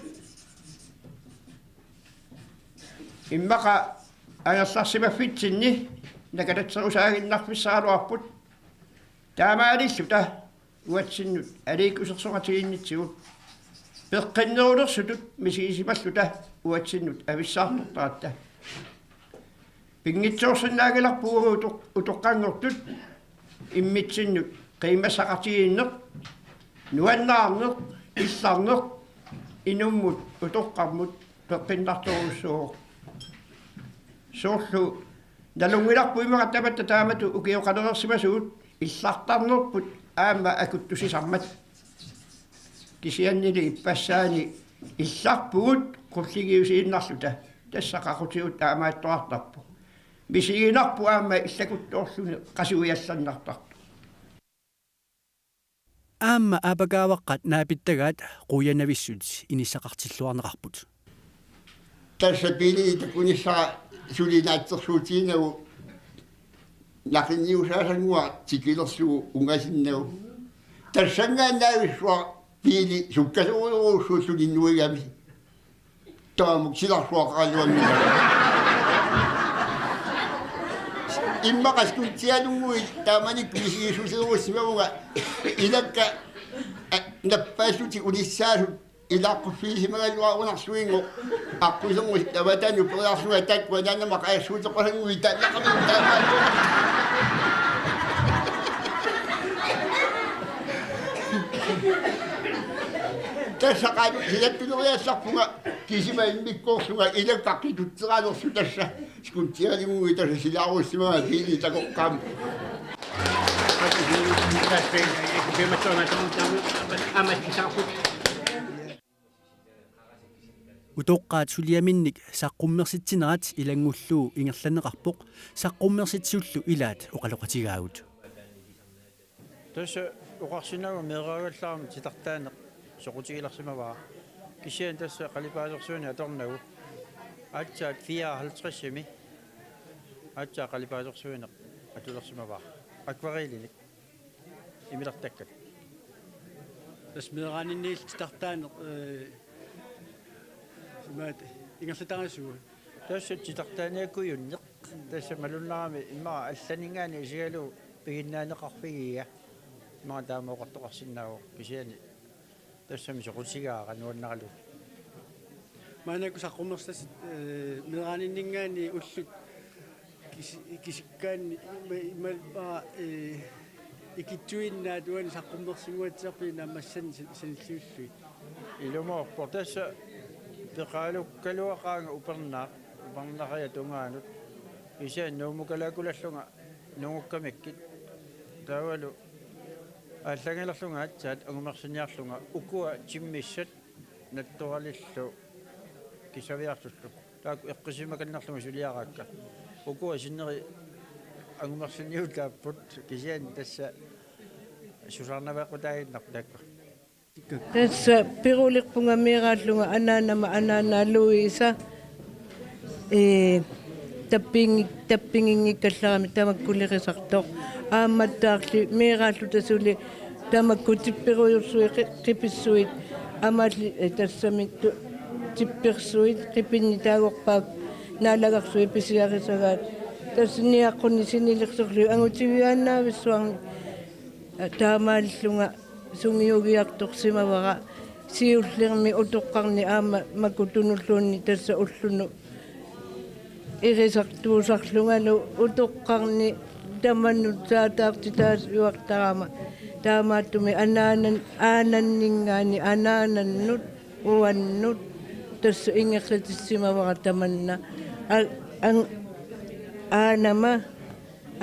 Immaqa angerlarsimaffitsinni nakatatserusaaginnarfissaraluarput. Taamaalilluta uatsinnut aliikkusersoqatigiinnitsigut peqqinnerulersutut misigisimalluta uatsinnut avissaartortaratta. Pinngitsoorsinnaanngilarput uagut utoq-, utoqqanngortut immitsinnut qiimmassaqatigiinneq, nuannaarneq, illarneq, inummut utoqqarmut peqqinnartorujussuuvoq. Soorlu nalunngilarput immaqa tamatta taamatut ukioqalereersimasugut illartarnerput aamma akuttusisarmat. Kisiannili ippassaani illarpugut qulligiusiinnarluta, tassa qaqutigut taamaattoqartarpoq. Misiginarpoq aamma illakuttoorluni qasuiallannartartoq. Aamma aapakaavaqqat naapittagaat quianavissut inissaqartilluarneqarput. Tassa biili takunissara suli naatsorsuutiginagu naqinniusaasanngua tikilerlugu ungasinnagu. Tassanngaannavissuaq biili sukkasoorujussuulluni nuigami. Taamuk silarsuaqaraluanngilaq. Immaqa skuntialunnguit taamanikkut misigissuseerussimavunga ilakka, a, nappaallutik unissaasut ilaaqquffigisimagalluarunarsuinngooq aqquserngusut avatanut periarlunga taakku anaanama qajassuuteqasannguit taallaqamik taamaallutik. Tassa qanoq silattuneriallarpunga kisima immikkoorlunga ilakka qitutseraalersoq tassa. Skuntialunnguit tassa silaarussimavunga biili takoqqaammat. Utoqqaat suliaminnik saqqummersitsinerat ilanngullugu ingerlanneqarpoq saqqummersitsisullu ilaat oqaloqatigaagut. Tassa oqarsinnaavugut meeraagallarami titartaaneq soqutigilersimavaa. Kisianni tassa qalipaasersuineq atornagu aatsaat fireoghalvtredsimi aatsaat qalipaasersuineq atulersimavaa. Akvarellinik imilertakkat. Tassa meeraaninniillu titartaaneq, ee, imaat ingerlatarisugut. Tassa titartaaniakkujunneq. Tassa malunnarami immaqa allaninngaanniit isigalugu piginnaaneqarfigiga. Immaqa taama oqartoqarsinnaavoq kisianni tassami soqutigaara nuannaralugu. Maannakkut saqqummersitassat, ee, meeraaninninngaanniit ullut kisi-, kisikkaanni ima-, ima-, ee, ikittuinnaat uani saqqummersinnguatsiarpit naammassannik san-, sanilliullugit. Ilumoorpoq tassa peqaalukkaluaqaanga upernaaq, upernariat tungaanut. Kisianni Nuummukalaakulallunga nungukkamikkit. Taavalu aallangilerlunga aatsaat angumersiniarlunga ukua timmissat nattoralillu kissaviarlullu. Taakku eqqissisimakannerlunga suliaraakka. Ukua sinneri angumersiniutaapput kisianni tassa susaarnaveeqqutaaginnarpoq taakku. Tassa perulerpunga meeraallunga anaanama anaanaa Louisa, ee, tappingi-, tappinginngikkallarami tamakkulerisartoq. Aammattaarli meeraalluta suli tamakku tipperujussuit qi-, qipissuit amaalli, ee, tassami tu-, tippersuit qipinni taagorpaat naalagarsuit pisiarisagaat. Tassa niaqqunni sinilersorlugit angutigiaannaavissuarnik, ee, taamaallunga sungiugiartorsimavara siullermi utoqqarni aamma makku tunulluunniit tassa ullunut irisartuusarlungalu utoqqarni tamanut saataartitaasiuartarama taamaattumik anaanan-, aananninngaanniit anaanannut uannut tassa ingerlatissimavara tamanna a-, an-, aanama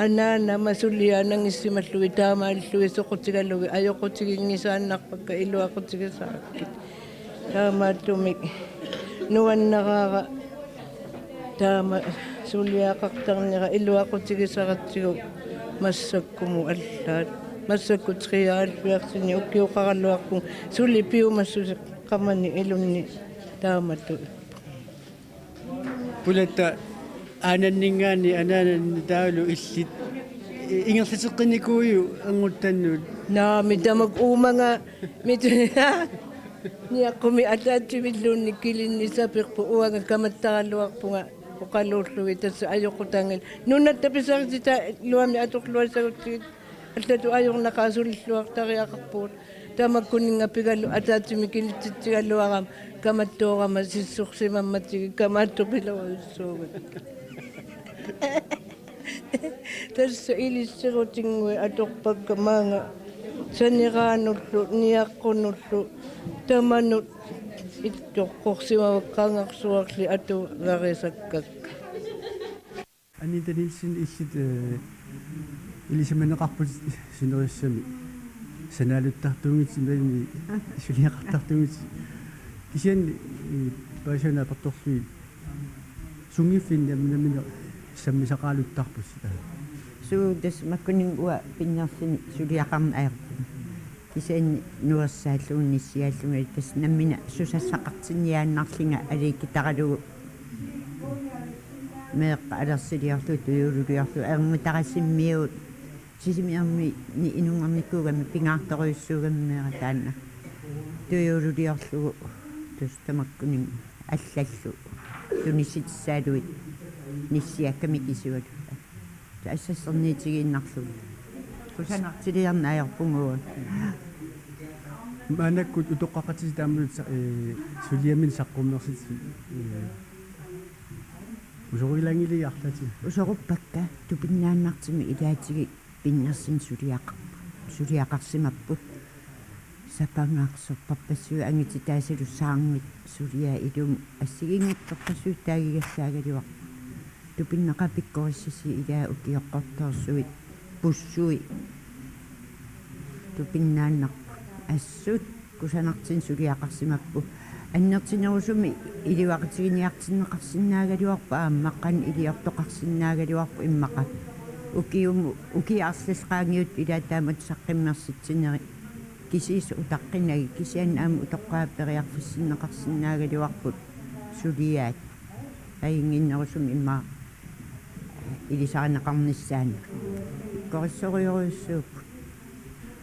anaanama suliaannanngissimallugit taamaallugit soqutigalugit ajoqutiginngisaannarpakka iluaqutigisarakkit. Taamaattumik nuannaraara taama suliaqartarnera iluaqutigisaratsigu massakkumut allaat. Massakkut treoghalvfjerdsini ukioqaraluarpunga suli piumassuseq qamani ilunni taamatut. Pulatta aananninngaanniit anaanannut taavalu illit i-, ingerlateqqinnikuuiuk ernuttannut? Naamik, tamakku uumanga mit-, niaqqumik ataatsimiilluunniit kilinnik saperpoq, uanga kamattaraluarpunga Oqaluullugit tassa ajoqutangit. Nunatta pisarisitaa luami atorluassagutsigit. Allatut ajornaqaaq sulilluartariaqarpugut. Tamakkuninnga pigalu ataatsimik kinitsitsigaluarama kamattoorama sissorsimammatigik kamaattupilerujussuugut. Tassa ilissirutinnguit atorpakka maanga saneraanullu niaqqunullu tamanut ittoqqorsimavakka qangarsuarli atugarisakka. Anita Nielsen, illit, eh, ilisimaneqarputit sinerissami sanaaluttartuunngitsoq imaluunniit suliaqartartuunngitsoq. Kisianni, eh, paasivaat apertorlugit sunngiffinni nammineq sammisaqaraluttarputit? Suu, tassa makkuninnga uanga pinnersini suliaqarneq ajorpunga. Kisianni nuersaallugu nissiaallunga, tassa nammineq susassaqartinniaannarlunga aliikkutaralugu meeqqat alersiliorlugit tujuululiorlugit erngutarasimmiut Sisimiormiunit inunngornikuugami pingaartorujussuugami meeraq taanna. Tujuululiorlugu tassa tamakkuninnga allallu tunissutissaaluit nissiakkamik isualuit. Assassorniutigiinnarlugu. Kusanartiliorneq ajorpunga uanga. Maannakkut utoqqaqatigiit taamatut sa-, eh, suliaminnik saqqummersitassatit, eh, usoruilaanngilai arlaatigut? Usoruppakka, tupinnaannartumik ilaatigut pinnersini suliaqar-, suliaqarsimapput. Sapangaarsorpassuit angutitaasalu saarngit suliaat ilumut assigiinngitsorpassuit taagigassaagaluarput. Tupinnaqaaq pikkorissasut ilaat ukioqqortoorsuit pussui tupinnaannarput. Assut kusanartumik suliaqarsimapput. Annertunerusumik iluaqutiginiartinneqarsinnaagaluarput aamma qanoq iliortoqarsinnaagaluarput immaqa. Ukiumut, ukiut arlallit qaangiuttut ilaat taamatut saqqummersitsinerit. Kisiisa utaqqinagit, kisianni aamma utoqqaat periarfissinneqarsinnaagaluarput suliaat. Ajunnginnerusumik immaqa ilisarineqarnissaannut. Pikkorissorujorujussuupput.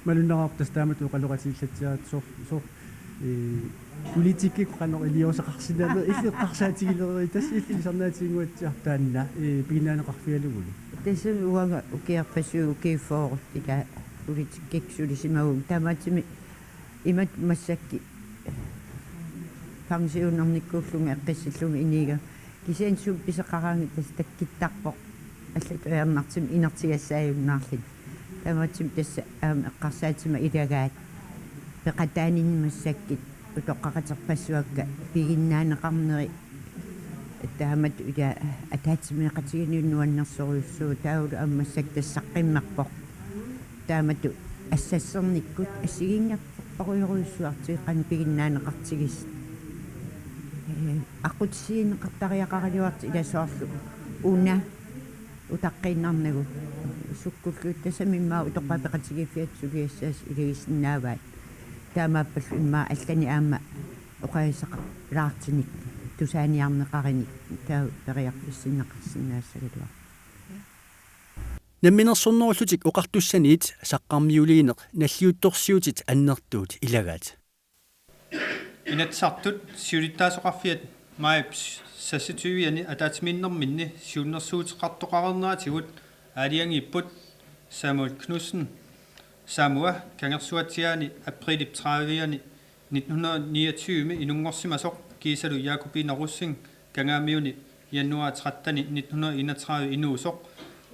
Malunnarpoq tassa taamatut oqaloqatigiillatsiaratta soor-, soor-, ee, politikkikkut qanoq iliuuseqarsinnaanerit illit eqqarsaatigilerit, tassa illit ilisarnaatiginnguatsiarpit taanna, ee, piginnaaneqarfigalugulu. Tassa uanga ukiorpassuit ukiut fyrre ilaa politikkikkut sulisimavunga. Taamaattumik imatut massakkut pensioninnikuullunga eqqissillunga inuugama. Kisianni sumik pisoqaraangat tassa takkuttarpoq. Allatut ajornartumik inertigassaajunnaarluni. Taamaattumik tassa aamma eqqarsaatima ilagaat peqataaninni massakkut utoqqaqaterpassuakka piginnaaneqarneri. Taamatut ila ataatsimeeqatigiinni nuannersorujussuuvoq, taavalu aamma massakkut tassa saqqummerpoq. Taamatut assassornikkut assigiinngitsorpassuarujorujussuartigut qanoq piginnaaneqartigisoq. Ee, aqqutissiuunneqartariaqaraluartoq ila soorlu una utaqqiinnarnagu sukkulluunniit, tassami immaqa utoqqaat peqatigiiffiata suliassaasoq ilagisinnaavaat. Taamaappallu immaqa allanik aamma oqaasissaqalaartunik tusaaniarneqarunik taava periarfissinneqarsinnaassagaluarpoq. Namminersornerullutik Oqartussaniit saqqarmiuliineq nalliuttorsiutit annertuut ilagaat. Inatsisartut siulittaasoqarfiat maajip seksogtyve-ani ataatsimiinnerminni siunnersuuteqartoqareerneratigut aalajangiipput Samuel Knudsen, Samuua, Kangersuatsiaani aprilip tredive-ani nitten hundrede niogtyve inunngorsimasoq kiisalu Jakobine Rosing Kangaamiuni januar tretten nitten hundrede enogtredive inuusoq,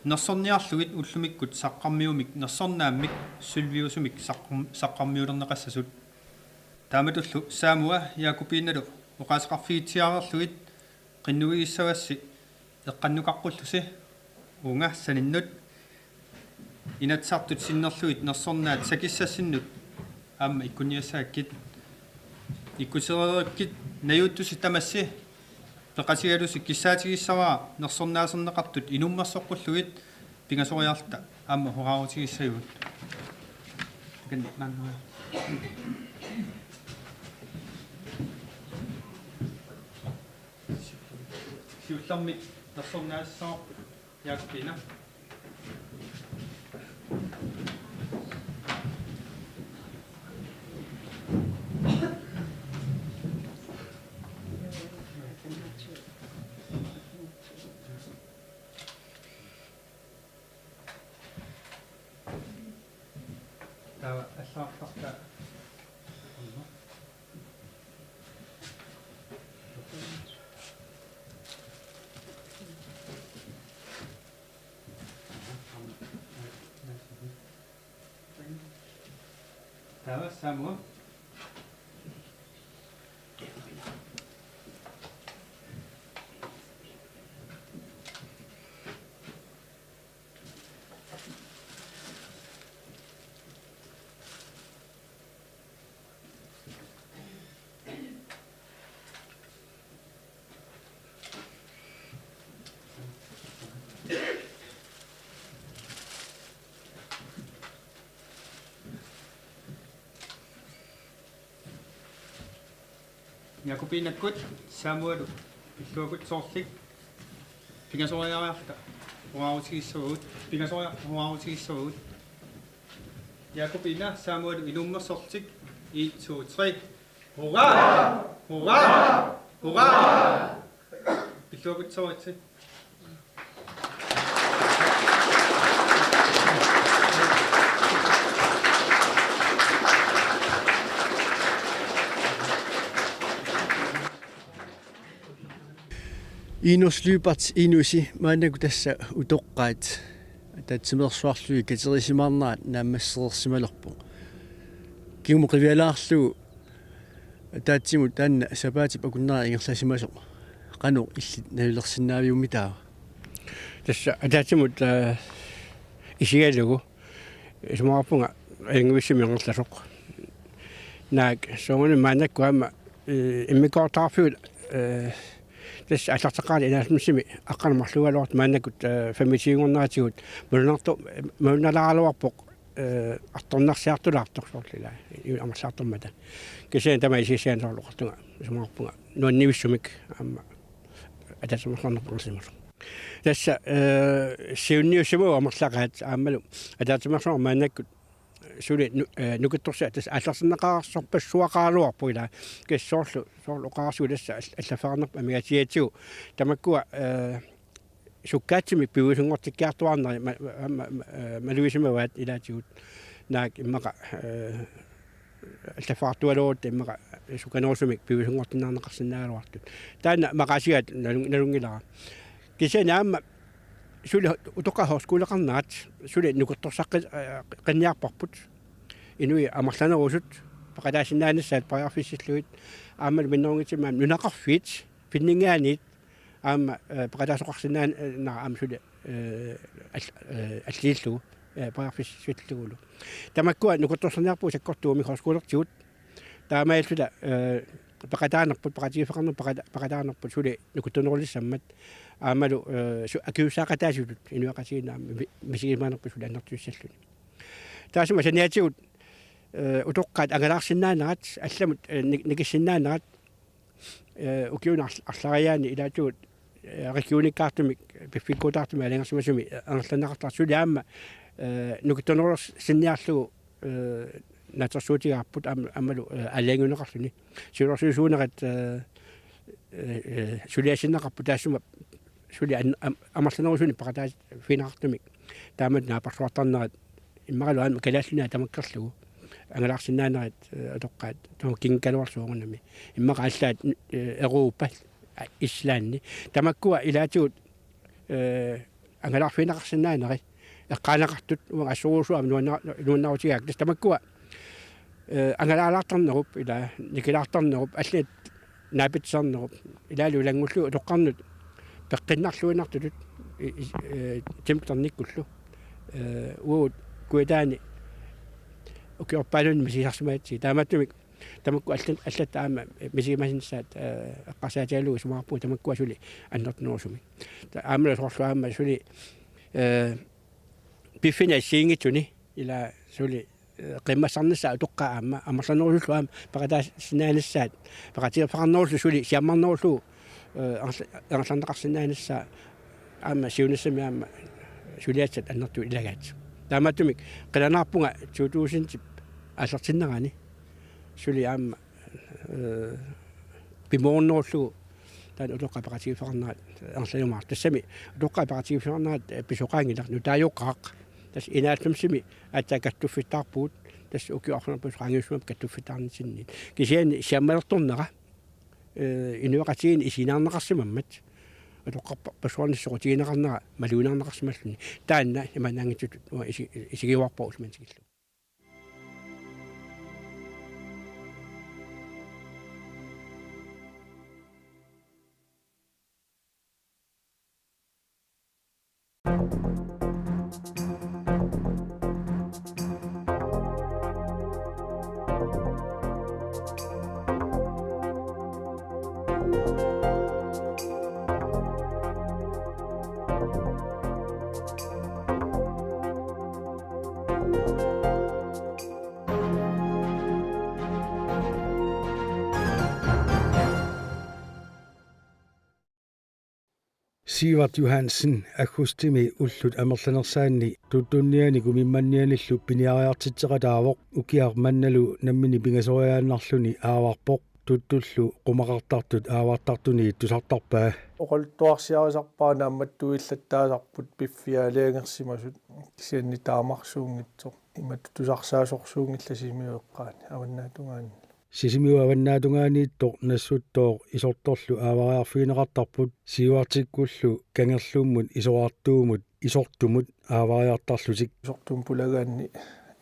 nersorniarlugit ullumikkut saqqarmiumik nersornaammik sølviusumik saqqum-, saqqarmiulerneqassasut. Taamatullu Samuua Jakobinelu oqaaseqarfigitsiareerlugit: Qinnuigissavassi eqqannukaqqullusi, uunga saninnut Inatsisartut sinnerlugit nersornaat sakissassinnut aamma ikkunniassagakkit. Ikkutereerikkit najuuttusi tamassi peqatigalusi kissaatigissavara nersornaaserneqartut inummersoqqullugit, pingasoriarluta aamma horaarutigissagigut. Takanna maanngaanniit. Siullermik nersornaassagaluarput Jakobine. Taava Samuel. Jakobinakkut Samuel pilluakkut soorlik pingasoriariarta uarutigissavagut, pingasoriarta uarutigissavagut. Jakobina Samuel inummut soorlik, en, to, tre. Hurra! Hurra! Hurra! Pilluakkut soorlik. Inos Lyberth Inusi maannakkut tassa utoqqaat ataatsimeersuarlugit katerisimaarnerat naammassereersimalerpoq. Kingumut qivialaarlugu ataatsimut taanna sapaatip akunnera ingerlasimasoq qanoq illit nalilersinnaaviummitaava? Tassa ataatsimut, eh, isigalugu isumaqarpunga ajunngivissumik ingerlasoq. Naak soorunami maannakkut aamma, eh, immikkoortorfiit, eh, tassa aallarteqqaarluta enoghalvfemsimi aqqaneq-marlunngikkaluartoq maannakkut, eh, femogtyve-nngorneratigut malunnartu-, malunnalaaraluarpoq, eh, artornarsiartulaartoq soorlu ilaa, iu amerlaartormata. Kisianni tamaat isigissaginnarluarlunga isumaqarpunga nuannivissumik aamma ataatsimeersuarnerput ingerlasimasoq. Tassa, eh, siunniussimavoq amerlaqaat aammalu ataatsimeersuarmi maannakkut suli nu-, eh, nukittorsi-, tassa aallartinneqarsorpassuaqaraluarpoq ilaa. Kisianni soorlu, soorlu oqarsigu tassa all-, allaffeqarnerput amigaatigigatsigu. Tamakkua, eh, sukkaatsimik piviusunngortikkiartuaarneri ma-, ma-, ma-, ma-, eh, malugisimavaat ilaatigut. Naak immaqa, eh, allaffeqartugaluarutta immaqa sukkanerusumik piviusunngortinniarneqarsinnaagaluartut. Taanna maqaasigaat nalun-, nalunngilara. Kisianni aamma suli utoqqaat højskoleqarnerat suli nukittorsaqqi-, eh, qinniarparput. Inuit amerlanerusut peqataasinnaanissat periarfissillugit aammalu minnerunngitsumik aamma nunaqarfiit finninngaanniit aamma, eh, peqataasoqarsinnaanera aamma suli, eh, all-, eh, alliillugu, eh, periarfissillugulu. Tamakkua nukittorsarniarpugut sakkortuumik højskolertigut. Taamaalilluta, eh, peqataanerput, peqatigiiffeqarnerput, peqata-, peqataanerput suli nukittunerulissammat. Aammalu, eh, su-, akisussaaqataasutut inuiaqatigiinni aamma mi-, misigisimaanerput suli annertusissalluni. Taassuma saniatigut, eh, utoqqaat angalaarsinnaanerat, allamut, eh, ni-, nikissinnaanerat, eh, ukiuni arl-, arlariaani ilaatigut, eh, regionikkaartumik, piffikkuutaartumik aalajangersimasumik, eh, angerlanneqartartut suli aamma, eh, nukittunerussinniarlugu, eh, naatsorsuutigaarput aam-, aammalu, eh, aalajangiunneqarluni. Siulersuisuunerat, eh, eh, eh, suliassinneqarpoq taassuma suli an-, am-, amerlanerusunik peqataaffigineqartumik. Taamatut naapersuartarnerat immaqalu aamma Kalaallit Nunaat tamakkerlugu. Angalaarsinnaanerat, eh, utoqqaat, tamakku kinngikkaluarlutik soorunami. Immaqa allaat, eh, Europa, a-, Islandi. Tamakkua ilaatigut, eh, angalaarfigineqarsinnaaneri eqqaaneqartut, uanga assorujussuaq aamma nuanna-, nuannaarutigaakka. Tassa tamakkua, eh, angalaalaartarnerup, ilaa, nikilaartarnerup, allat naapitsisarnerup, ilaalu ilanngullugit utoqqarnut peqqinnarluinnartutut, i-, i-, eh, timternikkullu. Eh, uagut kujataani ukiorpaaluunniit misigisarsimagatsigit. Taamaattumik tamakku allat, allat aamma misigimasinnissaat, eh, eqqarsaatigalugu isumaqarpunga tamakkua suli annertunerusumik. Ta-, aammalu soorlu aamma suli, eh, piffinnit assigiinngitsuni ilaa suli, eh, qimmasisarnissaa utoqqaat aamma amerlanerusullu aamma peqataasinnaanissaat, peqatigiiffeqarnerullu suli siammarnerullugu, eh, angerla-, angerlarneqarsinnaanissaa aamma siunissami aamma suliassat annertuut ilagaat. Taamaattumik qilanaarpunga to tusindip aallartinnerani suli aamma, eh, pimoornerullugu taanna utoqqaat peqatigiiffeqarnerat angerlajumaartoq. Tassami utoqqaat peqatigiiffeqarnerat, eh, pisoqanngilaq, nutaajuqqaaq. Tassa enoghalvfemsimi aatsaat kattuffittaarpugut. Tassa ukiorpassuarnut qaangiussummat kattuffittaarnitsinni. Kisianni siammalertornera, eh, inuiaqatigiinni isiginnaarneqarsimammat. Utoqqarpa-, -passuarnut soqutigineqarnera malugineqarsimalluni. Taanna imaannaanngitsutut uanga isi-, isigiuarpara ullumanna tikillugu. Sivert Johansen aggustimi ullut amerlanersaanni Tuttunniani Kumimmannianillu piniariartitseqataavoq. Ukiaq mannalu nammineq pingasoriaannarluni aavarpoq. Tuttullu qumaqartartut aavartartuniit tusartarpaa. Oqaluttuarsiarisarpara naammattuillattaasarput piffissap aalajangersimasut, kisianni taamarsuunngitsoq. Imatut tusarsaasorsuunngillat Sisimiut eqqaani avannaatungaani. Sisimiut avannaatungaaniittoq nassuttooq Isortorlu aavariarfigineqartarput, Sivertikkullu kangerlummut isorartuumut Isortumut aavariartarlutik. Isortumut pulagaanni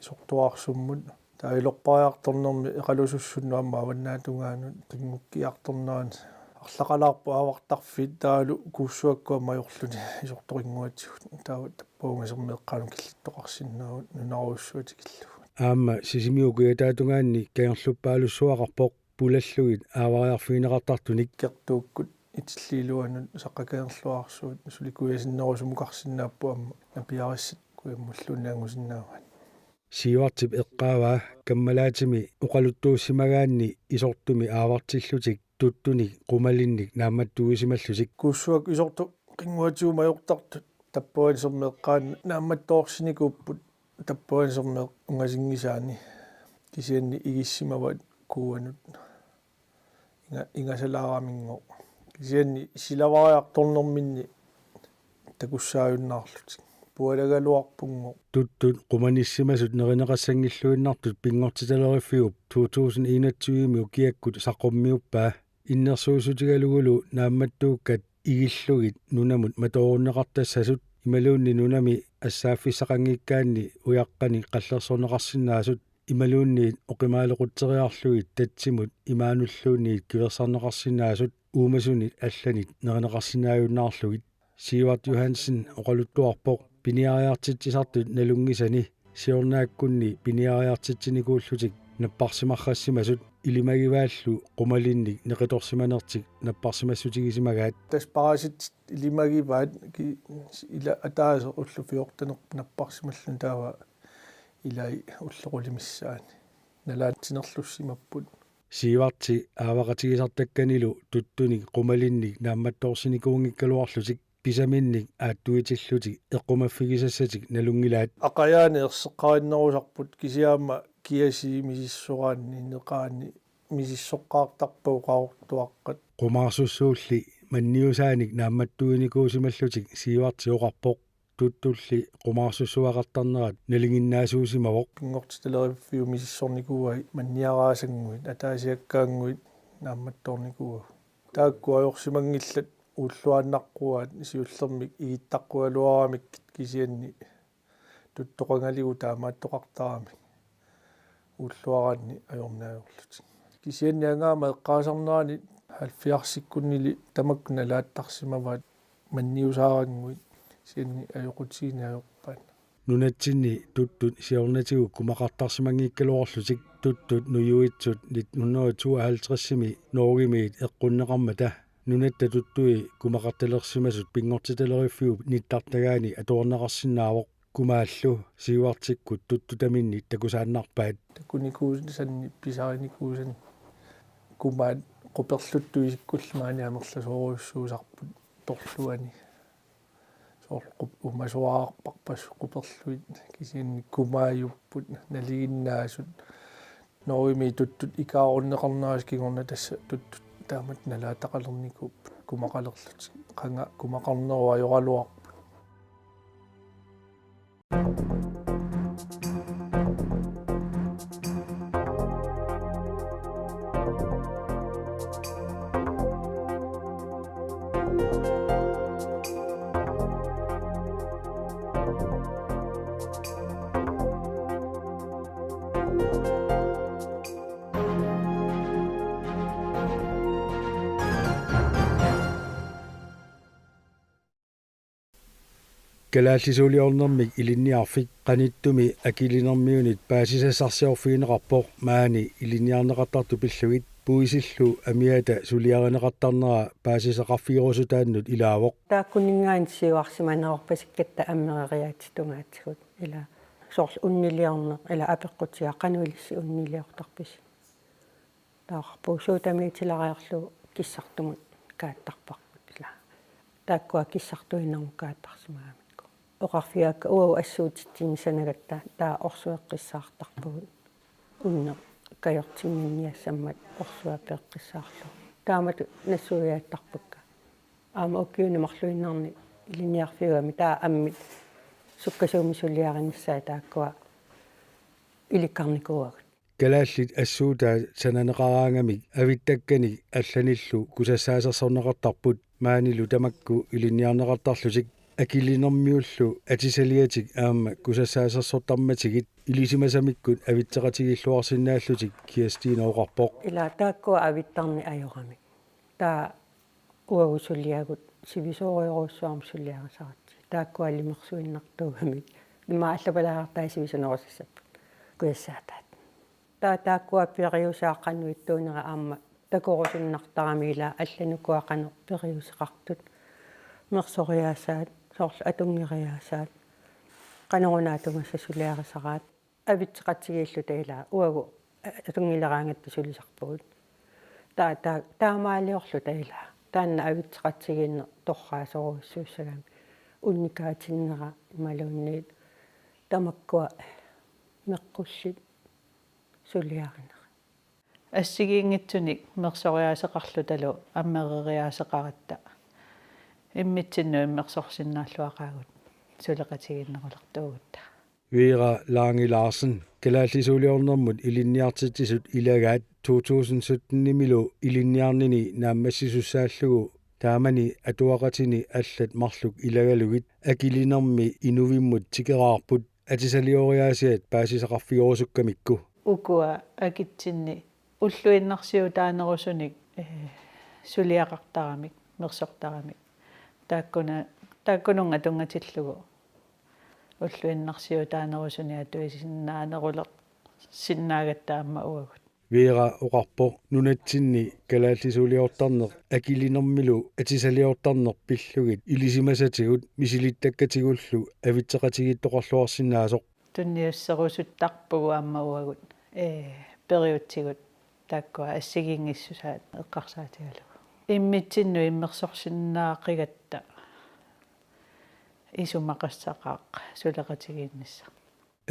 Isortuarsummut. Taava ilorpariartornermi Eqalusussut aamma avannaatungaanut, qinngukkiartornerani arlaqalaarput aavartarfiit, taavalu Kuussuakkut aamma ajorluni Isortoqinguatigut. Taava tappavunga sermeeqqaanut killittoqarsinnaavugut nunarujussuaq tikillugu. Aamma Sisimiut kujataatungaanni kangerluppaalussuaqarpoq, pulallugit aavariarfigineqartartunik. Kertuukkut Itilliiluanut Saqqakangerluarsuit suli kujasinnerusumukarsinnaapput aamma napiarissat kujammulluunniit angusinnaavaat. Sivertip eqqaavaa kammalaatimi oqaluttuussimagaanni Isortumi aavartillutik Tuttunik qumalinnik naammattuusimallutik. Kuussuakkut Isortoqinguatigut ajortartut tappavani sermeeqqaani naammattoorsinikuupput, tappavani sermeeqqap ungasinngisaani, kisianni igissimavat kuuanut inga-, ingasalaaraminngooq. Kisianni silavariartornerminni takussaajunnaarlutik. Pualagaluarpunngooq. Tuttut qumanissimasut nerineqassanngilluinnartut pinngortitaleriffiup to tusind enogtyve-mi ukiakkut saqqummiuppaa. Innersuussutigalugulu naammattuukkat igillugit nunamut matoorunneqartassasut imaluunniit nunami assaaffissaqanngikkaanni ujaqqanik qallersorneqarsinnaasut imaluunniit oqimaalequtseriarlugit tatsimut imaanulluunniit kiversarneqarsinnaasut uumasunit allanit nerineqarsinnaajunnaarlugit. Sivert Johansen oqaluttuarpoq piniariartitsisartut nalunngisani siornaakkunni piniariartitsinikuullutik napparsimarrassimasut ilimagivaallu qumalinnik neqitorsimanertik napparsimassutigisimagaat. Tassa parasitit ilimagivaat ki-, ila ataaseq ulloq fjortenerput napparsimalluni, taava ilai ulloq qulit missaanni nalaatsinerlussimapput. Siverti aavaqatigisartakkanilu Tuttunik qumalinnik naammattoorsinikuunngikkaluarlutik pisaminnik aattuitillutik eqqumaffigisassatik nalunngilaat. Aqajaani erseqqarinnerusarput, kisianni aamma kiasii misissoraanni neqaanni misissoqqaartarpagut qaqortuaqqat. Qumaarsussuulli manniusaanik naammattuinikuusimallutik Siverti oqarpoq. Tuttulli qumaarsussuaqartarnerat nalinginnaasuusimavoq. Pinngortitaleriffiup misissornikuuai manniaraasannguit ataasiakkaannguit naammattoornikuuagut. Taakku ajorsimanngillat uulluaannaqquaat siullermik igittaqqugaluaramikkit, kisianni tuttoqangaligut taamaattoqartaramik uulluaraanni ajorneq ajorlutik. Kisianni angaama eqqaasarnerani halvfjerdsikkunnili tamakku nalaattarsimavaat manniusaarannguit, kisianni ajoqutigineq ajorpaat. Nunatsinni tuttut siornatigut kumaqartarsimanngikkaluarlutik tuttut nujuitsut nitten hundrede tooghalvtredsimi Norgemiit eqqunneqarmata nunatta tuttui kumaqartalersimasut pinngortitaleriffiup nittartagaani atorneqarsinnaavoq. Kumaallu Sivertikkut tuttutaminni takusaannarpaat. Takunikuusanni pisarinikuusanni kumaat quperluttut isikkullu maani amerlasoorujussuusarput torluani. Soorlu qup-, umasuararparpassuit quperluit, kisianni kumaajupput nalinginnaasut. Norgemiit tuttut ikaarunneqarnerisa kingorna tassa tuttut taamatut nalaataqalernikuupput kumaqalerlutik. Qanga kumaqarnerup ajoraluarput. Kalaallisuuliornermik ilinniarfik qanittumi Akilinermiunit paasisassarsiorfigineqarpoq maani ilinniarneqartartut pillugit puisillu amiata suliarineqartarnera paasisaqarfigerusutaannut ilaavoq. Taakkuninngaanniit siuarsimanerorpasikkatta ammereriaatsitut tungaatigut ila soorlu unniliorneq ila apeqqutigaaq qanoq ilissi unniliortarpisi. Taava oqarpugut suut tamiitilariarlugu kissartumut kaattarparput ila. Taakkua kissartuinnarmut kaattarsimagamikku. Oqarfigaakka uagut assuutitsinnut sanagatta taava orsueqqissaartarpugut. Unneq kajortinniassammat orsuaq peeqqissaarlugu. Taamatut nassuiaattarpakka. Aamma ukiuni marluinnarni ilinniarfiugami taava ammit sukkasuumik suliarinissaat taakkua ilikkarnikuuagut. Kalaallit assuutaat sananeqaraangamik avittakkanik allanillu kusassaasersorneqartarput maanilu tamakku ilinniarneqartarlutik Akilinermiullu atisaliatik aamma kusassaasersortarmatigit ilisimasamikkut avitseqatigiilluarsinnaallutik Kirstine oqarpoq. Ila taakkua avittarneq ajoramik. Taava uagut suliagut sivisoorujorujussuarmik suliarisaratsigit. Taakkua limersuinnartuugamik. Immaqa allapalaartai sivisunerusassapput. Kujassaataat. Taava taakkua periusaat qanoq ittuunera aamma takorusunnartaramik ila allanut ukua qanoq periuseqartut. Mersoriaasaat, soorlu atunngeriaasaat. Qanoruna atugassa suliarisaraat. Avitseqatigiilluta ila uagut atunngileraangatta sulisarpugut. Taa-, taa-, taamaaliorluta ila. Taanna avitseqatigiinneq torraasorujussuussagami. Unnikaatinnera imaluunniit tamakkua meqqullit suliarinera. Assigiinngitsunik mersoriaaseqarlutalu ammereriaaseqaratta. Immitsinnut immersorsinnaalluaqaagut suleqatigiinnerulertuugutta. Vera Lange Larsen, kalaallisuuliornermut ilinniartitsisut ilagaat to tusind sytten-imilu ilinniarnini naammassisussaallugu taamani atuaqatini allat marluk ilagalugit Akilinermi inuvimmut tikeraarput atisalioriaasiat paasisaqarfigerusukkamikku. Ukua akitsinni ulluinnarsiutaanerusunik, eh, suliaqartaramik, mersortaramik. Taakkuna-, taakkununnga tunngatillugu ulluinnarsiutaanerusunik atuisinnaanerulersinnaagatta aamma uagut. Vera oqarpoq nunatsinni kalaallisuuliortarneq Akilinermilu atisaliortarneq pillugit ilisimasatigut misilittakkatigut avitseqatigiittoqarluarsinnaasoq. Tunniusserusuttarpugut aamma uagut, ee, periutsigut taakkua assigiinngissusaat eqqarsaatigalugu. Immitsinnut immersorsinnaaqigatta isumaqassaqaaq suleqatigiinnissaq.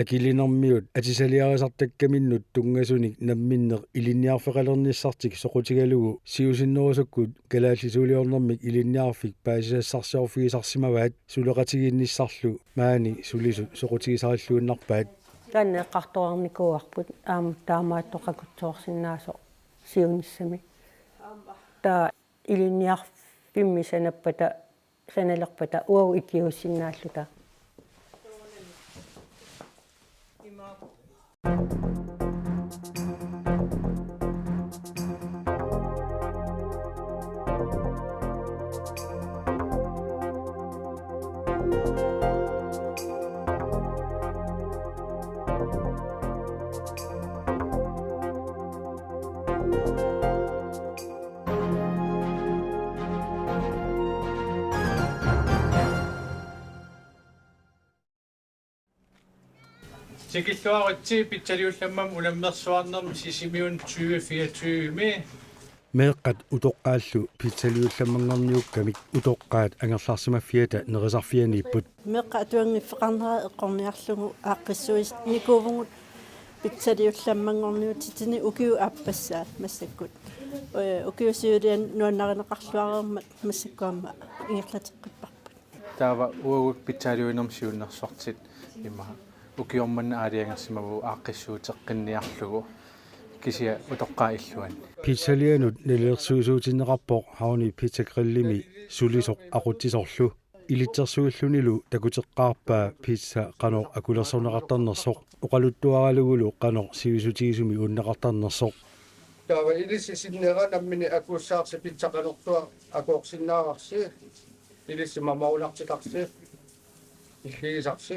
Akilinermiut atisaliarisartakkaminnut tunngasunik namminneq ilinniarfeqalernissartik soqutigalugu siusinnerusukkut kalaallisuuliornermik ilinniarfik paasisassarsiorfigisarsimavaat suleqatigiinnissarlu maani sulisut soqutigisarilluinnarpaat. Taanna eqqartornikuuarput aamma taamaattoqakutsoorsinnaasoq siunissami. Taava ilinniarfimmi sanappata sanalerpata uagut ikiuussinnaalluta. Tikilluaritsi Pitsaliullammami unammersuarnermi Sisimiuni tyve fireogtyve-mi. Meeqqat utoqqaallu Pitsaliullammanngorniukkamik utoqqaat angerlarsimaffiata nerisarfianiipput. Meeqqat atuanngiffeqarnera eqqorniarlugu aaqqissuinnikuuvugut Pitsaliullammanngorniutitini ukiut aappassaat massakkut. Ee, ukiut siuliani nuannarineqarluareermat massakkut aamma ingerlateqqipparput. Taava uagut pitsaaliuinermut siunnersortit ima ukioq manna aalajangersimavagut aaqqissuuteqqinniarlugu. Kisianni utoqqaat illuanni. Pizzalianut nalilersuisuutinneqarpoq Havni Pizza Grillimi sulisoq aqutsisorlu. Ilitsersuillunilu takuteqqaarpaa pizza qanoq akulersorneqartarnersoq, oqaluttuaralugulu qanoq sivisutigisumik uunneqartarnersoq. Taava ilissi sinnera nammineq akuussavarsi pizza qanortuaq akoorsinnaavarsi, ilissi mamorunartitarsi, illigisarsi.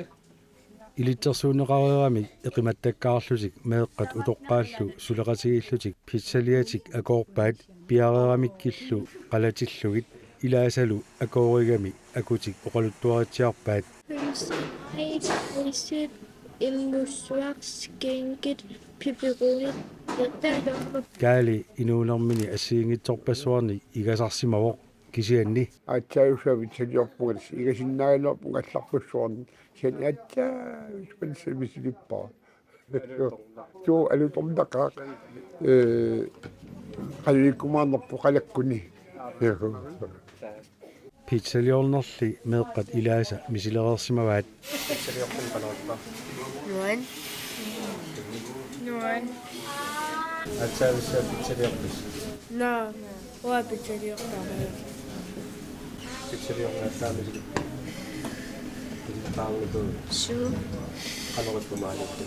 Ilitsersuunneqareeramik eqimattakkaarlutik meeqqat utoqqaallu suleqatigiillutik pizzaliatik akoorpaat piareeramikkillu qalatillugit, ilaasalu akoorigami akutik oqaluttuaritsiarpaat. Immussuaq, skænkit, pepperoni. Kaali inuunermini assigiinngitsorpassuarnik igasarsimavoq kisianni. Aatsaavissavitsaliorpunga igasinnaagaluarpunga allarpassuarni. Kisianni aatsaavissavitsalippara. Suu alutornaqaaq. Ee, qalilikkumaarnerpoq qalakkuni. Pizzaliornerli meeqqat ilaasa misilereersimavaat. Nuan. Nuan. Aatsaavissat pizzaliorpisi? Naa, uanga pizzaliortara. Pizzaliornaattaamisi. Pizzaliornaattaamisi. Suu. Qanorippumaaniittu.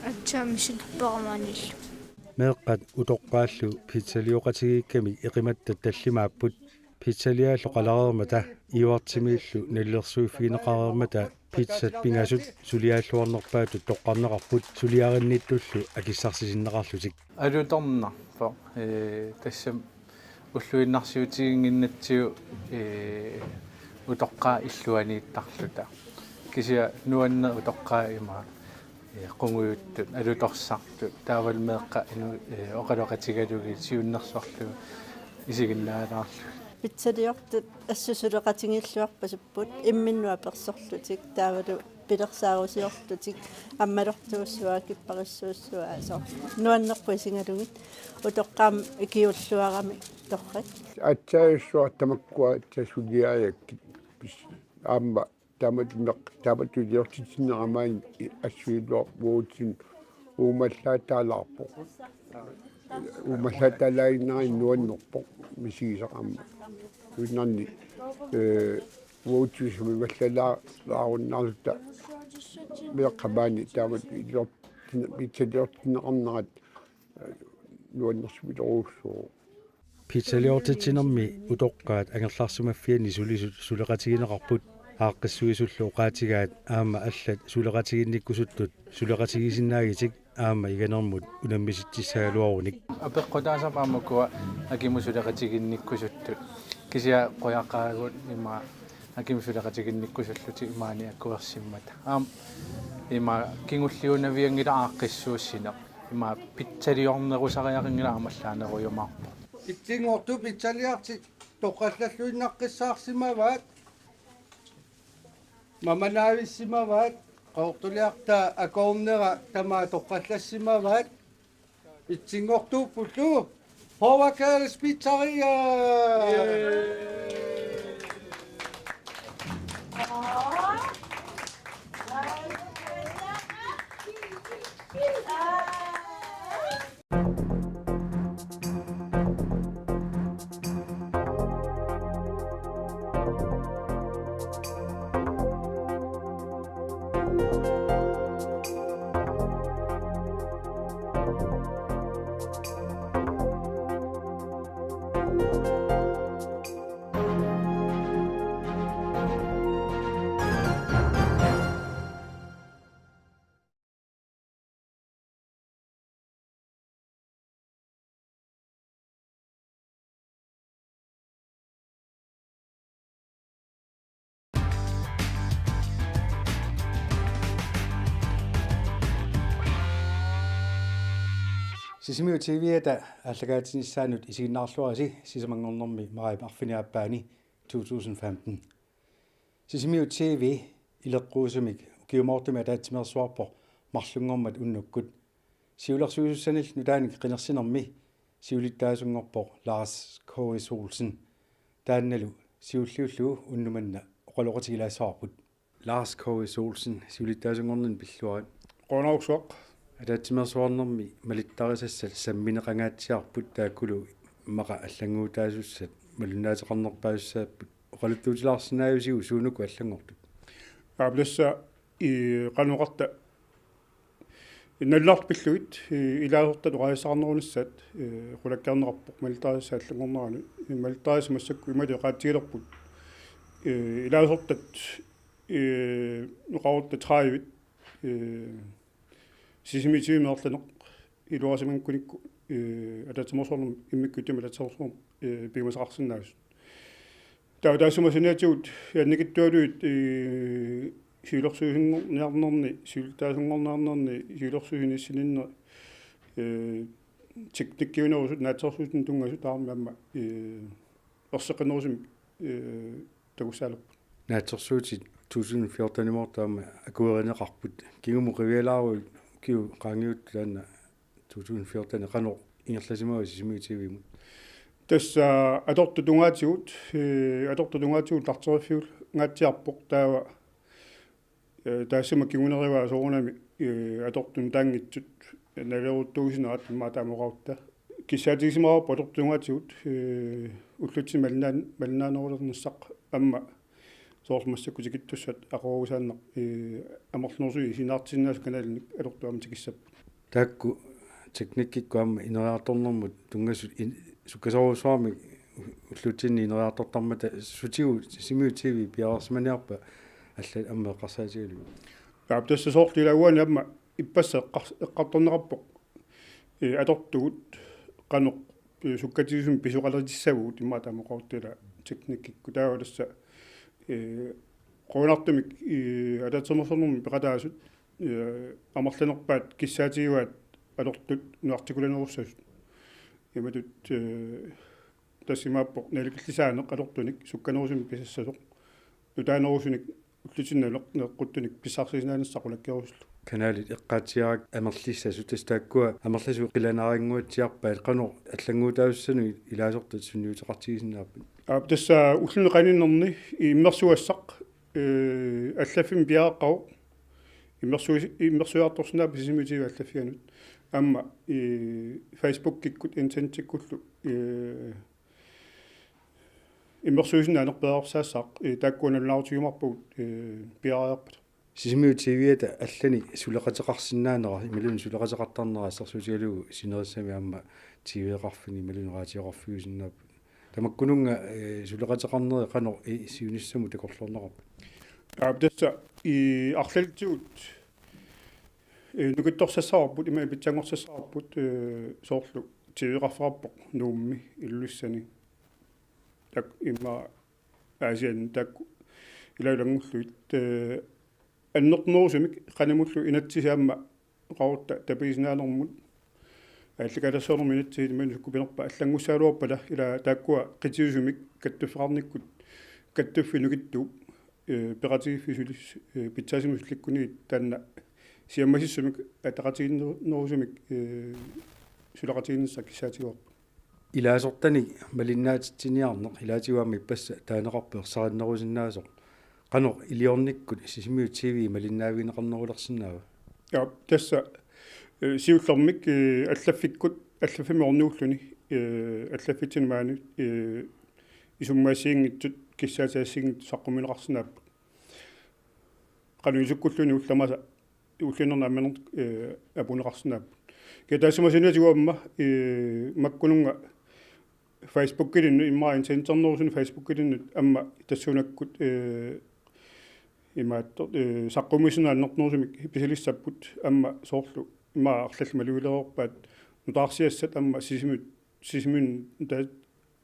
Aatsaamisi permaanillu. Meeqqat utoqqaallu pizzalioqatigiikkami eqimattat tallimaapput. Pizzaliallu qalareermata, Iuartimiillu nalilersuiffigineqareermata pizzat pingasut suliaalluarnerpaatut toqqarneqarput suliarinnittullu akissarsisinneqarlutik. Alutornarpoq, ee, tassami ulluinnarsiutiginnginnatsigu, ee, utoqqaat illuaniittarluta. Kisianni nuanneq utoqqaat ima ee, qungujuttut, alutorsartut, taavalu meeqqat inu-, ee, oqaloqatigalugit siunnersorlugit isiginnaalaarlugit. Pizzaliortut assut suleqatigiilluarpasipput, imminnut apersorlutik, taavalu pilersaarusiorlutik, ammalortuussuaq, kipparissuussuaq, soorlu. Nuannerpoq isigalugit, utoqqaat ikiulluarami torrak. Aatsaavissat tamakkua aatsaat suliariakkit. Pis-, aamma Taamatut meq-, taamatut iliortitsinerama aamma assuiluarpugut uumallaataalaarpoq. Uumallaataalaaginnarani nuannerpoq misigisaqarama. Uinnarni, ee, uagutsigisumik imallalaarunnaarluta meeqqat maani taamatut iliortin-, pizzaliortinneqarnerat, ee, nuannersupiloruussuuvoq. Pizzaliortitsinermi utoqqaat angerlarsimaffianni sulisut suleqatigineqarput, aaqqissuisullu oqaatigaat aamma allat suleqatiginnikkusuttut suleqatigisinnaagitik aamma iganermut unammisitsissagaluarunik. Apeqqutaasarput aamma ukua akimut suleqatiginnikkusuttut. Kisianni qujaqaagut ima akimut suleqatiginnikkusullutik maani akuersimmata. Aamma ima kingulliunavianngilaq aaqqissuussineq. Ima pizzaliornerusariaqanngilaq aamma allaanerujumaarpoq. Itsinngortut pizzaliartik toqqallalluinnaqqissaarsimavaat. Mamanaavissimavaat. Qaqortuliartaa akoornera tamaat toqqallassimavaat. Itsinngortuuppullu Power Girls Pizzeria! Sisimiut T V-ata aallakaatitsinissaanut isiginnaarluarisi sisamanngornermi majip arfineq-aappaani to tusind femten. Sisimiut T V ileqquusumik ukiumoortumik ataatsimeersuarpoq marlunngormat unnukkut. Siulersuisussanillu nutaanik qinersinermi siulittaasunngorpoq Lars K S Olsen. Taannalu siulliullugu unnuk manna oqaloqatigilaassavarput. Lars K S Olsen, siulittaasunngornermi pilluarit. Qujanarsuaq. Ataatsimeersuarnermi malittarisassat sammineqangaatsiarput, taakkulu immaqa allannguutaasussat malunnaateqarnerpaasussaapput. Oqaluttuutilaarsinnaajusiuk suunuku allanngortut? Aap, tassa i qanoq oqarta, nalulaartut pillugit, i, ilaasortat oqaasissaqarnerunissaat, i, qulakkeerneqarpoq malittarisassat allanngornerani. I, malittarisassat massakkut imatut oqaatsigilerput. I, ilaasortat, i, oqarutta tredive, i, Sisimiut T V-mi ingerlaneq iluarisimanngikkunikku, i, ataatsimeersuarnermi immikkut ittumi ataatsimeersuarnermi, i, piumasaqarsinnaasut. Taava taassuma saniatigut annikitsualuit, i, siulersuisunngorniarnerni, siulittaasunngorniarnerni, siulersuisut inissinninneq, i, teknikkiunerusut, naatsorsuutinik tunngasut tamarmik aamma, i, erseqqinnerusumik, i, takussaalerput. Naatsorsuutit to tusind fjorten-imoortoq aamma akuerineqarput. Kingumut qivialaaruit ukiut qaangiuttut taanna to tusind fjorten, qanoq ingerlasimava Sisimiut T V-mut? Tassa atortut tungaatigut, ee, atortut tungaatigut tarteriffiungaatsiarpoq, taava, ee, taassuma kingunerivaa soorunami, ee, atortut nutaanngitsut nalileruttuusinerat immaqa taama oqarutta. Kissaatigisimavoq atortut tungaatigut, ee, ullutsinni malinnaan-, malinnaanerulernissaq aamma soorlu massakkut tikittussat aqagusaannaq, ee, amerlanerusui isiginnaartitsisinnaasut kanalinik atortut aamma tikissapput. Taakku teknikkikkut aamma ineriartornermut tunngasut in-, sukkasoorujussuarmik ullutsinni ineriartortarmata sutigut Sisimiut T V piareersimaniarpa, allat aamma eqqarsaatigalugu? Aap, tassa soorlu ilaa uani aamma ippassaq eqqar-, eqqartorneqarpoq, ee, atortugut qanoq, ee, sukkatigisumik pisoqalerutissavugut immaqa taama oqarutta ilaa teknikkikkut. Taava tassa, ee, qujanartumik, ee, ataatsimeersuarnermi peqataasut, ee, amerlanerpaat kissaatigivaat atortut nuartikulanerussasut. Imatut, ee, tassa imaappoq nalikillisaaneq atortunik sukkanerusumik pisassasoq. Nutaanerusunik ullutsinni naleq-, naleqquttunik pissarsisinnaanissaq qulakkeerusullugu. Kanalit eqqaatsiarakku amerlissasut, tassa taakkua amerlasuut qilanaarinnguatsiarpaat, qanoq allannguutaasussanut ilaasortat sunniuteqartigisinnaapput? Aap, tassa ulluni qaninnerni immersugassaq, ee, allaffimmi piareeqqavoq. Immersuis-, immersuiartorsinnaapput Sisimiut T V allaffianut. Aamma, ee, Facebookikkut, internetikkullu, ee, immersuisinnaaneq periarfissaassaaq, ee, taakkua nalunaarutigiumaarpagut, ee, piareerpata. Sisimiut T V-ata allanik suleqateqarsinnaanera, imaluunniit suleqateqartarnera assersuutigalugu sinerissami aamma T V-qarfini imaluunniit radioqarfiusinnaapput. Tamakkununnga, ee, suleqateqarneri qanoq, ee, siunissamut takorloorneqarput? Aap, tassa, ee, arlalerigut, ee, nukittorsassavarput, ima pitsanngorsassaraarput, ee, soorlu T V-qarfeqarpoq Nuummi, Ilulissani, taakku immaqa Aasianni taakku ilaalu ilanngullugit, ee, annertunerusumik qanimullu inatsisit aamma oqarutta tapiisinaanermut, aallakaatitassarnermut inatsisit imaluunniit sukkupinerpaat allanngussagaluarpata, ilaa taakkua qitiusumik kattuffeqarnikkut, kattuffiit nukittuup, ee, peqatigiiffik sulis-, ee, pitsaasimut sullikkunigit taanna siammasissumik ataqatigiinnerusumik, ee, suleqatigiinnissaq kissaatigaarput. Ilaasortanik malinnaatitsiniarneq ilaatigut aamma ippassaq taaneqarpoq ersarinnerusinnaasoq. Qanoq iliornikkut Sisimiut T V malinnaavigineqarnerulersinnaava? Ja, tassa, ee, siullermik, ee, allaffikkut, allaffimmi ornigulluni, ee, allaffitsinni maani, ee, isummaassiinngitsut, kissaatissiinngitsut saqqummiunneqarsinnaapput. Qanoq isikkulluunniit ullut tamaasa ulluinnarni ammanernik, ee, apuunneqarsinnaapput. Kisianni taassuma saniatigut aamma, ee, makkununnga Facebookilinnut, immaqa interneternerusunik Facebookilinnut aamma tassuunakkut, ee, imaattoq, ee, saqqummiussineq annertunerusumik pisaalissapput, aamma soorlu immaqa arlallit malugilereerpaat nutaarsiassat aamma Sisimiut, Sisimiunut taava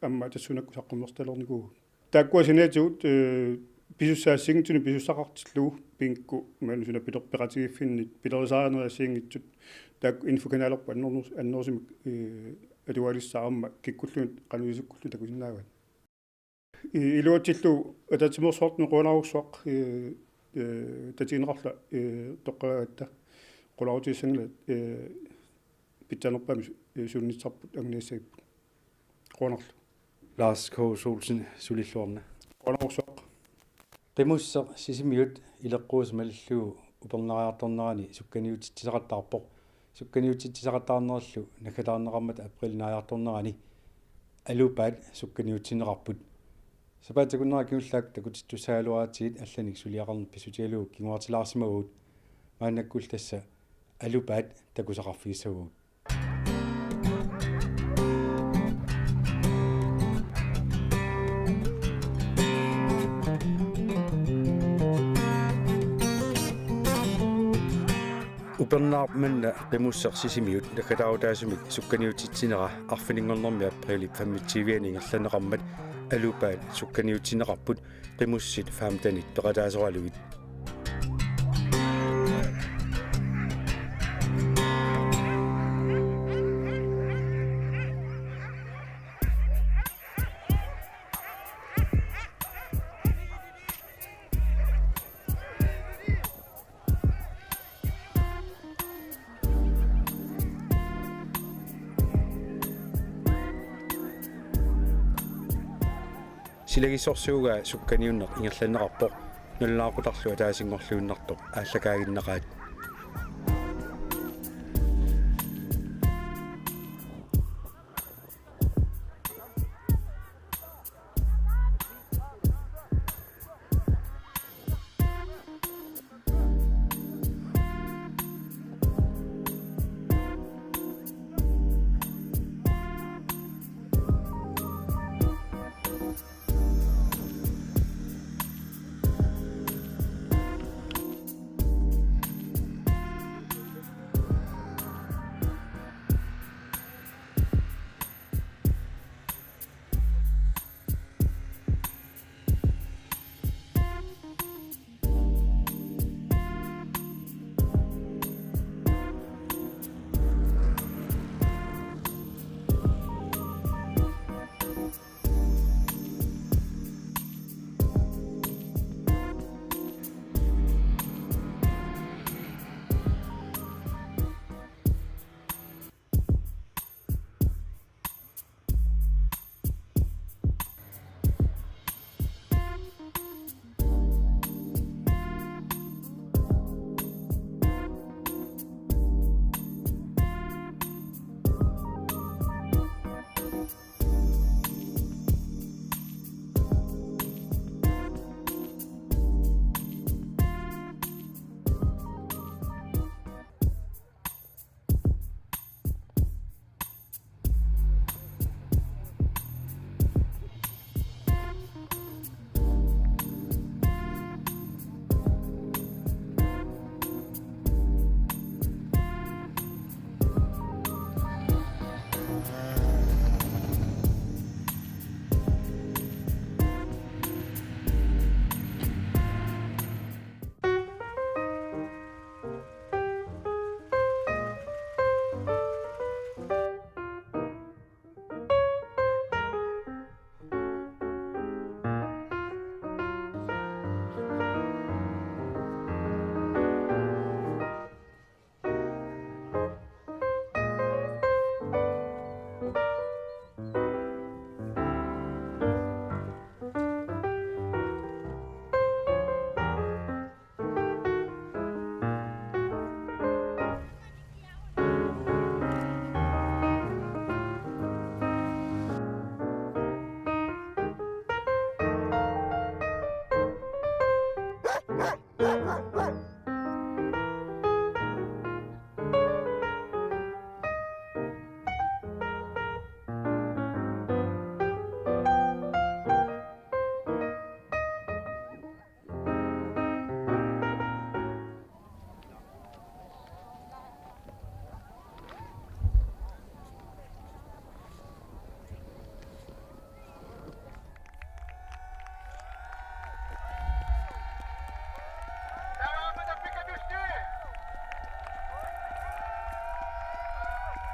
aamma tassuunakkut saqqummersitalernikuuvugut. Taakkua saniatigut, ee, pisussat assigiinngitsunik pisussaqartillugu, bingo, imaluunniit suna piler-, peqatigiiffinnit pilerisarineqarsimanngitsut, taakku infokanalerput annerus-, annerusumik, ee, atugaalissaaq aamma kikkulluunniit qanoq isikkulluunniit takusinnaavaat. Ee, iluatsillugu ataatsimeersuartunut qujanarujussuaq, ee, ee, tatigineqarluta, ee, toqqagaangatta, qularutigissanngilat, ee, pitsaanerpaamik su-, ee, sulinnissarput anguniassagipput. Qujanarlu. Lars K. Olsen, sulilluarna. Qujanarujussuaq. Qimusseq Sisimiut ileqquusoq malillugu upernariartornerani sukkaniutitsisaqattaarpoq. Sukkaniutitsisaqattaarnerlu naggataarneqarmat aprilip naajartornerani Alupaat sukkaniutsinneqarput. Sapaatip akunnera kingulleq takutittussaagaluaratsigit allanik suliaqarneq pissutigalugu kinguartilaarsimavagut. Maannakkullu tassa Alupaat takusaqarfigissavagut. Upernaaq manna qimusseq Sisimiut naggataarutaasumik sukkaniutitsinera arfininngornermi aprilip femogtyve-ani ingerlanneqarmat Alupaat sukkaniutsinneqarput qimussit femtenit peqataasoralugit. Silagissorsuugaa sukkaniunneq ingerlanneqarpoq nalunaaqutarlu ataasinngorluinnartoq aallakaaginnaqaat.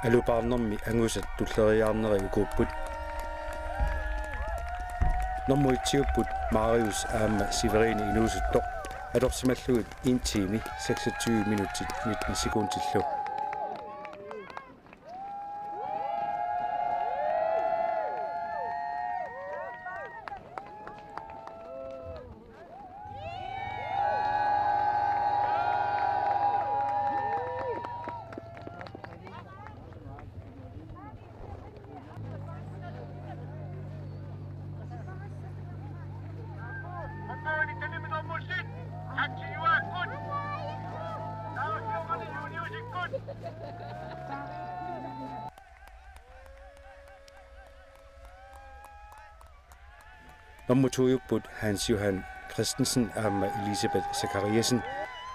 Alupaarnermi angusat tulleriiaarneri ukuupput. Normu et-iupput Marius aamma Severin inuusuttoq atorsimallugit en time, seksogtyve minutsit, nitten sekundillu. Nummer to-jupput Hans Johan Christensen aamma Elisabeth Zachariasen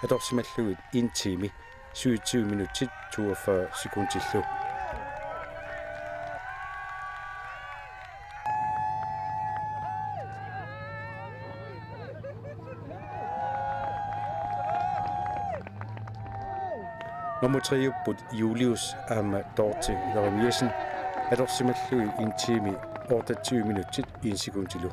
atorsimallugit en time, syvogtyve minutsit, toogfyrre sekundillu. Nummer tre-jupput Julius aamma Dorte Jeremiassen atorsimallugit en time, otteogtyve minutsit, en sekundilu.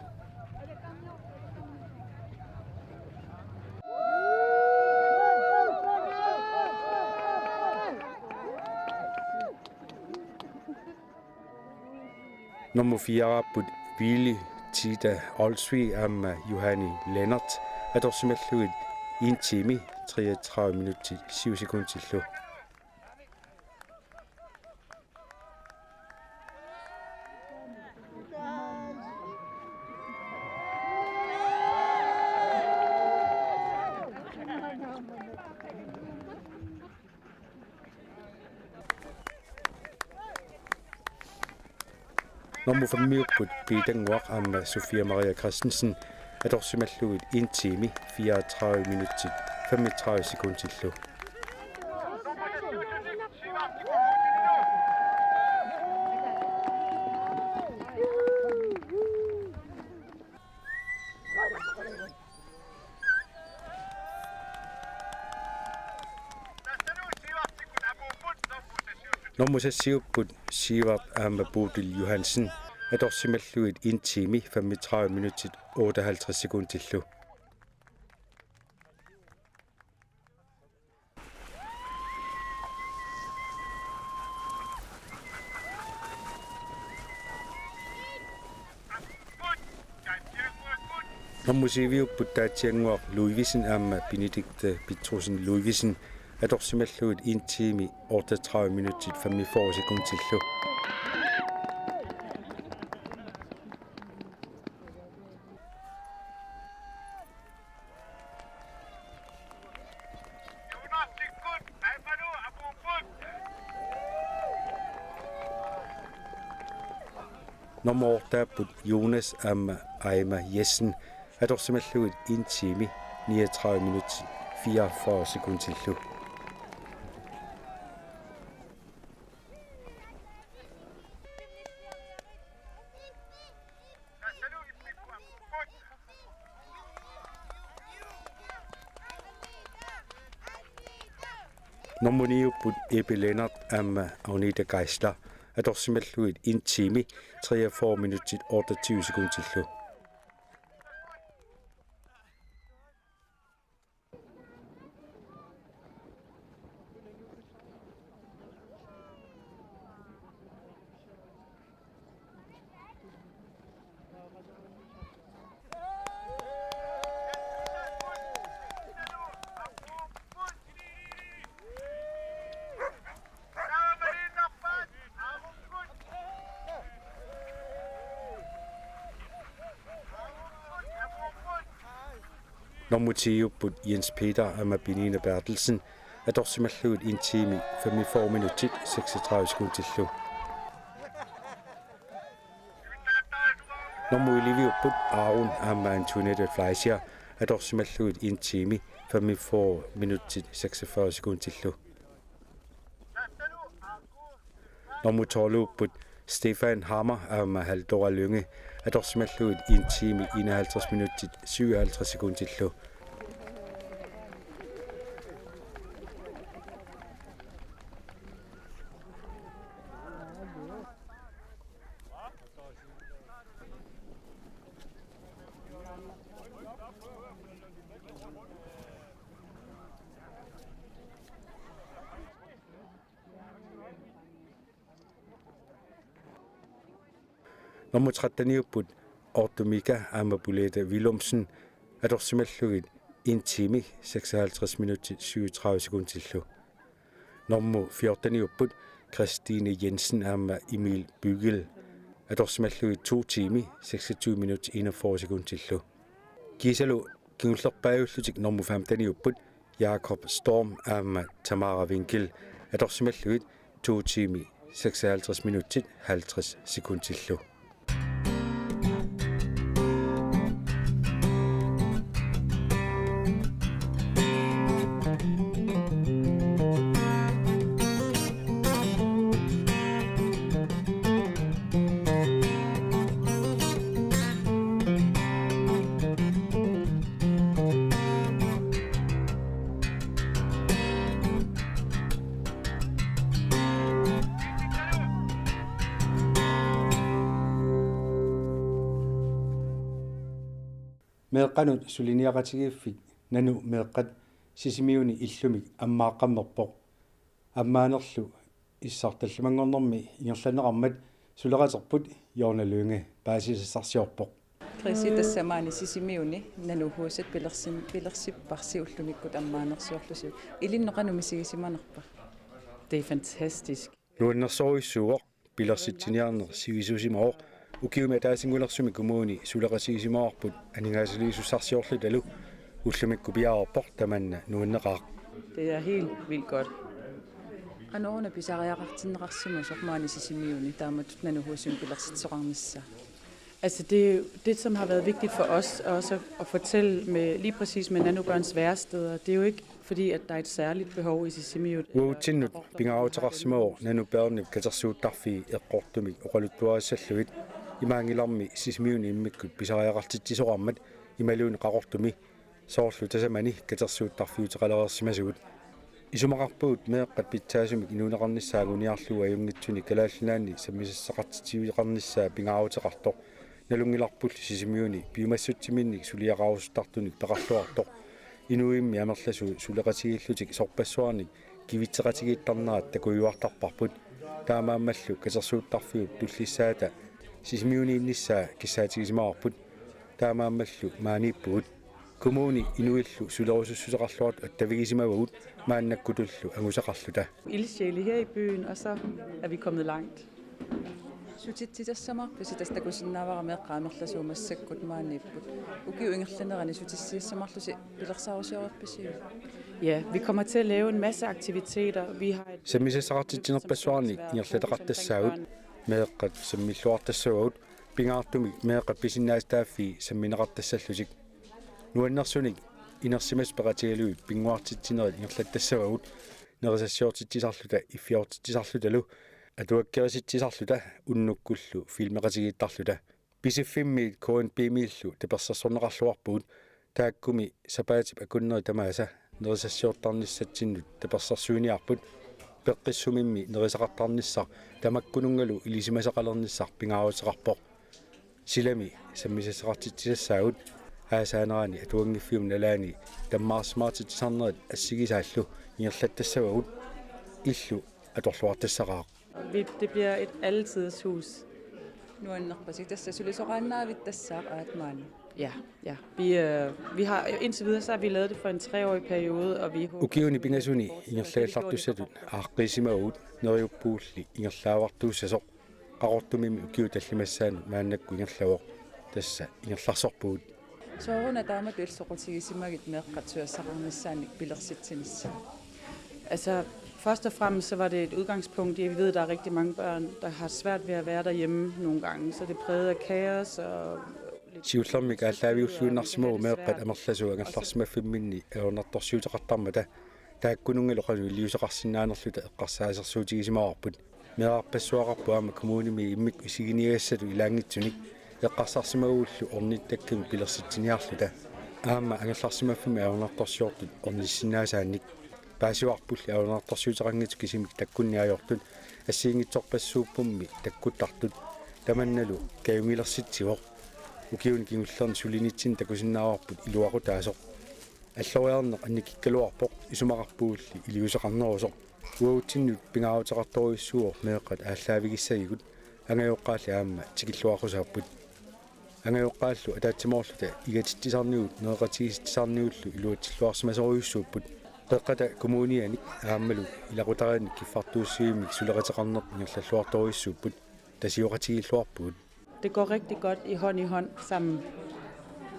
Nummer fire-jupput Willy Tida Olsvig aamma Johanne Lennert atorsimallugit en time, treogtredive minutsit, syv sekundillu. Nummer fem-iupput Peter Nguaq aamma Sofia Maria Christensen atorsimallugit en time, fireogtredive minutsit, femogtredive sekundillu. Nummer seks-iupput Sivert aamma Bodil Johansen atorsimallugit en time, femogtredive minutsit, otteoghalvtreds sekundillu. Nummer syv-iupput Taatsiannguaq Ludvigsen aamma Benedikte Petrussen Ludvigsen atorsimallugit en time, otteogtredive minutsit, femogfyrre sekundillu. Nummer otte-iupput Jonas aamma Aima Jessen atorsimallugit en time, niogtredive minutsit, fireogfyrre sekundillu. Nummer ni-iupput Ebbe Lennert aamma Agnete Geisler atorsimallugit en time, treogfyrre minutsit, otteogtyve sekundillu. Nummer ti-iupput Jens Peter aamma Benina Berthelsen atorsimallugit en time, femogfyrre minutsit, seksogtredive sekundillu. Nummer elleve-iupput Aaron aamma Antoinette Fleischer atorsimallugit en time, femogfyrre minutsit, seksogfyrre sekundillu. Nummer tolv-iupput Stefan Hammer aamma Haldora Lynge atorsimallugit en time, enoghalvtreds minutsit, syvoghalvtreds sekundillu. Nummer tretten-iupput Otto Mika aamma Bolette Willumsen atorsimallugit en time, seksoghalvtreds minutsit, syvogtredive sekundillu. Nummer fjorten-iupput Christine Jensen aamma Emil Bygel atorsimallugit to time, seksogtyve minutsit, enogfyrre sekundillu. Kiisalu kingullerpaajullutik normu femteniupput Jakob Storm aamma Tamara Winkel atorsimallugit to tiimi seksoghalvtreds minutsit halvtreds sekundillu. Meeqqanut suliniaqatigiiffik Nanu meeqqat Sisimiuni illumik ammaaqqammerpoq. Ammaanerlu issartallimanngornermi ingerlanneqarmat suleqaterput Jonna Lynge paasisassarsiorpoq. Chrissy, tassa maani Sisimiuni Nanuhuset pilersin-, pilersipparsi ullumikkut ammaanersiorlusi. Ilinnut qanoq misigisimanerpa? Det er fantastisk. Nuannersorujussuuvoq, pilersitsiniarneq sivisuusimavoq. Ukiumi ataasinngulersumi kommuni suleqatigisimavarput aningaasaliisussarsiorlutalu. Ullumikkut piareerpoq, tamanna nuanneqaaq. Det er helt vildt godt. Qanoruna pisariaqartinneqarsimasoq maani Sisimiuni taamatut Nanuhusemi pilersitsisoqarnissaa? Altså, det er jo det, som har været vigtigt for os også at, at fortælle med, lige præcis med nanobørns væresteder. Det er jo ikke, fordi at der er et særligt behov i Sisimiut. Uatsinnut pingaaruteqarsimavoq nanubørnip katersuuttarfii eqqortumik oqaluttuarissallugit. Imaanngilarmi Sisimiuni immikkut pisariaqartitsisoqarmat imaluunniit Qaqortumi, soorlu tasamani katersuuttarfiuteqalereersimasugut. Isumaqarpugut meeqqat pitsaasumik inuuneqarnissaa anguniarlugu ajunngitsunik Kalaallit Nunaanni sammisassaqartitsiveqarnissaa pingaaruteqartoq. Nalunngilarpullu Sisimiuni piumassutsiminnik suliaqarusuttartunik peqarluartoq. Inuimmi amerlasuut suleqatigiillutik sorpassuarnik kivitseqatigiittarnerat takujuartarparput. Taamaammallu katersuuttarfiup tullissaata Sisimiuniinnissaa kissaatigisimavoq. Taamaammallu maaniippugut. Kommuni inuillu sulerusussuseqarluartut attavigisimavagut maannakkutullu angusaqarluta. Ildsjæle her i byen, og så er vi kommet langt. Sutitsiassamaarpisi? Tassa takusinnaavara meeqqat amerlasuut massakkut maaniipput. Ukiup ingerlanerani sutitsiassamaarlusi pilersaarusioreerpisiuk? Ja, vi kommer til at lave en masse aktiviteter. Vi har et sammisassaqartitsinerpassuarnik ingerlataqartassaagut, meeqqat sammilluartassavagut, pingaartumik meeqqat pisinnaatitaaffii sammineqartassallutik. Nuannersunik inersimasut peqatigalugit pinnguartitsinerit ingerlattassavagut, nerisassiortitsisarluta iffiortitsisarlutalu atuakkerisitsisarluta unnukkullu filmeqatigiittarluta. Pisiffimmiit K N P-miillu tapersersorneqarluarpugut, taakkumi sapaatip akunneri tamaasa nerisassiortarnissatsinnut tapersersuiniarput. Peqqissumimmi nerisaqartarnissaq tamakkununngalu ilisimasaqalernissaq pingaaruteqarpoq. Silami sammisassaqartitsisassaagut, aasaanerani atuanngiffiup nalaani tammaarsimaartitsisarnerit assigisaallu ingerlattassavagut, illu atorluartassaqaaq. Vi, det bliver et alletiders hus. Nuannerpasi, tassa sulisoqaannaavitta tassaaq aat maani? Ja, ja. Vi, øh, vi har, indtil videre så har vi lavet det for en treårig periode, og vi håber, ukiuni pingasuni ingerlagallartussatut aaqqiisimavugut, neriuppuulli ingerlaavartuussasoq. Qaqortumimi ukiut tallimassaannut maannakkut ingerlavoq, tassa ingerlarsorpugut. Sooruna taamatut illit soqutigisimagit meeqqat susassaqarnissaannik pilersitsinissaq? Altså, først og fremmest så var det et udgangspunkt i, at vi ved, at der er rigtig mange børn, der har svært ved at være derhjemme nogle gange, så det er præget af kaos og lidt... Siullermik aallaaviulluinnarsimavoq meeqqat amerlasuut angerlarsimaffimminni ajornartorsiuteqartarmata, taakkununngalu qanoq iliuuseqarsinnaanerluta eqqarsaasersuutigisimavarput. Meerarpassuaqarpoq aamma kommunimi immikkut isiginiagassatut ilaanngitsunik, eqqarsarsimagullu ornittakkamik pilersitsiniarluta aamma angerlarsimaffimmi ajornartorsiortut ornissinnaasaannik. Paasivarpulli ajornartorsiuteqanngitsut kisimik takkunneq ajortut assigiinngitsorpassuuppummi takkuttartut, tamannalu kajumilersitsivoq. Ukiuni kingullerni sulinitsinni takusinnaavarput iluaqutaasoq. Alloriarneq annikikkaluarpoq, isumaqarpugulli iliuuseqarnerusoq. Uagutsinnut pingaaruteqartorujussuuvoq meeqqat aallaavigissagigut, angajoqqaalli aamma tikilluaqqusaapput. Angajoqqaallu ataatsimoorluta igatitsisarnigut nereqatigiissitsisarnigullu iluatsilluarsimasorujussuupput. Qeqqata Kommunianik aammalu ilaqutariinnik kiffartuussivimmik suleqateqarneq ingerlalluartorujussuupput, tasioqatigiilluarpugut. Det går rigtig godt i hånd i hånd sammen.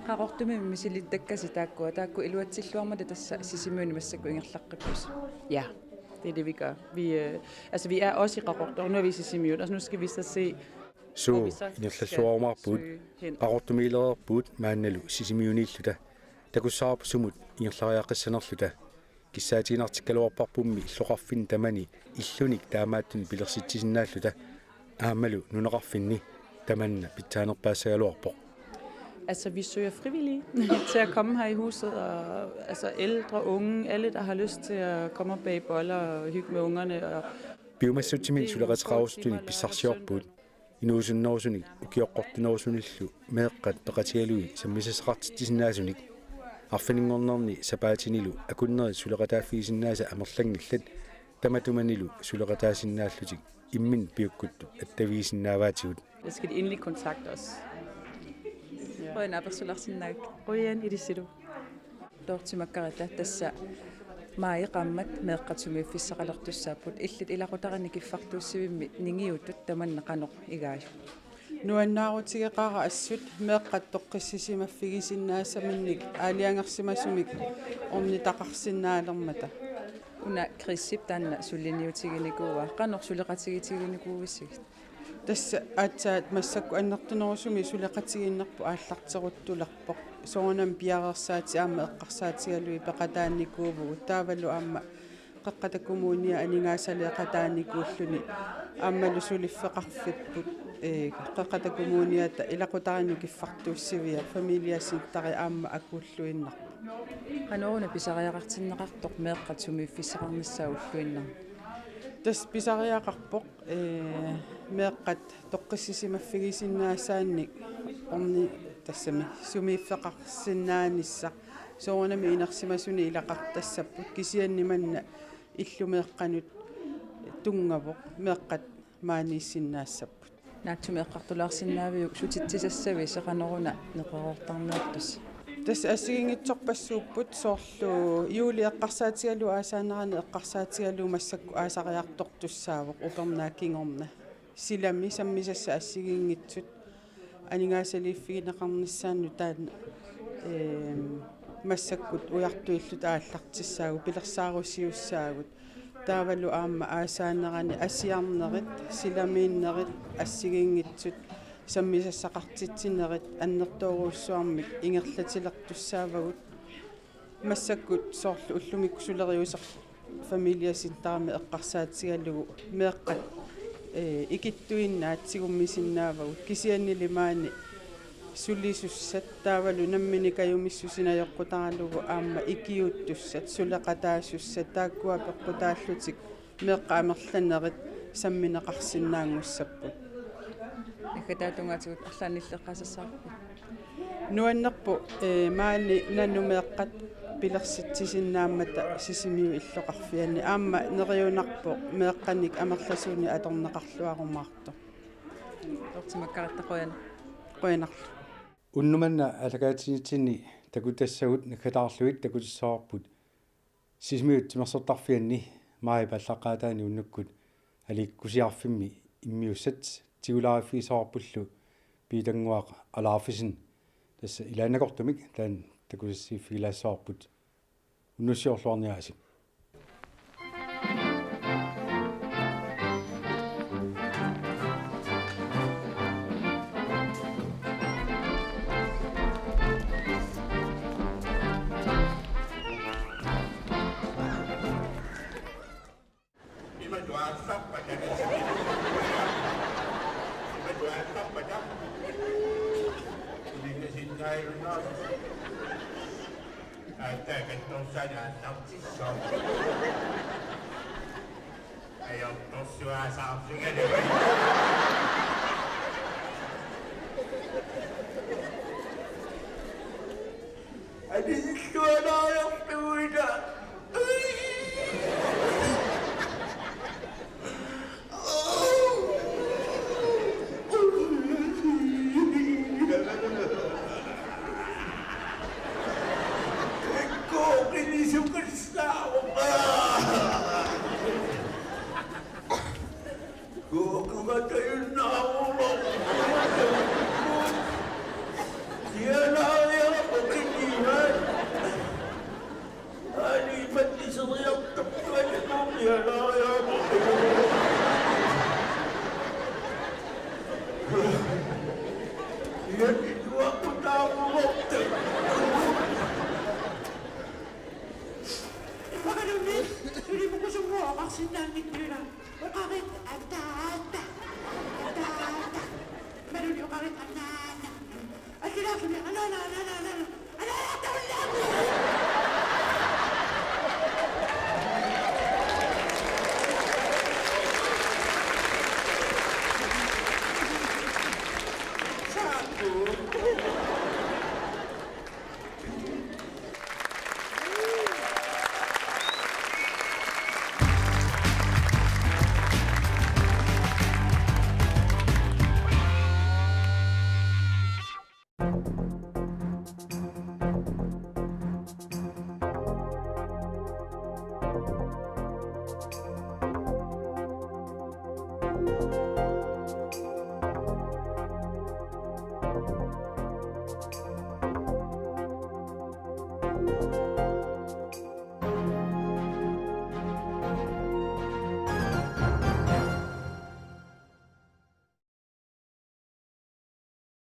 Qaqortumi misilittakkasi taakkua, taakku iluatsilluarmata tassa Sisimiuni massakkut ingerlaqqippusi. Ja, det er det, vi gør. Vi, øh, altså, vi er også i Qaqortoq, nu er vi i Sisimiut, og nu skal vi så se, hvor vi så skal søge hen. Suu, ingerlalluarumaarpugut, Qaqortumiilereerpugut maannalu Sisimiuniilluta. Takussavarput sumut ingerlariaqqissanerluta. Kissaatiginartikkaluarparpummi illoqarfinni tamani illunik taamaattunik pilersitsisinnaalluta aammalu nunaqarfinni tamanna pitsaanerpaassagaluarpoq. Altså, vi søger frivillige til at komme her i huset, og altså ældre, unge, alle, der har lyst til at komme og bage boller og hygge med ungerne. Og piumassutsiminnik suleqateqarusunik pissarsiorpugut. Inuusunnerusunik ukioqqortinnerusunillu meeqqat peqatigalugit sammisassaqartitsisinnaasunik. Arfininngornerni sapaatinilu akunnerit suleqataaffigisinnaasat amerlanngillat, tamatumanilu suleqataasinnaallutik imminut piukkuttut attavigisinnaavaatigut. Så skal de endelig kontakte os. Qujanaq apersularsinnaakkit. Qujan ilissilu. Toortimakkarita, tassa maajip qaammat meeqqat sumiiffissaqalertussaapput, illit ilaqutariinni kiffartuussivimmi ningiutut tamanna qanoq igaajuk? Nuannaarutigeqaara assut meeqqat toqqissisimaffigisinnaassaminnik aalajangersimasumik ornitaqarsinnaalermata. Una Chrisip taanna suliniutiginikuuaa, qanoq suleqatigitiginikuuisigit? Tassa aatsaat massakkut annertunerusumik suleqatigiinnerput aallarteruttulerpoq. Soorunami piareersaatit aamma eqqarsaatigalugit peqataanikuuvugut. Taavalu aamma Qeqqata Kommuniata aningaasaleeqataanikuulluni aammalu suliffeqarfipput, ee, Qeqqata Kommuniata ilaqutariinnut kiffartuussivia Familiecenteri aamma akuulluinnarpoq. Qanoruna pisariaqartinneqartoq meeqqat sumiiffissaqarnissaa ulluinnarni? Tassa pisariaqarpoq, ee, meeqqat toqqissisimaffigisinnaassaannik orni-, tassami sumiiffeqarsinnaanissaq. Soorunami inersimasunik ilaqartassapput, kisianni manna illumeeqqanut tunngavoq meeqqat maaniissinnaassapput. Naatsumik eqqartulaarsinnaaviuk sutitsisassavisi, qanoruna neqeroortarniartusi? Tassa assigiinngitsorpassuupput, soorlu juuli eqqarsaatigalugu aasaanerani eqqarsaatigalugu massakkut aasariartortussaavoq upernaaq kingorna. Silami sammisassat assigiinngitsut aningaasaliiffigineqarnissaannut taanna, eem, massakkut ujartuilluta aallartissaagut, pilersaarusiussaagut. Taavalu aamma aasaanerani asiarnerit, silamiinnerit, assigiinngitsut sammisassaqartitsinerit annertoorujussuarmik ingerlatilertussaavagut. Massakkut soorlu ullumikkut suleriuseq Familiecenterimi eqqarsaatigalugu meeqqat, ee, ikittuinnaat tigummisinnaavagut, kisiannili maani sulisussat taavalu nammineq kajumissuseq najoqqutaralugu aamma ikiuuttussat, suleqataasussat, taakkua peqqutaallutik meeqqat amerlanerit sammineqarsinnaanngussapput. Naggataatungaatigut arlaannik nilleqqaasassavarput. Nuannerpoq, ee, maani nanoq meeqqat pilersitsisinnaammata Sisimiut illoqarfianni, aamma neriunarpoq meeqqanik amerlasuunik atorneqarluarumaartoq. Toortimakkaratta, qujanaq. Qujanarlu. Unnuk manna aallakaatitsinitsinni takutassagut naggataarlugit takutissavarput Sisimiut timersortarfianni maajip aallaqqaataani unnukkut aliikkuserfimmi immiussat. Tigulaariffigissavarpullu Piitannguaq Alaarfisen, tassa ilaannakortumik taanna takusassiiffigilaassavarput. Unnussiorluarniaritsi.